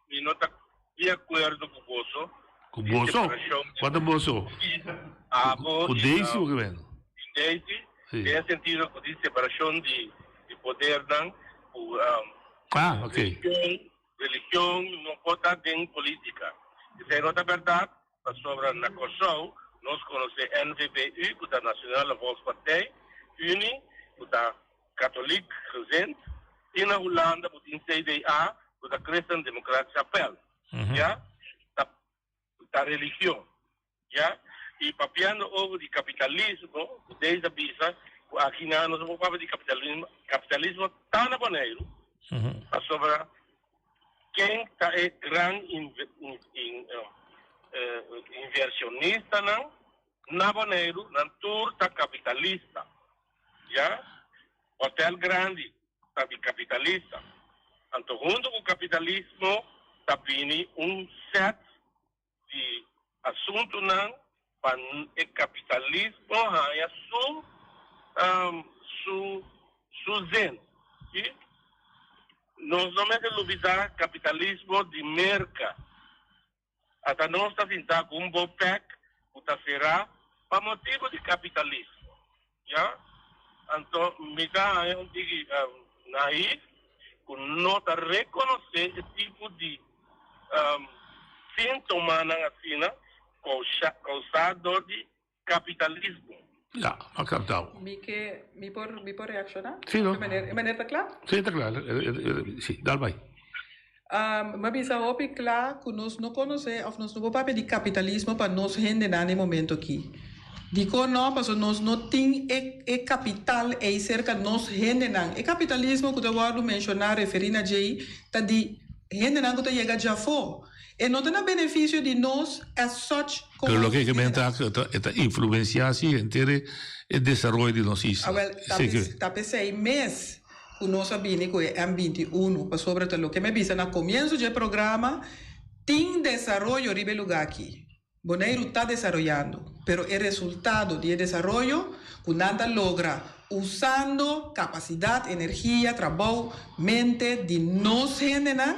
mi no ta di akuerdo ku boso. Ku boso? Wat een boso? Abo Ku Daisy o ke Daisy, den sentido ku di separashon di podernan, ku Ah, oké. religion no por ta den polítika. Esei no ta bèrdat, pasobra na Kòrsou nos konosé NVPU, ku ta Nationale Volkspartij Unie, ku ta katholiek gezind, i na Hulanda bo tin CDA, ku ta Christen Democratisch Appèl. Ya? Ta religion. Ya? I papiando over di kapitalismo, ku Daisy a bisa ku aki nan nos no por papia di kapitalismo, kapitalismo ta na Boneiru, pasobra ken ta e gran inversionistanan na Boneiru, nan tur ta kapitalista. Ya? Hotel grandi ta di kapitalista. Anto huntu ku kapitalismo ta bini un set di asuntunan pa e kapitalismo haña su su su zin. Si? Nos no mester lubidá kapitalismo di Merka. Ata nos ta sintá ku un bopèk ku ta será pa motibu di kapitalismo. Ya? Anto mi ta haña un tiki naïf ku no ta rekonosé e tipo di síntomanan asina kousá dor di kapitalismo. Ya, m'a kaptá. Mi ke, mi por, mi por reakshoná? Sí, no. E meneer, e meneer ta kla? Sí, ta kla. Sí, dal bai. M'a bisa hopi kla ku nos no konosé òf nos no por papia di kapitalismo pa nos hendenan den momento aki. Dikon no? Pasobra nos no tin e e kapital ei serka nos hendenan. E kapitalismo ku ta wòrdu menshoná, referí na djei, ta di hendenan ku ta yega djafó. E no ta na benefisio di nos as such Pero komo loke ke men hendenan. ta e ta influensiá si henter e desaroyo di nos isla. Awel, ta Esei ke. ta p'esei mes ku nos a bini ku e M 21, pasobra ta loke mi a bisa na komienso dje programa, tin desaroyo riba e lugá aki. Boneiru ta desaroyando, pero e resultado di e desaroyo ku nan ta logra usando kapasidat, energia, trabou, mente di nos hendenan,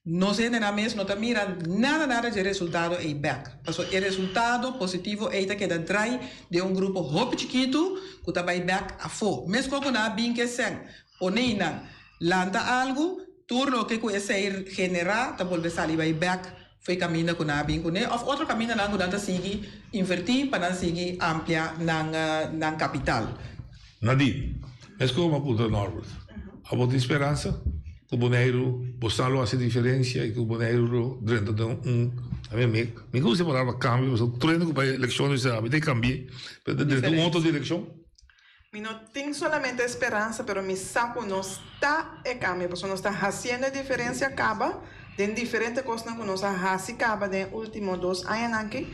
nos hendenan mes no ta mira nada nada dje resultado ei bèk. Pasobra e resultado positivo ei ta keda drai den un grupo hopi chikitu ku ta bai bèk afó. Meskos ku nan a bin kesen pone einan lanta algu, tur loke ku esei generá ta bolbe sali bai bèk Fo'i kaminda ku nan a bin kuné òf otro kamindanan ku nan ta sigui invertí pa nan sigui amplia nan nan kapital. Nadine, Meskos bo a puntra Norbert, abo tin speransa ku Boneiru bosan lo hasi diferensia i ku Boneiru lo drenta den un, a mi mi mi gusta e palabra kambio pasobra tur hende ku bai elekshon di sa mi ta kambi'é, pero drenta un otro direkshon. Mi no tin solamente speransa, pero mi sa ku nos ta e kambio, pasobra nos ta hasiendo e diferensia kaba den diferente kosnan ku nos a hasi kaba den e último dos añanan aki,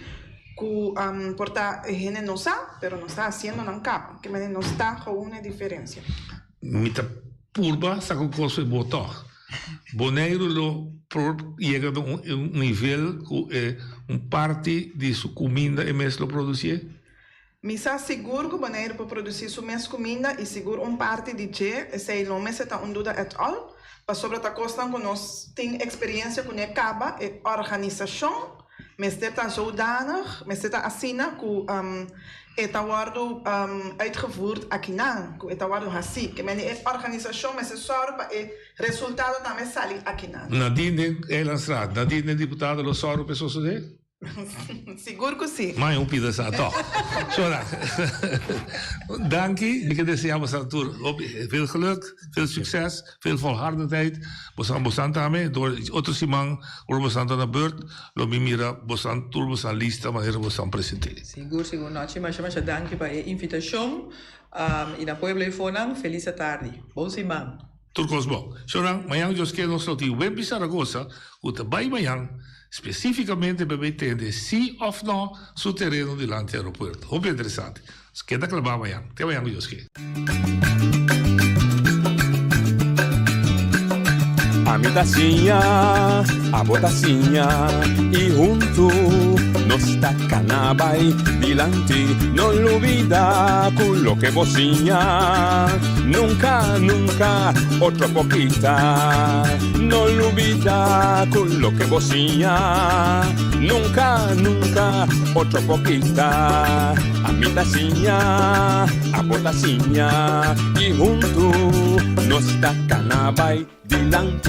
ku por ta e hende no sa, pero nos ta hasiendo nan kaba. Ke manera nos ta gewoon e diferensia. Mi ta purba sa ku kos e bo tòg. Boneiru lo por yega na un nivel ku e un parti di su kuminda e mes lo produsié? Mi sa sigur ku Boneiru por produsí su mes kuminda i sigur un parti di dje, esei no mester ta un duda at all, pasobra ta kosnan ku nos tin eksperiensia kuné kaba, e organisashon mester ta zodanig, mester ta asina ku e ta wòrdu uitgevoerd akinan, ku e ta wòrdu hasí. Ke mende e organisashon mester sòru pa e resultado tambe sali akinan. Nadine den Eilandstraat, Nadine den diputado lo sòru pa e sosodé? Sigur ku si. Mai un pida sa tòg. Shora. Danki. Mi ke desea boso tur hopi veel geluk, veel sukses, veel volhardendheid. Boso bosan tambe dor otro siman ora bosan ta na beurt lo mi mira bosan tur bosan lista manera bosan presente. Sigur sigur Nochi masha masha danki pa e invitashon i na pueblo ei fonan felis atardi. Bon siman. Tur kos bon. Shornan, mañan Dios ke nos lo tin Wempi Zaragoza ku ta bai mañan spesífikamente pa bai tende si òf nò su tereno dilanti aeropuerto. Hopi interesante. Keda klabá mañan. Te mañan ku Dios ke. Ami ta siña, abo ta siña y huntu nos ta cana bay dilanti. No lubida cu loke bo siña nunca, nunca otro por kita. No lubida cu loke bo siña nunca, nunca otro por kita. Ami ta siña, abo ta siña y huntu nos ta cana bay dilanti.